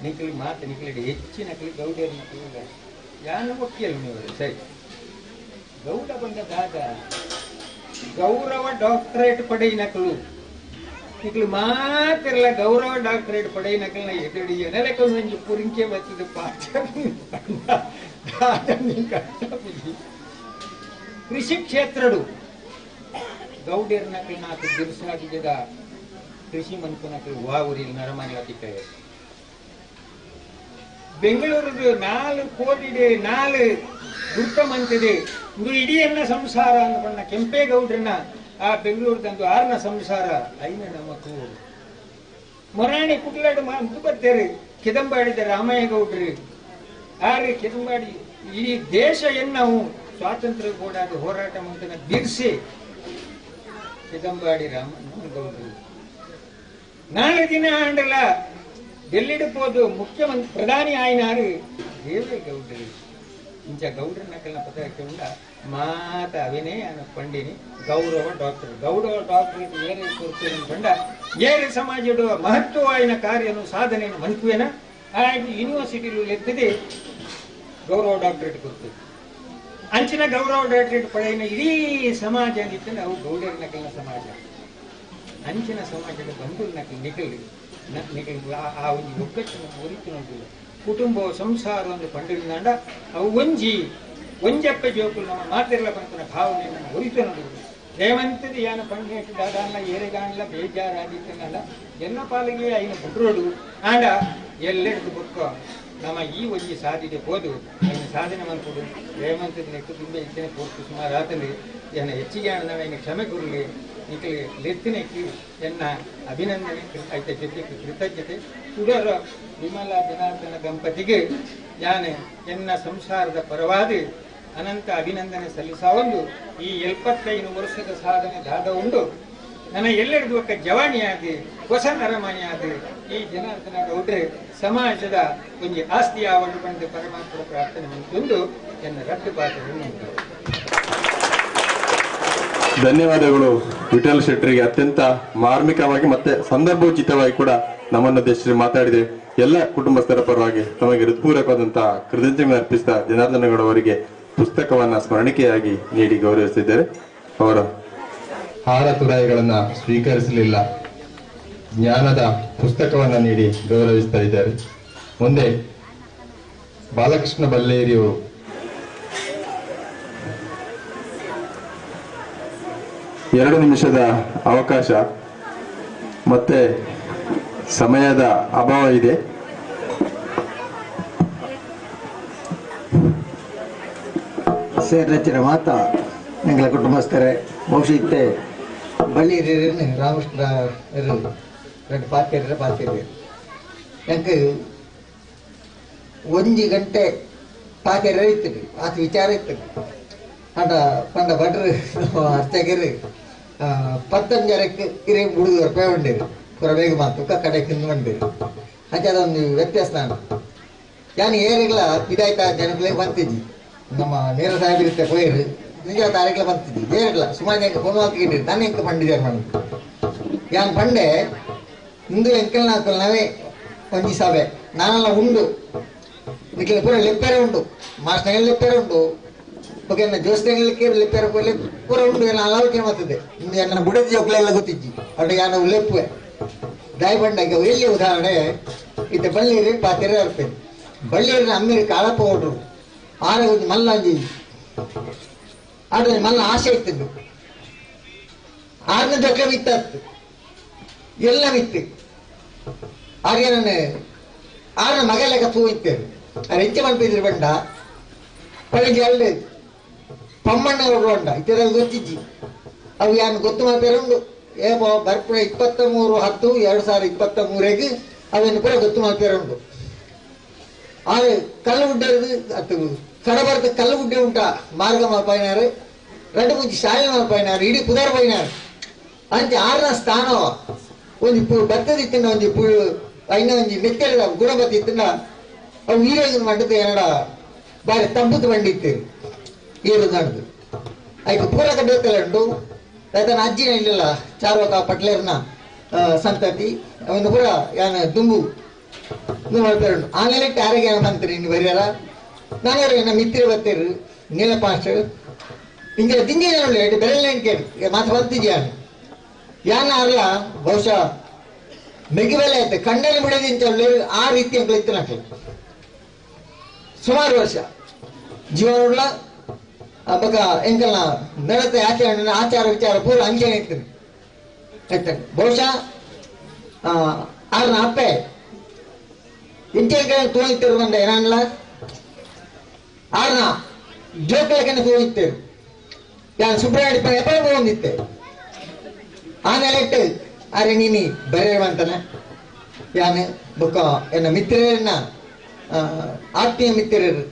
ನಿಖಲಿ ಮಾತು ನಿಖಲಿಡಿ ಹೆಚ್ಚಿನ ಕಲಿ ಗೌಡರು ಯಾನು ಒಕ್ಕಿಯಲ್ಲ ನೀವು ಸರಿ ಗೌಡ ಬಂದ ದಾದ ಗೌರವ ಡಾಕ್ಟರೇಟ್ ಪಡೆಯಿನಕಲು ನಿಖಲು ಮಾತಿರಲ್ಲ ಗೌರವ ಡಾಕ್ಟರೇಟ್ ಪಡೆಯಿನಕಲ್ನ ಎದುಡಿ ಎನೆಲೆಕಲು ನಂಜು ಪುರಿಂಕೆ ಬತ್ತಿದ ಪಾಠ ಕೃಷಿ ಕ್ಷೇತ್ರಡು ಗೌಡೇರ್ನಕಲ್ ನಾಕು ಬಿರುಸಾಗಿದ್ದ ಕೃಷಿ ಮನ್ಪುನಕಲು ವಾವುರಿ ನರಮನೆ ಅತಿಕಾಯ ಬೆಂಗಳೂರಿಗೆ 4 ಕೋಟಿಡೆ 4 ಗುರ್ತ ಮಂತಿದೆ ಇದು ಇಡೀ ಎನ್ನ ಸಂಸಾರ ಅಂದ್ಕೊಂಡ ಕೆಂಪೇಗೌಡ್ರನ್ನ ಆ ಬೆಂಗಳೂರದಂದು ಆರ್ನ ಸಂಸಾರ ಐನ ನಮಕು ಮೊರಾಣಿ ಕುಟ್ಲಾಡು ಮಂತು ಬರ್ತೇರಿ ಕಿದಂಬಾಡಿದ ರಾಮಯ್ಯಗೌಡ್ರಿ ಆರೆ ಕಿದಂಬಾಡಿ ಇಡೀ ದೇಶ ಎನ್ನವು ಸ್ವಾತಂತ್ರ್ಯ ಕೂಡ ಹೋರಾಟ ಮಂತನ ಬಿರ್ಸಿ ಕಿದಂಬಾಡಿ ರಾಮಗೌಡ್ರು 4 ದಿನ ಆಂಡಲ ಡೆಲ್ಲಿಡು ಪೋದು ಮುಖ್ಯಮಂತ್ರಿ ಪ್ರಧಾನಿ ಆಯ್ನಾರು ದೇವೇಗೌಡರು ಇಂಚ ಗೌಡ್ರ ನಕಲ್ನ ಪತ್ರಕ್ಕೆ ಉಂಡ ಮಾತ ಅವಿನೇ ಪಂಡಿನಿ ಗೌರವ ಡಾಕ್ಟರ್ ಗೌರವ ಡಾಕ್ಟರ್ ಏನೇ ಕೊಡ್ತೀನಿ ಕಂಡ ಏರು ಸಮಾಜದ ಮಹತ್ವವಾಯಿನ ಕಾರ್ಯನು ಸಾಧನೆಯನ್ನು ಮನ್ಕುವೇನ ಹಾಗೆ ಯೂನಿವರ್ಸಿಟಿಲು ಎತ್ತಿದೆ ಗೌರವ ಡಾಕ್ಟರೇಟ್ ಕೊಡ್ತೀವಿ ಅಂಚಿನ ಗೌರವ ಡಾಕ್ಟರೇಟ್ ಪಡೆಯಿನ ಇಡೀ ಸಮಾಜ ಅಂದಿತ್ತು ಅವು ಗೌಡರ ನಕಲ್ನ ಸಮಾಜ ಅಂಚಿನ ಸಮಾಜದ ಬಂಧುಗಳ ನಕಲ್ ನಿಖಲ್ ನಿಖಲ್ ಆ ಒಂದು ಒಗ್ಗಟ್ಟನ್ನು ಒರಿತು ನೋಡಿಲ್ಲ ಕುಟುಂಬ ಸಂಸಾರ ಒಂದು ಪಂಡಿನಾಂಡ ಅವು ಒಂಜಿ ಒಂಜಪ್ಪ ಜೋಕುಲು ನಮ್ಮ ಮಾತಿರಲ ಪಂಕನ ಭಾವನೆಯನ್ನು ಒರಿತು ನೋಡುವುದು ರೇವಂತದ ಯಾನ ಪಂಡಿನ ದಾದಾನ್ಲ ಏರೆಗಾನ್ಲ ಬೇಜಾರಾದಿತ್ತನಲ್ಲ ಎನ್ನ ಪಾಲಿಗೆ ಐನ ಬುಡ್ರೋಡು ಆಂಡ ಎಲ್ಲೆಡ್ದು ಬೊಕ್ಕ ನಮ್ಮ ಈ ಒಂಜಿ ಸಾಧಿಗೆ ಹೋದು ಐನ ಸಾಧನೆ ಮನ್ಪುಡು ರೇವಂತದ ನೆಕ್ಕು ತುಂಬ ಇತ್ತನೆ ಪೂರ್ತಿ ಸುಮಾರು ಆತಂದು ಎನ್ನ ಹೆಚ್ಚಿಗೆ ಆನಂದ ಐನ ಕ್ಷಮೆ ಗುರುಲಿ ನಿಖಲಿ ಲೆತ್ತಿನಕ್ಕೆ ಎನ್ನ ಅಭಿನಂದನೆ ಐತ ಜೊತೆ ಕೃತಜ್ಞತೆ ಕುಡರ ವಿಮಲಾ ಜನಾರ್ದನ ದಂಪತಿಗೆ ಯಾನೆ ಎನ್ನ ಸಂಸಾರದ ಪರವಾದಿ ಅನಂತ ಅಭಿನಂದನೆ ಸಲ್ಲಿಸಾವೊಂದು ಈ 75 ವರ್ಷದ ಸಾಧನೆ ದಾದ ಉಂಡು ನನ್ನ ಎಲ್ಲೆಡೆದು ಒಕ್ಕ ಜವಾನಿಯಾಗಿ ಹೊಸ ನರಮಾನಿಯಾಗಿ ಈ ಜನಾರ್ದನ ಗೌಡ್ರೆ ಸಮಾಜದ ಒಂದು ಆಸ್ತಿ ಆವರಣ ಬಂದು ಪರಮಾತ್ಮ ಪ್ರಾರ್ಥನೆ ಮಂತೊಂದು ಎನ್ನ ರದ್ದು ಪಾತ್ರವನ್ನು. ಧನ್ಯವಾದಗಳು ವಿಠಲ್ ಶೆಟ್ಟರಿಗೆ. ಅತ್ಯಂತ ಮಾರ್ಮಿಕವಾಗಿ ಮತ್ತೆ ಸಂದರ್ಭೋಚಿತವಾಗಿ ಕೂಡ ನಮ್ಮನ್ನುದ್ದೇಶಿಸಿ ಮಾತಾಡಿದೆ. ಎಲ್ಲ ಕುಟುಂಬಸ್ಥರ ಪರವಾಗಿ ತಮಗೆ ಹೃತ್ಪೂರ್ವಕವಾದಂತಹ ಕೃತಜ್ಞತೆ ಅರ್ಪಿಸ್ತಾ ಜನಾರ್ದನಗೌಡ ಅವರಿಗೆ ಪುಸ್ತಕವನ್ನ ಸ್ಮರಣಿಕೆಯಾಗಿ ನೀಡಿ ಗೌರವಿಸಿದ್ದಾರೆ. ಅವರ ಹಾರ ತುರಾಯಿಗಳನ್ನ ಸ್ವೀಕರಿಸಲಿಲ್ಲ, ಜ್ಞಾನದ ಪುಸ್ತಕವನ್ನ ನೀಡಿ ಗೌರವಿಸ್ತಾ ಇದ್ದಾರೆ. ಮುಂದೆ ಬಾಲಕೃಷ್ಣ ಬಲ್ಲೇರಿಯವರು 2 ನಿಮಿಷದ ಅವಕಾಶ. ಮತ್ತೆ ಸಮಯದ ಅಭಾವ ಇದೆ. ಸೇರ್ನಚ್ಚಿನ ಮಾತಾ ಎಂಗಳ ಕುಟುಂಬಸ್ಥರೇ ಬಹುಶಃ ಇತ್ತೆ ಬಳ್ಳಿ ರಾಮಕೃಷ್ಣ రెండు ಪಾತೇರಿ ಪಾತೇರಿ ಎಂಕ್ ಒಂಜಿ ಗಂಟೆ ಪಾತೇರಿ ಇತ್ತು ಆತ ವಿಚಾರ ಇತ್ತು. ಅಂಡ ಪಂಡ ಭಟ್ರು ಅರ್ಚಕರು ಪತ್ತೊಂಜರಕ್ಕೆ ಇರೇ ಹುಡುಗರು ರೂಪಾಯಿ ಬಂಡೇರು ಪೂರ ಬೇಗ ಮಾತು ಕಡೆ ತಿಂದು ಬಂಡೇರು. ಅಂಚೆ ಅದೊಂದು ವ್ಯತ್ಯಾಸ. ನಾನು ಯಾನು ಏರಿಗಳ ಇದಾಯ್ತಾ ಜನಗಳಿಗೆ ಬಂತಿದ್ದಿ ನಮ್ಮ ನೇರ ಸಾಹೇಬಿರುತ್ತೆ ಪೋಯಿರು ನಿಜ ತಾರೀಖೆಲ್ಲ ಬಂತಿದ್ದಿ ಏರಿಗಳ ಸುಮಾರು ಎಂಕ ಫೋನ್ ಹಾಕಿಟ್ಟಿರಿ ನಾನು ಎಂಕ ಪಂಡಿದ್ದಾರೆ ಮೇಡಮ್. ಯಾನ್ ಪಂಡೆ ಇಂದು ಎಂಕಲ್ ನಾಕಲ್ ನಾವೇ ಒಂಜಿ ಸಭೆ ನಾನೆಲ್ಲ ಉಂಡು ನಿಖಿಲ ಪೂರ ಲೆಪ್ಪೇರೆ ಉಂಡು ಮಾಸ್ಟರ್ ಲೆಪ್ಪೇರೆ ಉಂಡು ಓಕೆ ನನ್ನ ಜೋಸ್ತಿಗಳಿಗೆ ಲೆಪ್ಪೇರೆ ಪೂರ ಉಂಡು ಎಲ್ಲ ಆಲೋಚನೆ ಮಾಡ್ತಿದ್ದೆ. ಇಂದು ನನ್ನ ಬುಡದ ಜೋಕ್ಲೆಲ್ಲ ಗೊತ್ತಿಜ್ಜಿ ಅటు ಯಾನ ಲೆಪ್ಪುವೆ ದಾಯಿ ಬಂಡಾಗ ಎಲ್ಲಿ ಉದಾಹರಣೆ ಇತ್ತ ಬಳ್ಳೀರಿ ಪಾತೆರೆ ಅರ್ಪೇರು ಬಳ್ಳೀರಿನ ಅಮ್ಮಿರಿ ಕಾಳಪ್ಪ ಹೊಡ್ರು ಆರ ಒಂದು ಮಲ್ಲಂಜಿ ಆಟ ಮಲ್ಲ ಆಸೆ ಇತ್ತಿದ್ದು ಆರನೇ ಜೊಕ್ಕೆ ಬಿತ್ತತ್ತು ಎಲ್ಲ ಬಿತ್ತು. ಹಾಗೆ ನಾನು ಆರನ ಮಗ ಲೆಕ್ಕ ತೂ ಇತ್ತೇವೆ ಅದು ಹೆಚ್ಚು ಮಲ್ಪಿದ್ರು ಬಂಡ ಪಳಿಗೆ ಅಲ್ಲಿ ಪಮ್ಮಣ್ಣ ಹೊಡ್ರು ಇತ್ತರ ಗೊತ್ತಿಜ್ಜಿ ಅವು ಯಾನು ಗೊತ್ತು ಮಾಡ್ತಾರೆ ಉಂಡು ಏಪೋ ಬರ್ಪುರ 23/10/2023 ಅವನ್ನು ಪೂರ ಗೊತ್ತು ಮಾಡ್ತಾರೆ ಉಂಡು. ಆರು ಕಲ್ಲು ಗುಡ್ಡೆ ಅತ್ತು ಕಡಬರ್ತ ಕಲ್ಲು ಗುಡ್ಡೆ ಉಂಟ ಮಾರ್ಗ ಮಲ್ಪಾಯಿನಾರು రెండు ಮುಂಚೆ ಶಾಲೆ ಮಲ್ಪಾಯಿನಾರು ಇಡೀ ಪುದಾರ್ ಪೋಯಿನಾರು. ಅಂಚೆ ಆರನ ಸ್ಥಾನ ಒಂಜಿ ಪೂ ಬತ್ತದ ಇತ್ತಿನ ಒಂಜಿ ಪೂ ಐನ ಒಂಜಿ ಮೆತ್ತದ ಗುಣಬತ್ತಿ ಇತ್ತಿನ ಅವು ಈರೋಗಿನ ಮಂಡದ ಏನಡ ಬಾರಿ ತಂಬುದು ಬಂಡಿತ್ತು ಈರು ನಡ್ದು ಐಕು ಪೂರ ಕಡ್ಡತ್ತಲ್ಲ ಉಂಟು. ಆಯ್ತಾನ ಅಜ್ಜಿನ ಇಲ್ಲಲ್ಲ ಚಾರ್ವಕ ಪಟ್ಲೇರ್ನ ಸಂತತಿ ಅವನು ಪೂರ ಯಾನ ದುಂಬು ಮಾಡ್ತಾರೆ ಉಂಟು. ಆಮೇಲೆ ಯಾರಿಗೆ ಏನು ಅಂತೀರಿ ಇನ್ನು ಬರಿಯಾರ ನಾನು ನಮ್ಮ ಮಿತ್ರ ಬರ್ತೀರಿ ನೀಲ ಪಾಸ್ಟರ್ ಹಿಂಗೆ ದಿಂಜೆ ಬೆರಳೆ ಕೇಳಿ ಮಾತು ಬಂತಿದ್ಯಾನು ಯಾನ ಅಲ್ಲ ಬಹುಶಃ ಮೆಗಿಬೆಲೆ ಆಯ್ತು ಕಣ್ಣಲ್ಲಿ ಬಿಡೋದಿಂತ ಆ ರೀತಿ ಅಂಕಲ್ ಇತ್ತು ನಕ್ಲು ಸುಮಾರು ವರ್ಷ ಜೀವನ ಬಕ ಎಂಕಲ್ನ ನಡತೆ ಆಚರಣೆ ಆಚಾರ ವಿಚಾರ ಪೂರ ಅಂಚನೆ ಇತ್ತು ಆಯ್ತು. ಬಹುಶಃ ಆರ್ನ ಅಪ್ಪೆ ಇಂಚೆ ತೋಯ್ತಿರು ಬಂದ ಏನಲ್ಲ ಆರ್ನ ಜೋಕಲಕನ್ನು ತೋಯ್ತಿರು ಯಾನ್ ಸುಬ್ರಾಯಣ ಎಪ್ಪ ಹೋಗಿತ್ತೆ ಆಮೇಲೆ ಅರೆ ನೀನಿ ಬರೆಯುವಂತನ ಯಾನು ಬೊಕ್ಕ ಎನ್ನ ಮಿತ್ರರನ್ನ ಆತ್ಮೀಯ ಮಿತ್ರರು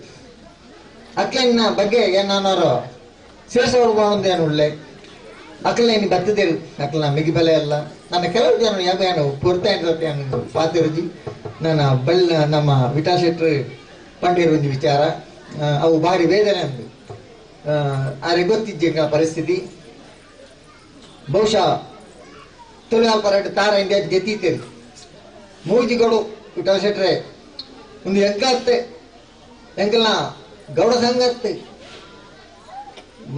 ಅಕ್ಲೆನ್ನ ಬಗ್ಗೆ ಏನಾರು ಶಿರಸವರು ಒಂದು ಏನು ಉಳ್ಳೆ ಅಕ್ಲೇನು ಬತ್ತದಿರು ಅಕ್ಲ ಮಿಗಿಬಲೆ ಅಲ್ಲ ನನ್ನ ಕೆಲವು ಜನ ಯಾವ ಏನು ಪೂರ್ತ ಏನು ಪಾತಿರುಜಿ ನನ್ನ ಬಳ್ಳ ನಮ್ಮ ವಿಠಾ ಶೆಟ್ರು ಪಂಡಿರು ಒಂದು ವಿಚಾರ ಅವು ಭಾರಿ ವೇದನೆ ಅಂದು ಆರೆ ಗೊತ್ತಿದ್ದ ಪರಿಸ್ಥಿತಿ ಬಹುಶಃ ತುಳಿಯಾಲ್ ಪರಾಟ ತಾರ ಇಂಡಿಯಾ ಗೆದ್ದೀತೇವೆ ಮೂಜಿಗಳು ವಿಠಾ ಶೆಟ್ರೆ ಒಂದು ಎಂಕತ್ತೆ ಎಂಕಲ್ನ ಗೌಡ ಸಂಘತ್ತು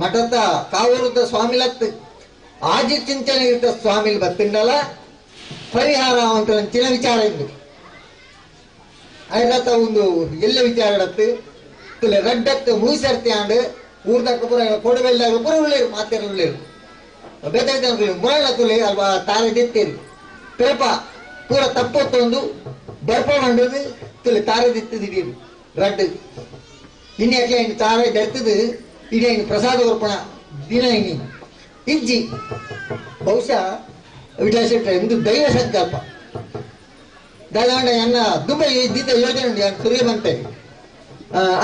ಮಠದ ಕಾವೂರದ ಸ್ವಾಮಿಲತ್ತು ಆಜಿ ಚಿಂತನೆ ಇರ್ತ ಸ್ವಾಮಿಲ್ ಬತ್ತಿಂಡಲ ಪರಿಹಾರ ಅಂತ ಚಿನ ವಿಚಾರ ಇದ್ದು ಐರತ ಒಂದು ಎಲ್ಲ ವಿಚಾರ ಇಡತ್ತು ತುಲೆ ರಡ್ಡತ್ತು ಮೂಸರ್ತಿ ಆಂಡ್ ಊರ್ದಕ್ಕ ಪೂರ ಕೊಡಬೆಲ್ದಾಗ ಪೂರ ಉಳ್ಳೇರು ಮಾತೇರು ಉಳ್ಳೇರು ಬೇತಾಯ್ತು ಮುರಳ ತುಲೆ ಅಲ್ವಾ ತಾರೆ ದಿತ್ತೇರು ಪೇಪ ಪೂರ ತಪ್ಪೊತ್ತೊಂದು ಬರ್ಪ ಮಂಡದು ತುಲೆ ತಾರೆ ದಿತ್ತದಿಡೀರು ರಡ್ಡು ಇನ್ನು ಯಾಕೆ ಇನ್ನು ತಾರೆ ದರ್ತದು ಇಡೀ ಇನ್ನು ಪ್ರಸಾದ ಅರ್ಪಣ ದಿನ ಇನ್ನು ಇಜ್ಜಿ ಬಹುಶಃ ವಿಠಲ ಶೆಟ್ಟರೆ ಒಂದು ದೈವ ಸಂಕಲ್ಪ ದಾದಾಂಡ ಎನ್ನ ದುಂಬ ಇದ್ದಿದ್ದ ಯೋಜನೆ ಉಂಟು ಯಾನ್ ಸುರಿಯ ಬಂತೆ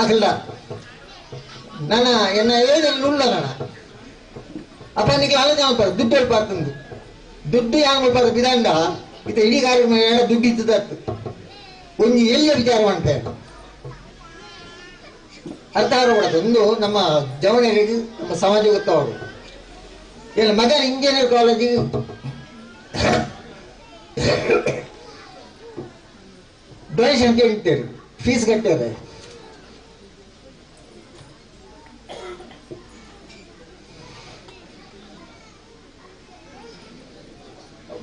ಅಗಲ್ಲ ನನ್ನ ಎನ್ನ ಯೋಜನೆ ಉಳ್ಳ ನನ್ನ ಅಪ್ಪ ನಿಕ್ಕೆ ಆಲೋಚನೆ ಮಾಡ್ಬಾರ್ದು ದುಡ್ಡು ಹೇಳ್ಬಾರ್ದು ದುಡ್ಡು ಯಾನ್ ಮಾಡ್ಬಾರ್ದು ಬಿದಂಡ ಇದು ಇಡೀ ಕಾರ್ಯಕ್ರಮ ದುಡ್ಡು ಇದ್ದದ್ದು ಒಂದು ಎಲ್ಲಿಯ ವಿಚಾರ ಮಾಡ್ತಾರೆ ಅರ್ಥ ಆಗಬಾರ್ದು. ಒಂದು ನಮ್ಮ ಜವನರಿಗೆ ನಮ್ಮ ಸಮಾಜ ಗೊತ್ತಾಗೋದು ಇಲ್ಲ ಮಗನ ಇಂಜಿನಿಯರ್ ಕಾಲೇಜಿಗೆ ಡೊನೇಷನ್ ಕೇಳ್ತೇವೆ ಫೀಸ್ ಕಟ್ತಾರೆ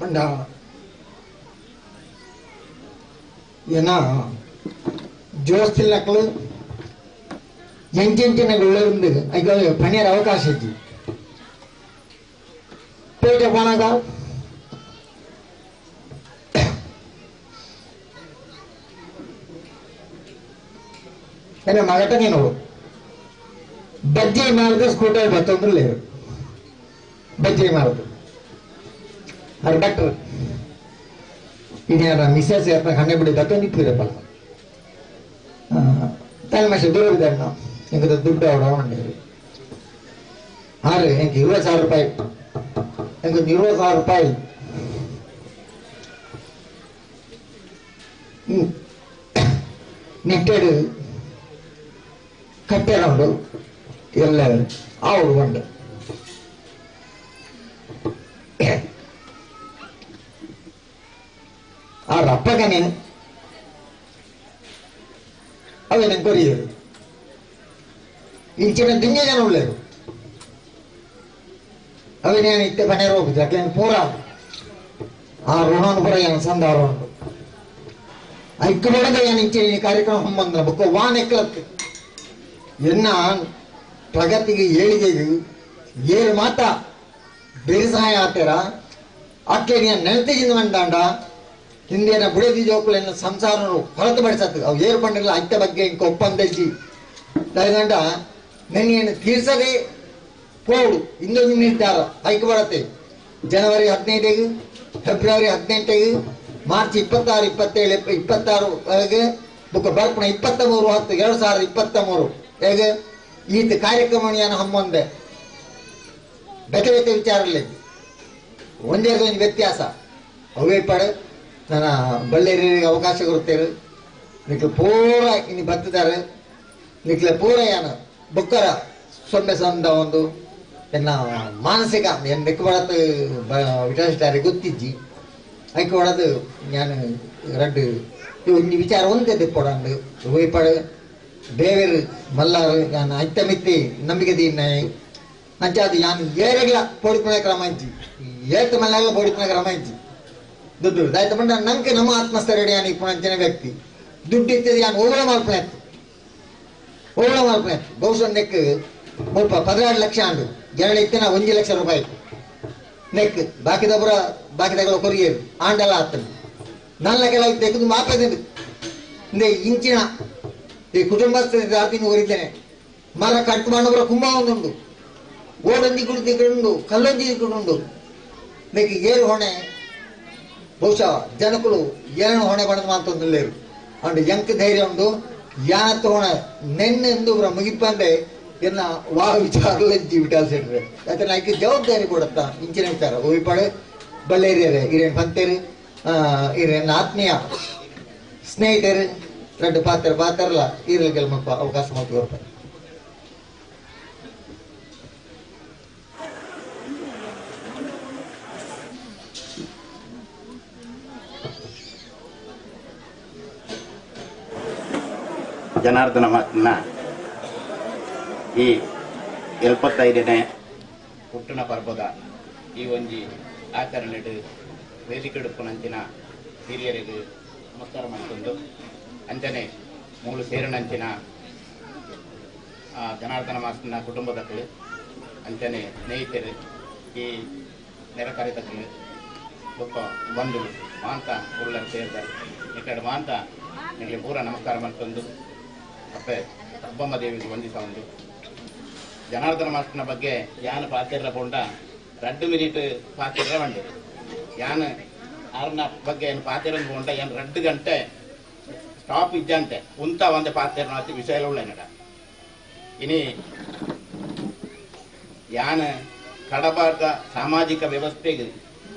ಬಂಡ ಏನ ಜೋಸ್ತಿಲ್ ನಕಲು ಎಂಟೆಂಟಿನ ಉಳ್ಳೊಂದು ಐಗ ಪಣಿಯರ ಅವಕಾಶ ಇಜ್ಜಿ ಪೇಟೆ ಪೋನಾಗ ಎನ್ನ ಮಗಟನೇ ನೋಡು ಬಜ್ಜೆ ಮಾರದ ಸ್ಕೂಟರ್ ಬತ್ತೊಂದು ಬಜ್ಜೆ ಮಾರದು ಅವ್ರು ಡಾಕ್ಟರ್ ಇನ್ಯಾರ ಮಿಸ್ಸಸ್ ಯಾರನ್ನ ಕಣ್ಣೆ ಬಿಡಿ ಬತ್ತೊಂದು ಇಪ್ಪಿರಪ್ಪ ತಾಯಿ ಮನುಷ್ಯ ದೂರ ಬಿದ್ದಾಣ ಎಂಕದ ದುಡ್ಡು ಅವಡ ಉಂಡೇರಿ ಆರು ಎಂಕ್ 20,000 ರೂಪಾಯಿ ಎಂಕೊಂದು 20,000 ರೂಪಾಯಿ ನೆಟ್ಟೆಡು ಕಟ್ಟೆಡ ಉಂಡು ಎಲ್ಲ ಆವಡು ಉಂಡು ಆ ರಪ್ಪಗನೆ ಅವೆ ನಂಗೆ ಕೊರಿಯರು ಇಂಚಿನ ದಿಂಜ ಜನ ಉಳ್ಳೇರು ಅವೆ ನಾನು ಇತ್ತೆ ಪನೇರು ಹೋಗುದು ಯಾಕೆ ಪೂರ ಆ ಋಣವನ್ನು ಪೂರ ಏನು ಸಂದಾರ ಉಂಟು ಐಕ್ಯ ಬಡದ ಏನು ಇಂಚಿನ ಕಾರ್ಯಕ್ರಮ ಹೊಂಬಂದ್ರ ಬೊಕ್ಕ ವಾನ್ ಎಕ್ಕಲತ್ತು ಎನ್ನ ಪ್ರಗತಿಗೆ ಏಳಿಗೆಗೆ ಏಳು ಮಾತ ಬೇಸಾಯ ಆತರ ಅಕ್ಕೆ ನೀನು ನೆನತಿಗಿಂದ ಬಂದಾಂಡ ಹಿಂದೇನ ಬುಡದಿ ಜೋಕುಲೆನ್ನ ಸಂಸಾರ ಹೊರತುಪಡಿಸತ್ತು ಅವು ಏರು ಪಂಡಿಲ್ಲ ಅತ್ತ ಬಗ್ಗೆ ಇಂಕ ಒಪ್ಪಂದಜ್ಜಿ ದಯದಂಡ ನೆನ್ನೆಯನ್ನು ತೀರ್ಸದೆ ಪೋಡು ಇಂದೊಂದು ನಿರ್ಧಾರ ಐಕ್ಯ ಬರತ್ತೆ ಜನವರಿ 15 ಫೆಬ್ರವರಿ 18 ಮಾರ್ಚ್ 26 27 26 ಹೇಗೆ ಬುಕ್ಕ ಬರ್ಪಣ 23 10 2023 ಹೇಗೆ ಈತ ಕಾರ್ಯಕ್ರಮವನ್ನು ಹಮ್ಮೊಂದೆ ಬೇತೆ ಬೇತೆ ವಿಚಾರದಲ್ಲಿ ಒಂದೇ ಒಂದು ವ್ಯತ್ಯಾಸ ಅವೇ ಪಡ ನನ್ನ ಬಳ್ಳೇರಿಗೆ ಅವಕಾಶ ಕೊಡ್ತೇವೆ ನಿಕ್ಲೆ ಪೂರ ಇನ್ನು ಬತ್ತಿದ್ದಾರೆ ನಿಕ್ಲೆ ಪೂರ ಏನು ಬುಕ್ಕರ ಸೊಂಬೆ ಸಂದ ಒಂದು ಎನ್ನ ಮಾನಸಿಕ ಏನು ನೆಕ್ ಬಡത്ത് ವಿಚಾರಿಸ್ತಾರೆ ಗೊತ್ತಿಜ್ಜಿ ಐಕೆ ಹೊಡದು ನಾನು ರಡ್ಡು ಒಂಜಿ ವಿಚಾರ ಒಂದೇ ತೆಪ್ಪೊಡಂಡು ಒಯ್ಪಡು ದೇವರು ಮಲ್ಲಾರು ನಾನು ಐತ ಮಿತ್ತಿ ನಂಬಿಕೆ ದೀನ ಅಂಚಾದು ಯಾನು ಏರೆಗ್ಲ ಪೋಡಿಪುಣ ಕ್ರಮ ಇಜ್ಜಿ ಏತ ಮಲ್ಲಾಗ ಪೋಡಿಪುಣ ಕ್ರಮ ಇಜ್ಜಿ ದುಡ್ಡು ದಾಯ್ತ ಪಂಡ ನಂಗೆ ನಮ್ಮ ಆತ್ಮಸ್ಥೈರ್ಯ ಯಾನು ಇಪ್ಪುಣ ಅಂಚಿನ ವ್ಯಕ್ತಿ ದುಡ್ಡು ಇತ್ತದ ಯಾನು ಓವಳ ಮಲ್ಪುಣ ಇತ್ತು ಓವಳ ಮಲ್ಪುಣ ಇತ್ತು ಬಹುಶಃ ನೆಕ್ ಮುಲ್ಪ 12 ಲಕ್ಷ ಅಂಡು ಎರಡು ಇತ್ತಿನ 1 ಲಕ್ಷ ರೂಪಾಯಿ ನೆಕ್ ಬಾಕಿದೊಬ್ಬರ ಬಾಕಿದಗಳ ಕೊರಿಯರು ಆಂಡಲ ಆತನು ನನ್ನ ಕೆಲ ತೆಗೆದು ಮಾಪದಿಂದ ಇಂದೇ ಇಂಚಿನ ಈ ಕುಟುಂಬಸ್ಥ ಜಾತಿನ ಊರಿದ್ದೇನೆ ಮರ ಕಟ್ಟು ಮಾಡೊಬ್ಬರ ಕುಂಭ ಒಂದುಂಡು ಓಡೊಂದಿ ಕುಡಿದು ಕಲ್ಲೊಂದಿ ಉಂಡು ನೆಕ್ ಏರು ಹೊಣೆ ಬಹುಶಃ ಜನಕುಲು ಏನ ಹೊಣೆ ಬಣ್ಣದ ಮಾತೊಂದು ಅಂಡ್ ಎಂಕ್ ಧೈರ್ಯ ಉಂಡು ಯಾತ ಹೊಣೆ ನೆನ್ನೆ ಎಂದು ಮುಗಿಪಂದೆ ಎನ್ನ ವಾ ವಿಚಾರ ವಿಟಾಲ್ ಸೆಟ್ರೆ ಯಾಕಂದ್ರೆ ಆಕೆ ಜವಾಬ್ದಾರಿ ಕೊಡತ್ತ ಇಂಚಿನ ವಿಚಾರ ಓವಿಪಾಡು ಬಳ್ಳೇರಿಯರೆ ಇರೇನು ಪಂತೇರು ಇರೇನು ಆತ್ಮೀಯ ಸ್ನೇಹಿತರು ರೆಡ್ಡು ಪಾತ್ರ ಪಾತ್ರಲ್ಲ ಈರಲ್ಗೆಲ್ಲ ಮುಲ್ಪ ಅವಕಾಶ ಮಾಡ್ತು ಬರ್ತಾರೆ. ಜನಾರ್ದನ ಮಾತನ್ನ ಈ 75ನೇ ಹುಟ್ಟಿನ ಪರ್ಬದ ಈ ಒಂಜಿ ಆಚರಣೆಡು ವೇದಿಕೆಡುಪ್ಪುನಂಚಿನ ಹಿರಿಯರಿಗೆ ನಮಸ್ಕಾರ ಮಾಡ್ತೊಂದು ಅಂಚನೆ ಮೂಲು ಸೇರಿನಂಚಿನ ಜನಾರ್ದನ ಮಾಸ್ತನ ಕುಟುಂಬದಕ್ಕಳು ಅಂಚನೆ ಸ್ನೇಹಿತರು ಈ ನೆರೆಕರೆತಕ್ಕಳು ಬೊಕ್ಕ ಬಂಧುಗಳು ಮಾಂತ ಉಳ್ಳರು ಸೇರಿದ್ದಾರೆ ಈ ಕಡೆ ಮಾಂತ ನಿಮಗೆ ಪೂರ ನಮಸ್ಕಾರ ಮಾಡ್ತೊಂದು ಅಪ್ಪೆ ಅಬ್ಬಮ್ಮ ದೇವಿಗೆ ವಂದಿಸ ಒಂದು ಜನಾರ್ದನ ಮಾಸ್ಟರ್ನ ಬಗ್ಗೆ ಯಾನ್ ಪಾತಿರ್ರ ಪೋಂಡ 2 ಮಿನಿಟ್ ಪಾತಿರ್ರ ಬಂಡೆ ಯಾನ್ ಆರ್ನ ಬಗ್ಗೆ ಏನು ಪಾತಿರ ಪೋಂಡ ಯಾನ್ 2 ಗಂಟೆ ಸ್ಟಾಪ್ ಇದ್ದಂತೆ ಉಂತ ಒಂದೇ ಪಾತಿರ್ನ ವಿಷಯ ಉಳ್ಳ ನಡ ಇನಿ ಯಾನ್ ಕಡಬಾದ ಸಾಮಾಜಿಕ ವ್ಯವಸ್ಥೆಗೆ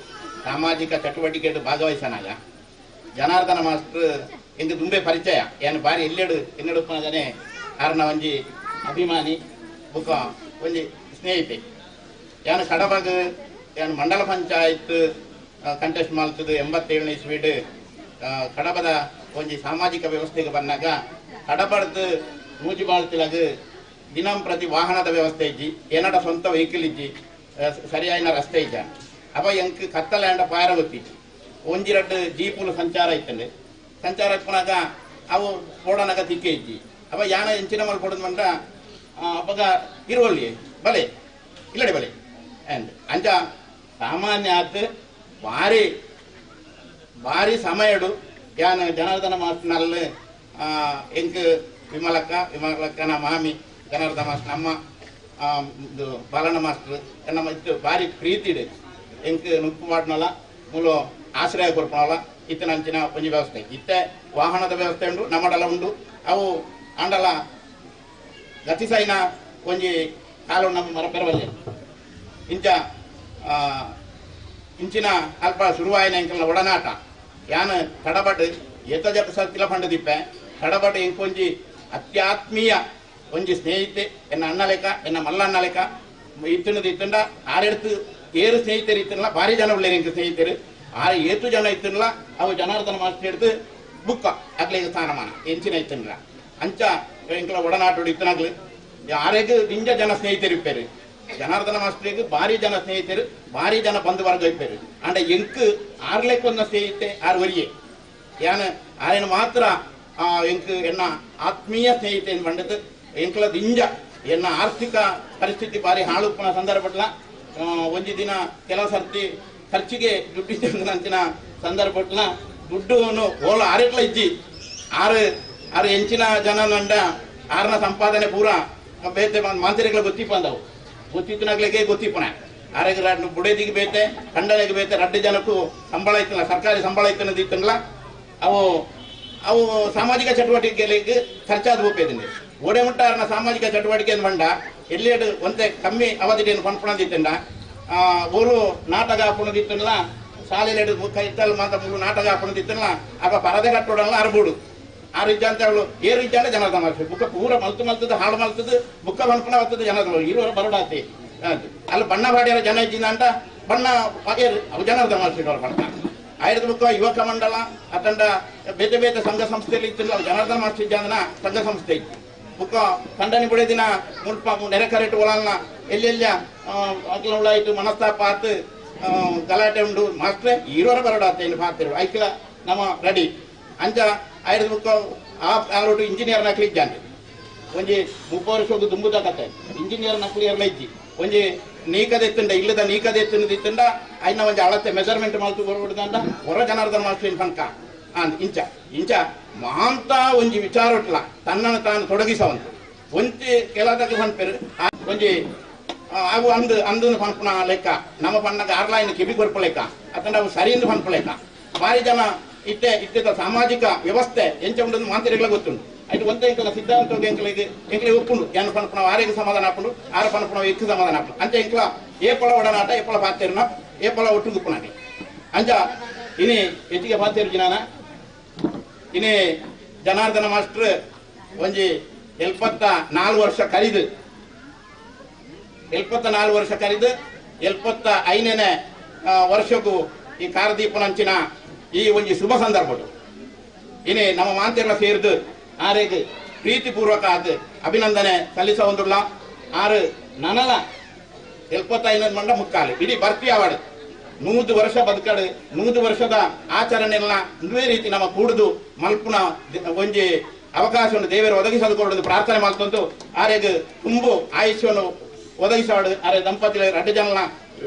ಸಾಮಾಜಿಕ ಚಟುವಟಿಕೆ ಭಾಗವಹಿಸನಾಗ ಜನಾರ್ದನ ಮಾಸ್ಟರ್ ಎಂದು ತುಂಬೆ ಪರಿಚಯ ಏನು ಬಾರಿ ಎಲ್ಲೆಡು ಎನ್ನೆಡುಪ್ಪನದನೆ ಆರ್ನ ಒಂಜಿ ಅಭಿಮಾನಿ ಬುಕ್ಕ ಒಂಜಿ ಸ್ನೇಹಿತೆ ಯಾನು ಕಡಬಾಗ ಯಾನು ಮಂಡಲ ಪಂಚಾಯತ್ ಕಂಟೆಸ್ಟ್ ಮಾಡ್ತದೆ 87ನೇ ಇಸ್ವಿಡ್ ಕಡಬದ ಒಂಜಿ ಸಾಮಾಜಿಕ ವ್ಯವಸ್ಥೆಗೆ ಬಂದಾಗ ಕಡಬಡ್ದು ನೂಜಿ ಬಾಳ್ತಿಲಾಗ ದಿನಂಪ್ರತಿ ವಾಹನದ ವ್ಯವಸ್ಥೆ ಇಜ್ಜಿ ಏನಡ ಸ್ವಂತ ವೆಹಿಕಲ್ ಇಜ್ಜಿ ಸರಿಯಾಯಿನ ರಸ್ತೆ ಇಜ್ಜ ಅಪ್ಪ ಎಂಕ್ ಕತ್ತಲ ಪಾರ ಗೊತ್ತಿಜ್ಜಿ ಒಂಜಿ ರಡ್ಡು ಜೀಪುಲು ಸಂಚಾರ ಇತ್ತಂಡೆ ಸಂಚಾರ ಇಪ್ಪನಾಗ ಅವು ಪೋಡನಾಗ ತಿಕ್ಕೆ ಇಜ್ಜಿ ಅಪ್ಪ ಯಾನ ಎಂಚಿನ ಮಲ್ ಪೋಡದ ಮಂಡ ಅಪ್ಪಗ ಇರುವಲ್ಲಿ ಬಲೆ ಇಲ್ಲಡೆ ಬಲೆ ಅಂಡ್ ಅಂಚ ಸಾಮಾನ್ಯ ಆತ್ ಭಾರಿ ಭಾರಿ ಸಮಯಡು ಯಾನ ಜನಾರ್ದನ ಮಾಸ್ಟರ್ನಲ್ಲಿ ಎಂಕ್ ವಿಮಲಕ್ಕ, ವಿಮಲಕ್ಕನ ಮಾಮಿ ಜನಾರ್ದನ ಮಾಸ್ಟರ್, ನಮ್ಮ ಇದು ಬಾಲಣ್ಣ ಮಾಸ್ಟರ್ ನಮ್ಮ ಇತ್ತು ಭಾರಿ ಪ್ರೀತಿ ಇದೆ. ಎಂಕ್ ನುಪ್ಪು ಮಾಡ್ನಲ್ಲ ಮೂಲ ಆಶ್ರಯ ಕೊರ್ಪಣಲ್ಲ ಇತ್ತಿನ ಅಂಚಿನ ಒಂಜಿ ವ್ಯವಸ್ಥೆ ಇತ್ತೆ ವಾಹನದ ವ್ಯವಸ್ಥೆ ಉಂಡು ನಮ್ಮಡಲ ಉಂಡು. ಅವು ಆಂಡಲ ಗತಿಸೈನ ಒಂಜಿ ಕಾಲು ನಮ್ಮ ಮರ ಪೆರವಲ್ಲೆ ಇಂಚ ಇಂಚಿನ ಅಲ್ಪ ಶುರುವಾಯಿನ ಎಂಕಲ್ನ ಒಡನಾಟ ಯಾನ್ ಕಡಬಟ್ ಏತ ಜಪ ಸರ್ತಿಲ ಪಂಡ ದಿಪ್ಪೆ ಕಡಬಟ್ ಎಂಕೊಂಜಿ ಅತ್ಯಾತ್ಮೀಯ ಒಂಜಿ ಸ್ನೇಹಿತೆ ಎನ್ನ ಅಣ್ಣ ಲೆಕ್ಕ ಎನ್ನ ಮಲ್ಲಣ್ಣ ಲೆಕ್ಕ ಇತ್ತಿನದು ಇತ್ತಂಡ ಆರೆಡ್ತು ಏರು ಸ್ನೇಹಿತರು ಇತ್ತನಲ್ಲ ಭಾರಿ ಜನ ಉಳ್ಳೇರು ಎಂಕ ಸ್ನೇಹಿತರು ಆರು ಏತು ಜನ ಇತ್ತನಲ್ಲ ಅವು ಜನಾರ್ದನ ಮಾಸ್ಟರ್ ಹಿಡ್ದು ಬುಕ್ಕ ಅಗ್ಲಿಗೆ ಸ್ಥಾನಮಾನ ಎಂಚಿನ ಇತ್ತನಲ್ಲ ಅಂಚ ಎಂಕಲ ಒಡನಾಟೋಡು ಇತ್ತನಾಗ್ಲಿ ಆರೆಗ್ ದಿಂಜ ಜನ ಸ್ನೇಹಿತರು ಇಪ್ಪೇರು ಜನಾರ್ದನ ಮಾಸ್ಟರಿಗೆ ಭಾರಿ ಜನ ಸ್ನೇಹಿತರು ಭಾರಿ ಜನ ಬಂಧು ವರ್ಗ ಇಪ್ಪೇರು. ಅಂಡ ಎಂಕ್ ಆರ್ಲೆಕ್ ಒಂದ ಸ್ನೇಹಿತೆ ಆರು ಒರಿಯೆ ಯಾನ್ ಆರೇನು ಮಾತ್ರ ಎಂಕ್ ಎನ್ನ ಆತ್ಮೀಯ ಸ್ನೇಹಿತೆ ಬಂಡದು ಎಂಕಲ ದಿಂಜ ಎನ್ನ ಆರ್ಥಿಕ ಪರಿಸ್ಥಿತಿ ಭಾರಿ ಹಾಳುಪ್ಪನ ಸಂದರ್ಭಟ್ಲ ಒಂಜಿ ದಿನ ಕೆಲವು ಸರ್ತಿ ಖರ್ಚಿಗೆ ದುಡ್ಡು ಅಂಚಿನ ಸಂದರ್ಭಟ್ಲ ದುಡ್ಡು ಓಲ ಆರೆಟ್ಲ ಇಜ್ಜಿ ಆರು ಆರು ಎಂಚಿನ ಜನ ನಂಡ ಆರನ ಸಂಪಾದನೆ ಪೂರ ಬೇತೆ ಮಾಂತ್ರಿಗಳ ಗೊತ್ತಿಪ್ಪ ಅಂದವು ಗೊತ್ತಿತ್ತನಾಗ್ಲಿಗೆ ಗೊತ್ತಿಪ್ಪನ ಆರೆಗೆ ಬುಡೇದಿಗೆ ಬೇತೆ ಕಂಡಲೆಗೆ ಬೇತೆ ರಡ್ಡು ಜನಕ್ಕೂ ಸಂಬಳ ಇತ್ತಲ್ಲ ಸರ್ಕಾರಿ ಸಂಬಳ ಇತ್ತನದು ಇತ್ತಂಗ್ಲ ಅವು ಅವು ಸಾಮಾಜಿಕ ಚಟುವಟಿಕೆಗಳಿಗೆ ಖರ್ಚಾದ ಹೋಗ್ಬೇದಿಂದೆ ಓಡೆ ಮುಟ್ಟಾರನ ಸಾಮಾಜಿಕ ಚಟುವಟಿಕೆ ಬಂಡ ಎಲ್ಲೇಡು ಒಂತೆ ಕಮ್ಮಿ ಅವಧಿಡೇನು ಪನ್ಪಣದಿತ್ತಂಡ ಊರು ನಾಟಕ ಹಾಪುಣದಿತ್ತಲ್ಲ ಶಾಲೆಲೆಡು ಕೈತಲ್ ಮಾತ ಮೂರು ನಾಟಕ ಹಾಪುಣದಿತ್ತಲ್ಲ ಅಪ್ಪ ಪರದೆ ಕಟ್ಟೋಡಲ್ಲ ಅರ್ಬೂಡು ಆರು ಇಜ್ಜ ಅಂತ ಹೇಳು ಏರು ಇಜ್ಜ ಅಂದ್ರೆ ಜನದ ಮಾಸ್ಟರ್ ಬುಕ್ಕ ಪೂರ ಮಲ್ತು ಮಲ್ತದ ಹಾಳು ಮಲ್ತದ ಬುಕ್ಕ ಪನ್ಪಣ ಬರ್ತದೆ ಜನದ ಇರುವರ ಬರೋಡಾತಿ ಅಲ್ಲಿ ಬಣ್ಣ ಬಾಡಿಯರ ಜನ ಇದ್ದಿಂದ ಅಂತ ಬಣ್ಣ ಏರು ಅವು ಜನದ ಮಾಸ್ಟರ್ ಬಣ್ಣ ಆಯ್ತು ಬುಕ್ಕ ಯುವಕ ಮಂಡಲ ಅತಂಡ ಬೇತೆ ಬೇತೆ ಸಂಘ ಸಂಸ್ಥೆಯಲ್ಲಿ ಇತ್ತು ಜನಾರ್ದನ ಮಾಸ್ಟರ್ ಇದ್ದ ಸಂಘ ಸಂಸ್ಥೆ ಇತ್ತು ಬುಕ್ಕ ಕಂಡನಿ ಬಿಡೋ ದಿನ ಮುಲ್ಪ ನೆರೆ ಕರೆಟ್ ಒಳಲ್ಲ ಎಲ್ಲೆಲ್ಲ ಅಕ್ಲ ಉಳಾಯ್ತು ಮನಸ್ತಾಪ ಆತು ಗಲಾಟೆ ಉಂಡು ಮಾಸ್ಟ್ರೆ ಇರೋರ ಬರೋಡಾತ ಏನು ಪಾತಿರು ಐಕ್ಲ ನಮ್ಮ ರೆಡಿ ಅಂಚ ಆಯ್ತು ಬುಕ್ಕ ಆ ಆರೋಟು ಇಂಜಿನಿಯರ್ ನಕಲಿ ಇದ್ದಾನೆ ಒಂಜಿ 30 ವರ್ಷಕ್ಕೆ ದುಂಬುದ ಕತೆ ಇಂಜಿನಿಯರ್ ನಕಲಿ ಇರಲ ಇಜ್ಜಿ ಒಂಜಿ ನೀಕದೆತ್ತುಂಡ ಇಲ್ಲದ ನೀಕದೆತ್ತುಂಡ ಐನ ಒಂಜಿ ಅಳತೆ ಮೆಜರ್ಮೆಂಟ್ ಮಲ್ತು ಬರಬಿಡ್ದಂಡ ಹೊರ ಜನಾರ್ದನ ಮಾಸ್ಟರ್ ಪಂಕ ಇಂಚ ಇಂಚ ಮಹಾಂತ ಒಂಜಿ ವಿಚಾರಟ್ಲ ತನ್ನನ್ನು ತಾನು ತೊಡಗಿಸವಂತ ಒಂಜಿ ಕೆಲದಕ್ಕೆ ಪನ್ಪೆರು ಒಂಜಿ ಅವು ಅಂದು ಅಂದು ಪನ್ಪುನ ಲೆಕ್ಕ ನಮ್ಮ ಪಣ್ಣಗ ಆರ್ಲೈನ್ ಕಿವಿ ಕೊರ್ಪು ಲೆಕ್ಕ ಅತಂಡ ಅವು ಸರಿಯಿಂದ ಪನ್ಪು ಲೆಕ್ಕ ಭಾರಿ ಜನ ಇತ್ತೆ ಇತ್ತೆದ ಸಾಮಾಜಿಕ ವ್ಯವಸ್ಥೆ ಎಂಚ ಉಂಡು ಮಾಂತ್ರಿಗಳ ಗೊತ್ತುಂಡು ಐಟ್ ಒಂತೆ ಎಂಕಲ ಸಿದ್ಧಾಂತ ಎಂಕಲಿಗೆ ಎಂಕಲಿಗೆ ಒಪ್ಪುಂಡು ಯಾನು ಪನ್ಪುನ ಆರೆಗೆ ಸಮಾಧಾನ ಹಾಪುಂಡು ಆರು ಪನ್ಪುನ ಎಕ್ಕು ಸಮಾಧಾನ ಹಾಪುಂಡು ಅಂಚ ಎಂಕಲ ಏ ಪೊಳ ಒಡನಾಟ ಏ ಪೊಳ ಪಾತೇರುನ ಏ ಪೊಳ ಒಟ್ಟು ಗುಪ್ಪುನಾಗೆ ಅಂಚ ಇನಿ ಹೆಚ್ಚಿಗೆ ಪಾತೇರು ಜಿನಾನ ಇನಿ ಜನಾರ್ದನ ಮಾಸ್ಟರ್ ಒಂಜಿ 74 ವರ್ಷ ಕರಿದು 74 ವರ್ಷ ಕರಿದು 75ನೇ ವರ್ಷಕ್ಕೂ ಈ ಕಾರದೀಪನಂಚಿನ ಈ ಒಂಜಿ ಶುಭ ಸಂದರ್ಭ ಇನಿ ನಮ್ಮ ಮಾಂತೆಲ್ಲ ಸೇರಿದು ಆರೆಗೆ ಪ್ರೀತಿಪೂರ್ವಕ ಆದ ಅಭಿನಂದನೆ ಸಲ್ಲಿಸ ಒಂದುಲ್ಲ ಆರು ನನಲ 75 ಮಂಡ ಮುಕ್ಕಾಲು ಇಡೀ ಬರ್ತಿ ಅವಾಡು 100 ವರ್ಷ ಬದುಕಡು 100 ವರ್ಷದ ಆಚರಣೆಲ್ಲ ಒಂದೇ ರೀತಿ ನಮ್ಮ ಕೂಡುದು ಮಲ್ಪುನ ಒಂಜಿ ಅವಕಾಶವನ್ನು ದೇವರು ಒದಗಿಸದುಕೊಂಡು ಪ್ರಾರ್ಥನೆ ಮಾಡ್ತಂದು ಆರೆಗೆ ತುಂಬು ಆಯುಷ್ಯವನ್ನು ಒದಗಿಸಾಡು ಆರೆ ದಂಪತಿ ರಡ್ಡು ಜನನ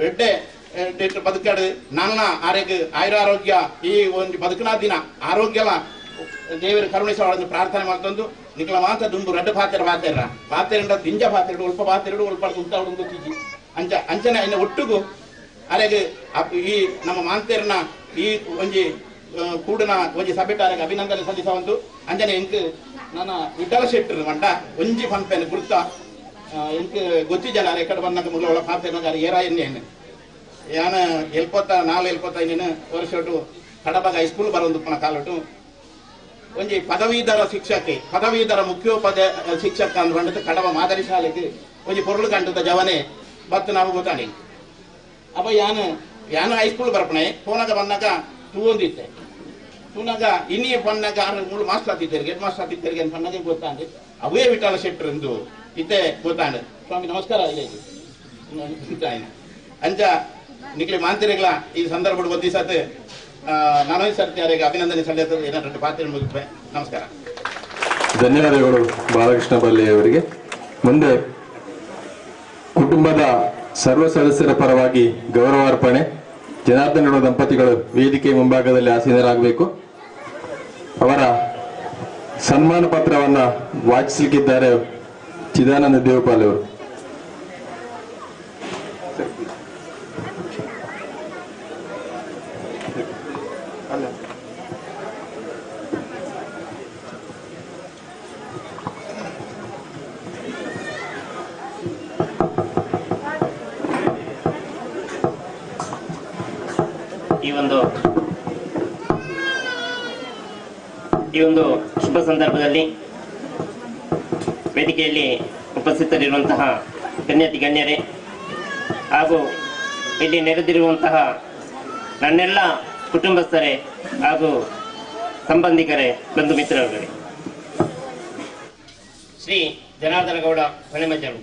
ಎಡ್ಡೆ ಬದುಕಡು ನನ್ನ ಆರೆಗೆ ಆಯುರಾರೋಗ್ಯ ಈ ಒಂದು ಬದುಕಿನ ದಿನ ಆರೋಗ್ಯಲ ದೇವರು ಕರುಣಿಸವಾಡು ಪ್ರಾರ್ಥನೆ ಮಾಡ್ತಂದು ನಿಕ್ಲ ಮಾತ್ರ ದುಂಬು ರಡ್ಡು ಪಾತೆರ ಪಾತೆರ ಪಾತೆರಂಡ ದಿಂಜ ಪಾತೆರಡು ಉಲ್ಪ ಪಾತೆರಡು ಉಲ್ಪ ಉಂತಾಡು ಗೊತ್ತಿಜ್ಜಿ ಅಂಚ ಅಂಚನೆ ಇನ್ನು ಒಟ್ಟುಗು ಅರೆಗೆ ಈ ನಮ್ಮ ಮಾಂತೇರ್ನ ಈ ಒಂಜಿ ಕೂಡಿನ ಒಂಜಿ ಸಭೆಟಾರೆಗೆ ಅಭಿನಂದನೆ ಸಲ್ಲಿಸವಂತು ಅಂಜನೆ ಎಂಕ್ ನನ್ನ ವಿಠಲ ಶೆಟ್ಟರು ಮಂಡ ಒಂಜಿ ಪನ್ಪೆನ್ ಗುರ್ತ ಎಂಕ್ ಗೊತ್ತಿ ಜನ ಎಕಡೆ ಬಂದಾಗ ಮುಲ್ಲ ಪಾತೆರ್ನಾಗ ಏರ ಎಣ್ಣೆ ಯಾನ 74 75 ವರ್ಷಟು ಕಡಬಾಗ ಹೈಸ್ಕೂಲ್ ಬರೋದು ಪುನಃ ಕಾಲಟು ಒಂಜಿ ಪದವೀಧರ ಶಿಕ್ಷಕೆ ಪದವೀಧರ ಮುಖ್ಯೋಪಾಧ್ಯಾಯ ಶಿಕ್ಷಕ ಅಂದ್ಕೊಂಡು ಕಡಬ ಮಾದರಿ ಶಾಲೆಗೆ ಒಂಜಿ ಪೊರುಳು ಕಂಡದ ಜವನೆ ಬತ್ತು ನಾವು ಗೊತ್ತಾನೆ ಅಪ್ಪ ಯಾನು ಯಾನು ಹೈಸ್ಕೂಲ್ ಬರ್ಪಣೆ ಫೋನಾಗ ಬಂದಾಗ ತೂವೊಂದಿತ್ತೆ ತೂನಾಗ ಇನ್ನಿಯೇ ಪನ್ನಾಗ ಆರು ಮೂರು ಮಾಸ್ಟರ್ ಆತಿದ್ದೇರಿಗೆ ಹೆಡ್ ಮಾಸ್ಟರ್ ಆತಿದ್ದೇರಿಗೆ ಅಂತ ಪನ್ನಾಗ ಗೊತ್ತಾಂಡೆ ಅವೇ ವಿಠಲ ಶೆಟ್ಟರು ಎಂದು ಇತ್ತೆ ಗೊತ್ತಾಂಡೆ ಸ್ವಾಮಿ ನಮಸ್ಕಾರ ಇಲ್ಲ ಅಂಚ ನಿಕ್ಲೆ ಮಾಂತಿರಿಗಳ ಈ ಸಂದರ್ಭ ಒದ್ದಿಸತ್ ನಾನು ಸರ್ತಿ ಯಾರಿಗೆ ಅಭಿನಂದನೆ ಸಲ್ಲಿಸ್ತದೆ ಏನಾದ್ರು ಪಾತ್ರ ಮುಗಿಪೆ ನಮಸ್ಕಾರ. ಧನ್ಯವಾದಗಳು ಬಾಲಕೃಷ್ಣ ಬಲ್ಲೆಯವರಿಗೆ. ಮುಂದೆ ಕುಟುಂಬದ ಸರ್ವ ಸದಸ್ಯರ ಪರವಾಗಿ ಗೌರವಾರ್ಪಣೆ. ಜನಾರ್ದನ ಗೌಡ ದಂಪತಿಗಳು ವೇದಿಕೆ ಮುಂಭಾಗದಲ್ಲಿ ಆಸೀನರಾಗಬೇಕು. ಅವರ ಸನ್ಮಾನ ಪತ್ರವನ್ನ ವಾಚಿಸಲಿಕ್ಕಿದ್ದಾರೆ ಚಿದಾನಂದ ದೇವಪಾಲ್ ಅವರು. ಈ ಒಂದು ಶುಭ ಸಂದರ್ಭದಲ್ಲಿ ವೇದಿಕೆಯಲ್ಲಿ ಉಪಸ್ಥಿತರಿರುವಂತಹ ಗಣ್ಯಾತಿ ಗಣ್ಯರೇ ಹಾಗೂ ಇಲ್ಲಿ ನೆರೆದಿರುವಂತಹ ನನ್ನೆಲ್ಲ ಕುಟುಂಬಸ್ಥರೇ ಹಾಗೂ ಸಂಬಂಧಿಕರೇ, ಬಂಧು ಮಿತ್ರರುಗಳೇ, ಶ್ರೀ ಜನಾರ್ದನಗೌಡ ಹೊಳೆಮಜಲು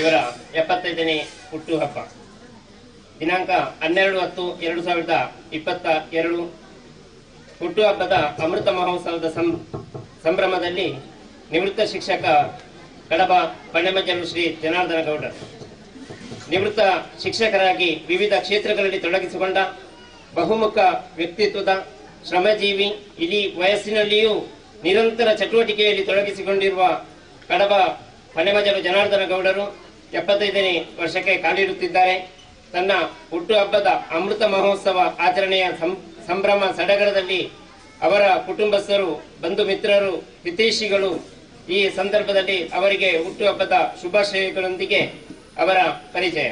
ಇವರ 75ನೇ ಹುಟ್ಟುಹಬ್ಬ ದಿನಾಂಕ 12/10/2022 ಹುಟ್ಟುಹಬ್ಬದ ಅಮೃತ ಮಹೋತ್ಸವದ ಸಂಭ್ರಮದಲ್ಲಿ ನಿವೃತ್ತ ಶಿಕ್ಷಕ ಕಡಬ ಪಣೆಮಜಲು ಶ್ರೀ ಜನಾರ್ದನಗೌಡ ನಿವೃತ್ತ ಶಿಕ್ಷಕರಾಗಿ ವಿವಿಧ ಕ್ಷೇತ್ರಗಳಲ್ಲಿ ತೊಡಗಿಸಿಕೊಂಡ ಬಹುಮುಖ ವ್ಯಕ್ತಿತ್ವದ ಶ್ರಮಜೀವಿ, ಇಡೀ ವಯಸ್ಸಿನಲ್ಲಿಯೂ ನಿರಂತರ ಚಟುವಟಿಕೆಯಲ್ಲಿ ತೊಡಗಿಸಿಕೊಂಡಿರುವ ಕಡಬ ಪಣೆಮಜಲು ಜನಾರ್ದನಗೌಡರು 75ನೇ ವರ್ಷಕ್ಕೆ ಕಾಲಿಡುತ್ತಿದ್ದಾರೆ. ತನ್ನ ಹುಟ್ಟುಹಬ್ಬದ ಅಮೃತ ಮಹೋತ್ಸವ ಆಚರಣೆಯ ಸಂಭ್ರಮ ಸಡಗರದಲ್ಲಿ ಅವರ ಕುಟುಂಬಸ್ಥರು, ಬಂಧು ಮಿತ್ರರು, ಹಿತೈಷಿಗಳು ಈ ಸಂದರ್ಭದಲ್ಲಿ ಅವರಿಗೆ ಹುಟ್ಟುಹಬ್ಬದ ಶುಭಾಶಯಗಳೊಂದಿಗೆ ಅವರ ಪರಿಚಯ.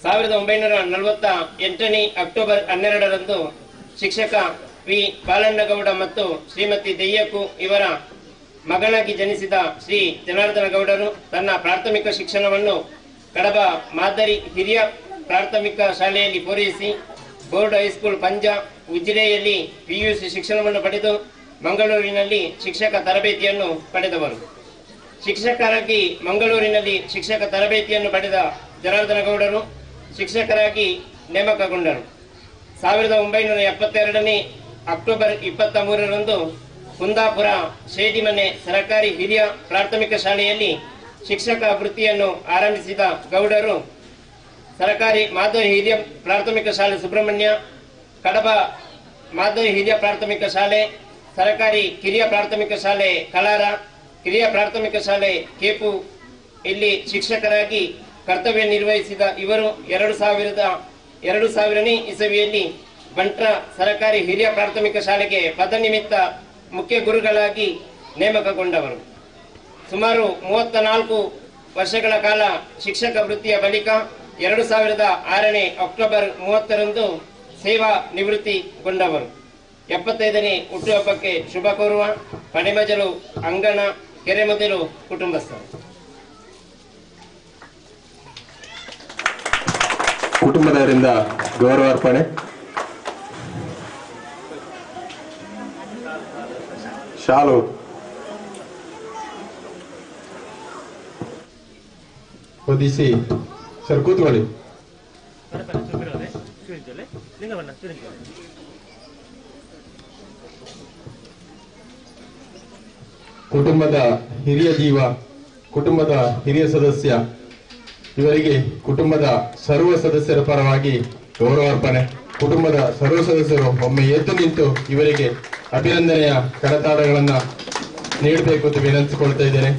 1948 ಅಕ್ಟೋಬರ್ 12ರಂದು ಶಿಕ್ಷಕ ವಿ ಬಾಲಣ್ಣಗೌಡ ಮತ್ತು ಶ್ರೀಮತಿ ದೆಯ್ಯಕು ಇವರ ಮಗನಾಗಿ ಜನಿಸಿದ ಶ್ರೀ ಜನಾರ್ದನಗೌಡರು ತನ್ನ ಪ್ರಾಥಮಿಕ ಶಿಕ್ಷಣವನ್ನು ಕಡಬ ಮಾದರಿ ಹಿರಿಯ ಪ್ರಾಥಮಿಕ ಶಾಲೆಯಲ್ಲಿ ಪೂರೈಸಿ ಬೋರ್ಡ್ ಹೈಸ್ಕೂಲ್ ಪಂಜ ಉಜಿರೆಯಲ್ಲಿ ಪಿಯುಸಿ ಶಿಕ್ಷಣವನ್ನು ಪಡೆದು ಮಂಗಳೂರಿನಲ್ಲಿ ಶಿಕ್ಷಕ ತರಬೇತಿಯನ್ನು ಪಡೆದವರು. ಶಿಕ್ಷಕರಾಗಿ ಮಂಗಳೂರಿನಲ್ಲಿ ಶಿಕ್ಷಕ ತರಬೇತಿಯನ್ನು ಪಡೆದ ಜನಾರ್ದನಗೌಡರು ಶಿಕ್ಷಕರಾಗಿ ನೇಮಕಗೊಂಡರು. 1972 ಅಕ್ಟೋಬರ್ 23ರಂದು ಕುಂದಾಪುರ ಶೇಡಿಮನೆ ಸರಕಾರಿ ಹಿರಿಯ ಪ್ರಾಥಮಿಕ ಶಾಲೆಯಲ್ಲಿ ಶಿಕ್ಷಕ ವೃತ್ತಿಯನ್ನು ಆರಂಭಿಸಿದ ಗೌಡರು ಸರಕಾರಿ ಮಾದರಿ ಹಿರಿಯ ಪ್ರಾಥಮಿಕ ಶಾಲೆ ಸುಬ್ರಹ್ಮಣ್ಯ, ಕಡಬ ಮಾದರಿ ಹಿರಿಯ ಪ್ರಾಥಮಿಕ ಶಾಲೆ, ಸರಕಾರಿ ಕಿರಿಯ ಪ್ರಾಥಮಿಕ ಶಾಲೆ ಕಲಾರ, ಕಿರಿಯ ಪ್ರಾಥಮಿಕ ಶಾಲೆ ಕೇಪು ಇಲ್ಲಿ ಶಿಕ್ಷಕರಾಗಿ ಕರ್ತವ್ಯ ನಿರ್ವಹಿಸಿದ ಇವರು 2000ನೇ ಇಸವಿಯಲ್ಲಿ ಬಂಟ್ರ ಸರಕಾರಿ ಹಿರಿಯ ಪ್ರಾಥಮಿಕ ಶಾಲೆಗೆ ಪದನಿಮಿತ್ತ ಮುಖ್ಯ ಗುರುಗಳಾಗಿ ನೇಮಕಗೊಂಡವರು. ಸುಮಾರು 34 ವರ್ಷಗಳ ಕಾಲ ಶಿಕ್ಷಕ ವೃತ್ತಿಯ ಬಳಿಕ 2006 ಅಕ್ಟೋಬರ್ 30ರಂದು ಸೇವಾ ನಿವೃತ್ತಿಗೊಂಡವರು. 75ನೇ ಹುಟ್ಟುಹಬ್ಬಕ್ಕೆ ಶುಭ ಕೋರುವ ಪಣೆಮಜಲು ಅಂಗಣ ಕೆರೆಮೊದಲು ಕುಟುಂಬಸ್ಥರು. ಕುಟುಂಬದವರಿಂದ ಗೌರವಾರ್ಪಣೆ. ಶಾಲು ಹೊದಿಸಿ ಸರ್ ಕೂತ್ಕೊಳ್ಳಿ. ಕುಟುಂಬದ ಹಿರಿಯ ಜೀವ, ಕುಟುಂಬದ ಹಿರಿಯ ಸದಸ್ಯ ಇವರಿಗೆ ಕುಟುಂಬದ ಸರ್ವ ಸದಸ್ಯರ ಪರವಾಗಿ ಗೌರವಾರ್ಪಣೆ. ಕುಟುಂಬದ ಸರ್ವ ಸದಸ್ಯರು ಒಮ್ಮೆ ಎದ್ದು ನಿಂತು ಇವರಿಗೆ ಅಭಿನಂದನೆಯ ಕರತಾಡಗಳನ್ನು ನೀಡಬೇಕು ಅಂತ ವಿನಂತಿಸಿಕೊಳ್ತಾ ಇದ್ದೇನೆ.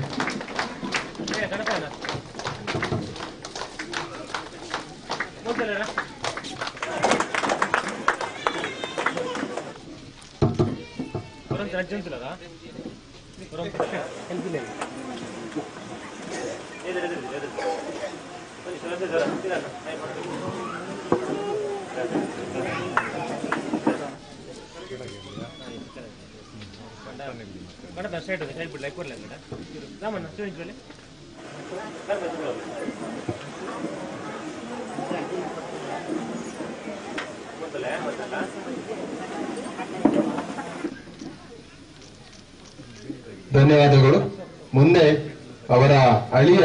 ಧನ್ಯವಾದಗಳು. ಮುಂದೆ ಅವರ ಅಳಿಯ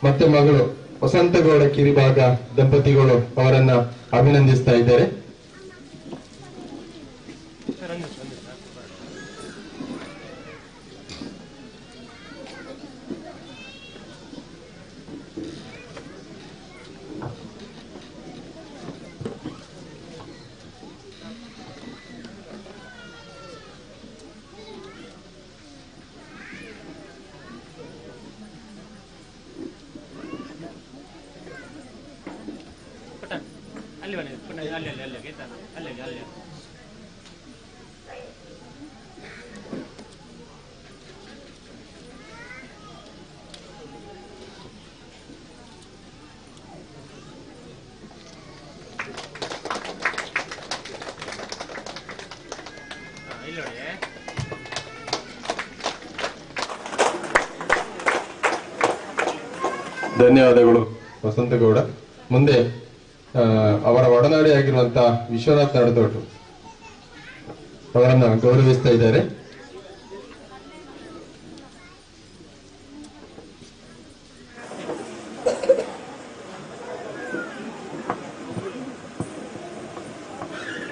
ಮತ್ತೆ ಮಗಳು ವಸಂತಗೌಡ ಕಿರಿಭಾಗ ದಂಪತಿಗಳು ಅವರನ್ನ ಅಭಿನಂದಿಸ್ತಾ ಇದ್ದಾರೆ. ಅಲ್ಲಿ ಬನ್ನಿ, ಅಲ್ಲಿ ಅಲ್ಲಿ ಅಲ್ಲಿ ಆಯ್ತಾ, ಅಲ್ಲಿ ಅಲ್ಲಿ. ಇಲ್ಲಿ ನೋಡಿ. ಧನ್ಯವಾದಗಳು ವಸಂತಗೌಡ. ಮುಂದೆ ಅವರ ಒಡನಾಡಿಯಾಗಿರುವಂತಹ ವಿಶ್ವನಾಥ್ ನಡತೋಟು ಅವರನ್ನ ಗೌರವಿಸ್ತಾ ಇದ್ದಾರೆ.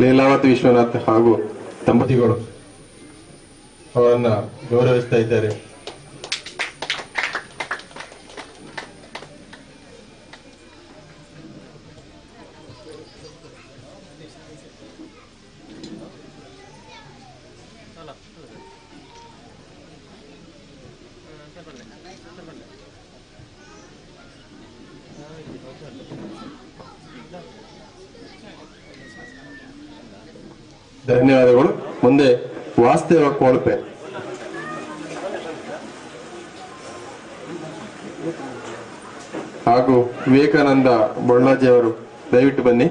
ಲೀಲಾವತಿ ವಿಶ್ವನಾಥ್ ಹಾಗೂ ದಂಪತಿಗಳು ಅವರನ್ನ ಗೌರವಿಸ್ತಾ ಇದ್ದಾರೆ. ಧನ್ಯವಾದಗಳು. ಮುಂದೆ ವಾಸುದೇವ ಕೋಳ್ಪೆ. ಹಾಗೂ ವಿವೇಕಾನಂದ ಬೊಳ್ಳಾಜಿ ಅವರು ದಯವಿಟ್ಟು ಬನ್ನಿ.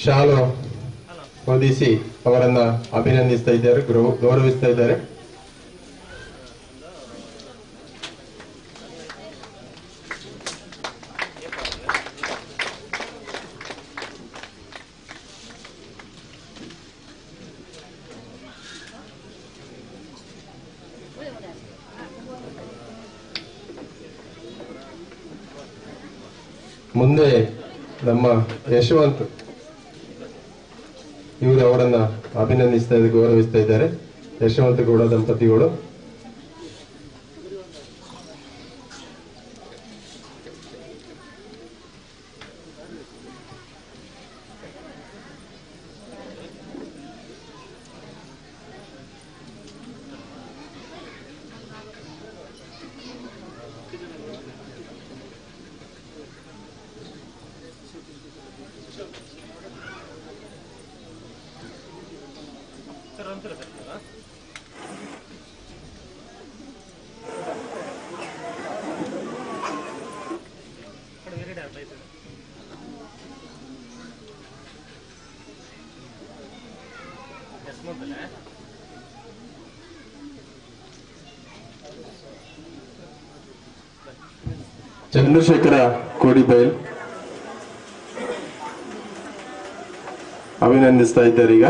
ಶಾಲು ಹೊದಿಸಿ ಅವರನ್ನ ಅಭಿನಂದಿಸ್ತಾ ಇದ್ದಾರೆ, ಗೌರವಿಸ್ತಾ ಇದ್ದಾರೆ. ಮುಂದೆ ನಮ್ಮ ಯಶವಂತ್ ಇವರು ಅವರನ್ನ ಅಭಿನಂದಿಸ್ತಾ ಗೌರವಿಸ್ತಾ ಇದ್ದಾರೆ. ಯಶವಂತ ಗೌಡ ದಂಪತಿಗಳು. ಚಂದ್ರಶೇಖರ ಕೋಡಿಬೈಲ್ ಅಭಿನಂದಿಸ್ತಾ ಇದ್ದಾರೆ. ಈಗ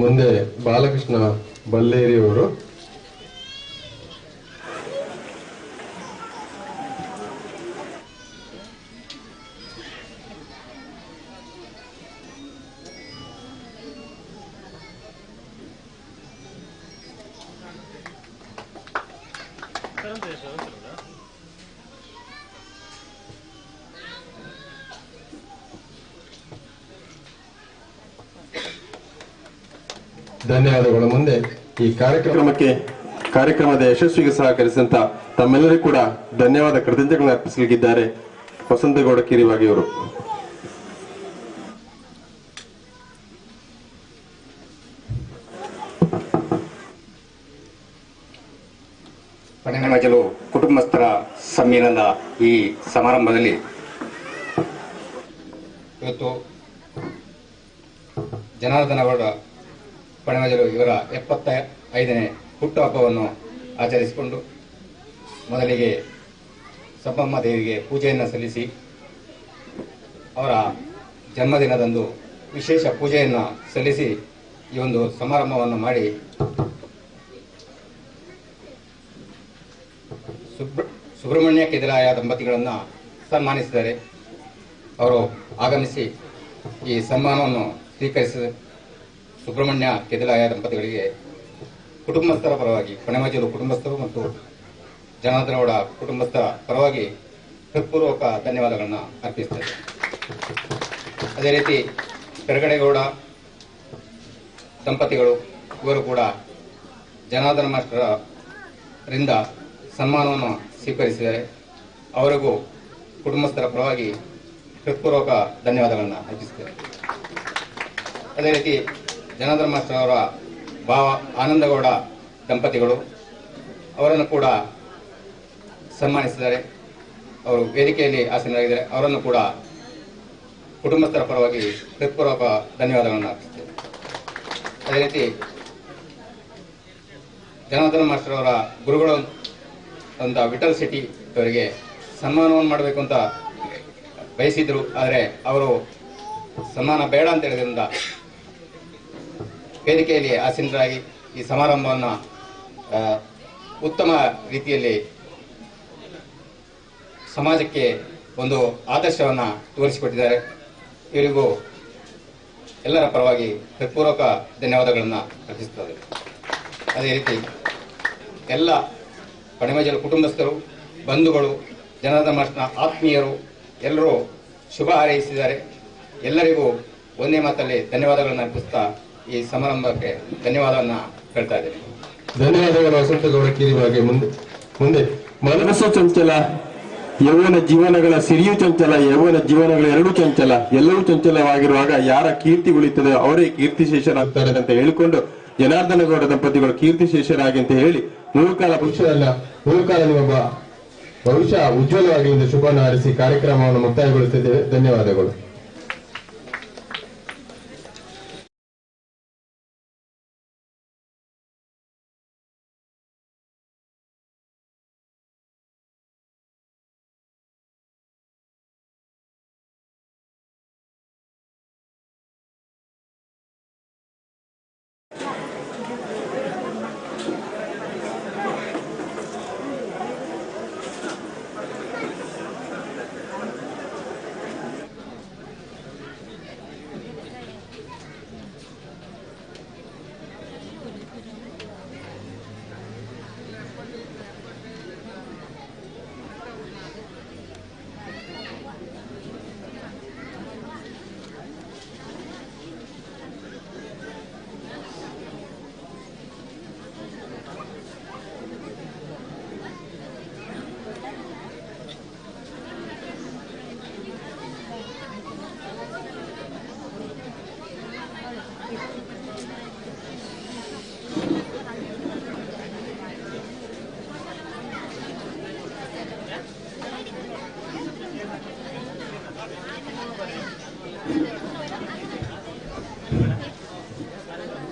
ಮುಂದೆ ಬಾಲಕೃಷ್ಣ ಬಲ್ಲೇರಿ ಅವರು. ಧನ್ಯವಾದಗಳು. ಮುಂದೆ ಈ ಕಾರ್ಯಕ್ರಮದ ಯಶಸ್ವಿಗೆ ಸಹಕರಿಸಿದಂತ ತಮ್ಮೆಲ್ಲರಿಗೂ ಕೂಡ ಧನ್ಯವಾದ ಕೃತಜ್ಞತೆಗಳನ್ನು ಅರ್ಪಿಸಲಿದ್ದಾರೆ ವಸಂತಗೌಡ ಕಿರಿವಾಗಿಯವರು. ಪಣೆಮಜಲು ಕುಟುಂಬಸ್ಥರ ಸಮ್ಮೇಳನದ ಈ ಸಮಾರಂಭದಲ್ಲಿ ಇವತ್ತು ಜನಾರ್ದನ ಗೌಡ ಪಣೆಮಜಲು ಇವರ 75ನೇ ಹುಟ್ಟುಹಬ್ಬವನ್ನು ಆಚರಿಸಿಕೊಂಡು ಮೊದಲಿಗೆ ಸಬ್ಬಮ್ಮ ದೇವಿಗೆ ಪೂಜೆಯನ್ನು ಸಲ್ಲಿಸಿ ಅವರ ಜನ್ಮದಿನದಂದು ವಿಶೇಷ ಪೂಜೆಯನ್ನು ಸಲ್ಲಿಸಿ ಈ ಒಂದು ಸಮಾರಂಭವನ್ನು ಮಾಡಿ ಸುಬ್ರಹ್ಮಣ್ಯ ಕೆದಿಲಾಯ ದಂಪತಿಗಳನ್ನು ಸನ್ಮಾನಿಸಿದ್ದಾರೆ. ಅವರು ಆಗಮಿಸಿ ಈ ಸನ್ಮಾನವನ್ನು ಸ್ವೀಕರಿಸಿದ ಸುಬ್ರಹ್ಮಣ್ಯ ಕೆದಿಲಾಯ ದಂಪತಿಗಳಿಗೆ ಕುಟುಂಬಸ್ಥರ ಪರವಾಗಿ, ಪಣೆಮಜಲು ಕುಟುಂಬಸ್ಥರು ಮತ್ತು ಜನಾರ್ದನಗೌಡ ಕುಟುಂಬಸ್ಥರ ಪರವಾಗಿ ಹೃತ್ಪೂರ್ವಕ ಧನ್ಯವಾದಗಳನ್ನು ಅರ್ಪಿಸುತ್ತೇನೆ. ಅದೇ ರೀತಿ ಪೆರಗಡೆಗೌಡ ದಂಪತಿಗಳು ಇವರು ಕೂಡ ಜನಾರ್ದನ ಮಾಸ್ಟರರಿಂದ ಸನ್ಮಾನವನ್ನು ಸ್ವೀಕರಿಸಿದ್ದಾರೆ. ಅವರಿಗೂ ಕುಟುಂಬಸ್ಥರ ಪರವಾಗಿ ಹೃತ್ಪೂರ್ವಕ ಧನ್ಯವಾದಗಳನ್ನು ಅರ್ಪಿಸುತ್ತೇನೆ. ಅದೇ ರೀತಿ ಜನಾರ್ದನ ಮಾಸ್ಟರ್ ಅವರ ಭಾವ ಆನಂದಗೌಡ ದಂಪತಿಗಳು ಅವರನ್ನು ಕೂಡ ಸನ್ಮಾನಿಸಿದ್ದಾರೆ. ಅವರು ವೇದಿಕೆಯಲ್ಲಿ ಆಸೀನರಾಗಿದ್ದಾರೆ. ಅವರನ್ನು ಕೂಡ ಕುಟುಂಬಸ್ಥರ ಪರವಾಗಿ ಹೃತ್ಪೂರ್ವಕ ಧನ್ಯವಾದಗಳನ್ನು ಅರ್ಪಿಸುತ್ತೇನೆ. ಅದೇ ರೀತಿ ಜನಾರ್ದನ ಮಾಸ್ಟರ್ ಅವರ ಗುರುಗಳು ಅಂತ ವಿಠಲ್ ಶೆಟ್ಟಿ ಅವರಿಗೆ ಸನ್ಮಾನವನ್ನು ಮಾಡಬೇಕು ಅಂತ ಬಯಸಿದ್ರು. ಆದರೆ ಅವರು ಸನ್ಮಾನ ಬೇಡ ಅಂತ ಹೇಳಿದ್ರಿಂದ ವೇದಿಕೆಯಲ್ಲಿ ಆಸೀನರಾಗಿ ಈ ಸಮಾರಂಭವನ್ನು ಉತ್ತಮ ರೀತಿಯಲ್ಲಿ ಸಮಾಜಕ್ಕೆ ಒಂದು ಆದರ್ಶವನ್ನು ತೋರಿಸಿಕೊಟ್ಟಿದ್ದಾರೆ. ಇವರಿಗೂ ಎಲ್ಲರ ಪರವಾಗಿ ಹೃತ್ಪೂರ್ವಕ ಧನ್ಯವಾದಗಳನ್ನು ಅರ್ಪಿಸುತ್ತದೆ. ಅದೇ ರೀತಿ ಎಲ್ಲ ಪಣೆಮಜಲು ಕುಟುಂಬಸ್ಥರು, ಬಂಧುಗಳು, ಜನಾರ್ದನ ಮಾಸ್ಟರ್ನ ಆತ್ಮೀಯರು ಎಲ್ಲರೂ ಶುಭ ಹಾರೈಸಿದ್ದಾರೆ. ಎಲ್ಲರಿಗೂ ಒಂದೇ ಮಾತಲ್ಲಿ ಧನ್ಯವಾದಗಳನ್ನು ಅರ್ಪಿಸ್ತಾ ಈ ಸಮಾರಂಭಕ್ಕೆ ಧನ್ಯವಾದವನ್ನು ಹೇಳ್ತಾ ಇದ್ದೇನೆ. ಧನ್ಯವಾದಗಳು ವಸಂತಗೌಡ ಕೀರಿಬಾಗೆ. ಮುಂದೆ ಮುಂದೆ ಮನಸ್ಸು ಚಂಚಲ, ಯೌವನ ಜೀವನಗಳ ಸಿರಿಯು ಚಂಚಲ, ಯೌವನ ಜೀವನಗಳ ಎರಡೂ ಚಂಚಲ, ಎಲ್ಲವೂ ಚಂಚಲವಾಗಿರುವಾಗ ಯಾರ ಕೀರ್ತಿ ಉಳಿತದೆ ಅವರೇ ಕೀರ್ತಿಶೇಷರಾಗ್ತಾರೆ ಅಂತ ಹೇಳಿಕೊಂಡು ಜನಾರ್ದನಗೌಡ ದಂಪತಿಗಳು ಕೀರ್ತಿಶೇಷರಾಗಿ ಅಂತ ಹೇಳಿ ಮೂರು ಕಾಲ ಭವಿಷ್ಯದಲ್ಲ ಮೂರು ಕಾಲ ನಿಮ್ಮ ಭವಿಷ್ಯ ಉಜ್ವಲವಾಗಿ ಎಂದು ಶುಭವನ್ನು ಹಾರೈಸಿ ಕಾರ್ಯಕ್ರಮವನ್ನು ಮುಕ್ತಾಯಗೊಳಿಸುತ್ತಿದ್ದೇವೆ. ಧನ್ಯವಾದಗಳು.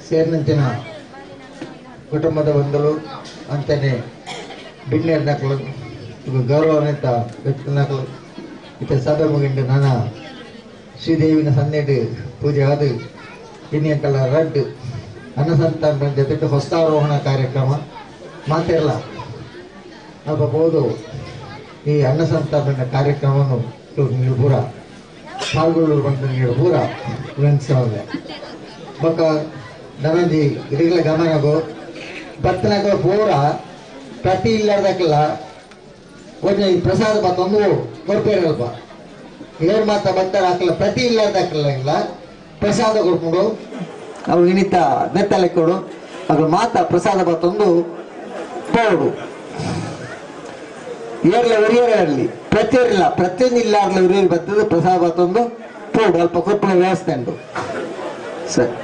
ಸೇರಿನಂಚಿನ ಕುಟುಂಬದ ಬಂಧುಗಳು ಅಂಚನೆ ಬಿಣ್ಣೆರ್ ನಕಲು ಗೌರವಾನ್ವಿತ ವ್ಯಕ್ತಿ ನಕಲು ಇತ್ತ ಸಭೆ ಮುಗಿಂಡು ನಾನ ಶ್ರೀದೇವಿನ ಸನ್ನಿಧಿ ಪೂಜೆ ಆದ ಇನ್ನೆಂಕಲ ರಡ್ಡು ಅನ್ನಸಂತಾನ ಜೊತೆ ಹೊಸ್ತಾರೋಹಣ ಕಾರ್ಯಕ್ರಮ ಮಾತಿರಲ್ಲ ಬಹುದು. ಈ ಅನ್ನಸಂತಾನ ಕಾರ್ಯಕ್ರಮವನ್ನು ನೀವು ಪೂರ ಪಾಲ್ಗೊಳ್ಳಲು ಬಂದ ನೀವು ಪೂರ ವಿನಂತಿಸಿದೆ. ಬೊಕ್ಕ ನನಂಜಿ ಇಡೀ ಗಮನಗು ಬತ್ತನಗ ಪೂರ ಪ್ರತಿ ಇಲ್ಲಾರ್ದಕ್ಕೆಲ್ಲ ಒಂಜಿ ಪ್ರಸಾದ ಬತ್ತೊಂದು ಕೊರ್ಪೇರಲ್ಪ ಏರ್ ಮಾತ ಬತ್ತರ ಹಾಕಲ್ಲ ಪ್ರತಿ ಇಲ್ಲಾರ್ದಕ್ಕೆಲ್ಲ ಇಲ್ಲ ಪ್ರಸಾದ ಕೊಡ್ಕೊಂಡು ಅವು ಇನ್ನಿತ ನೆತ್ತಲೆ ಕೊಡು ಅದು ಮಾತ ಪ್ರಸಾದ ಬತ್ತೊಂದು ಪೋಡು ಏರ್ಲ ಒರಿಯರಲ್ಲಿ ಪ್ರತಿಯೊರಿಲ್ಲ ಪ್ರತಿಯೊಂದು ಇಲ್ಲಾರ್ಲ ಒರಿಯರು ಬರ್ತದೆ ಪ್ರಸಾದ ಬತ್ತೊಂದು ಪೋಡು ಅಲ್ಪ ಕೊರ್ಪುನ ವ್ಯವಸ್ಥೆ ಉಂಟು ಸರಿ.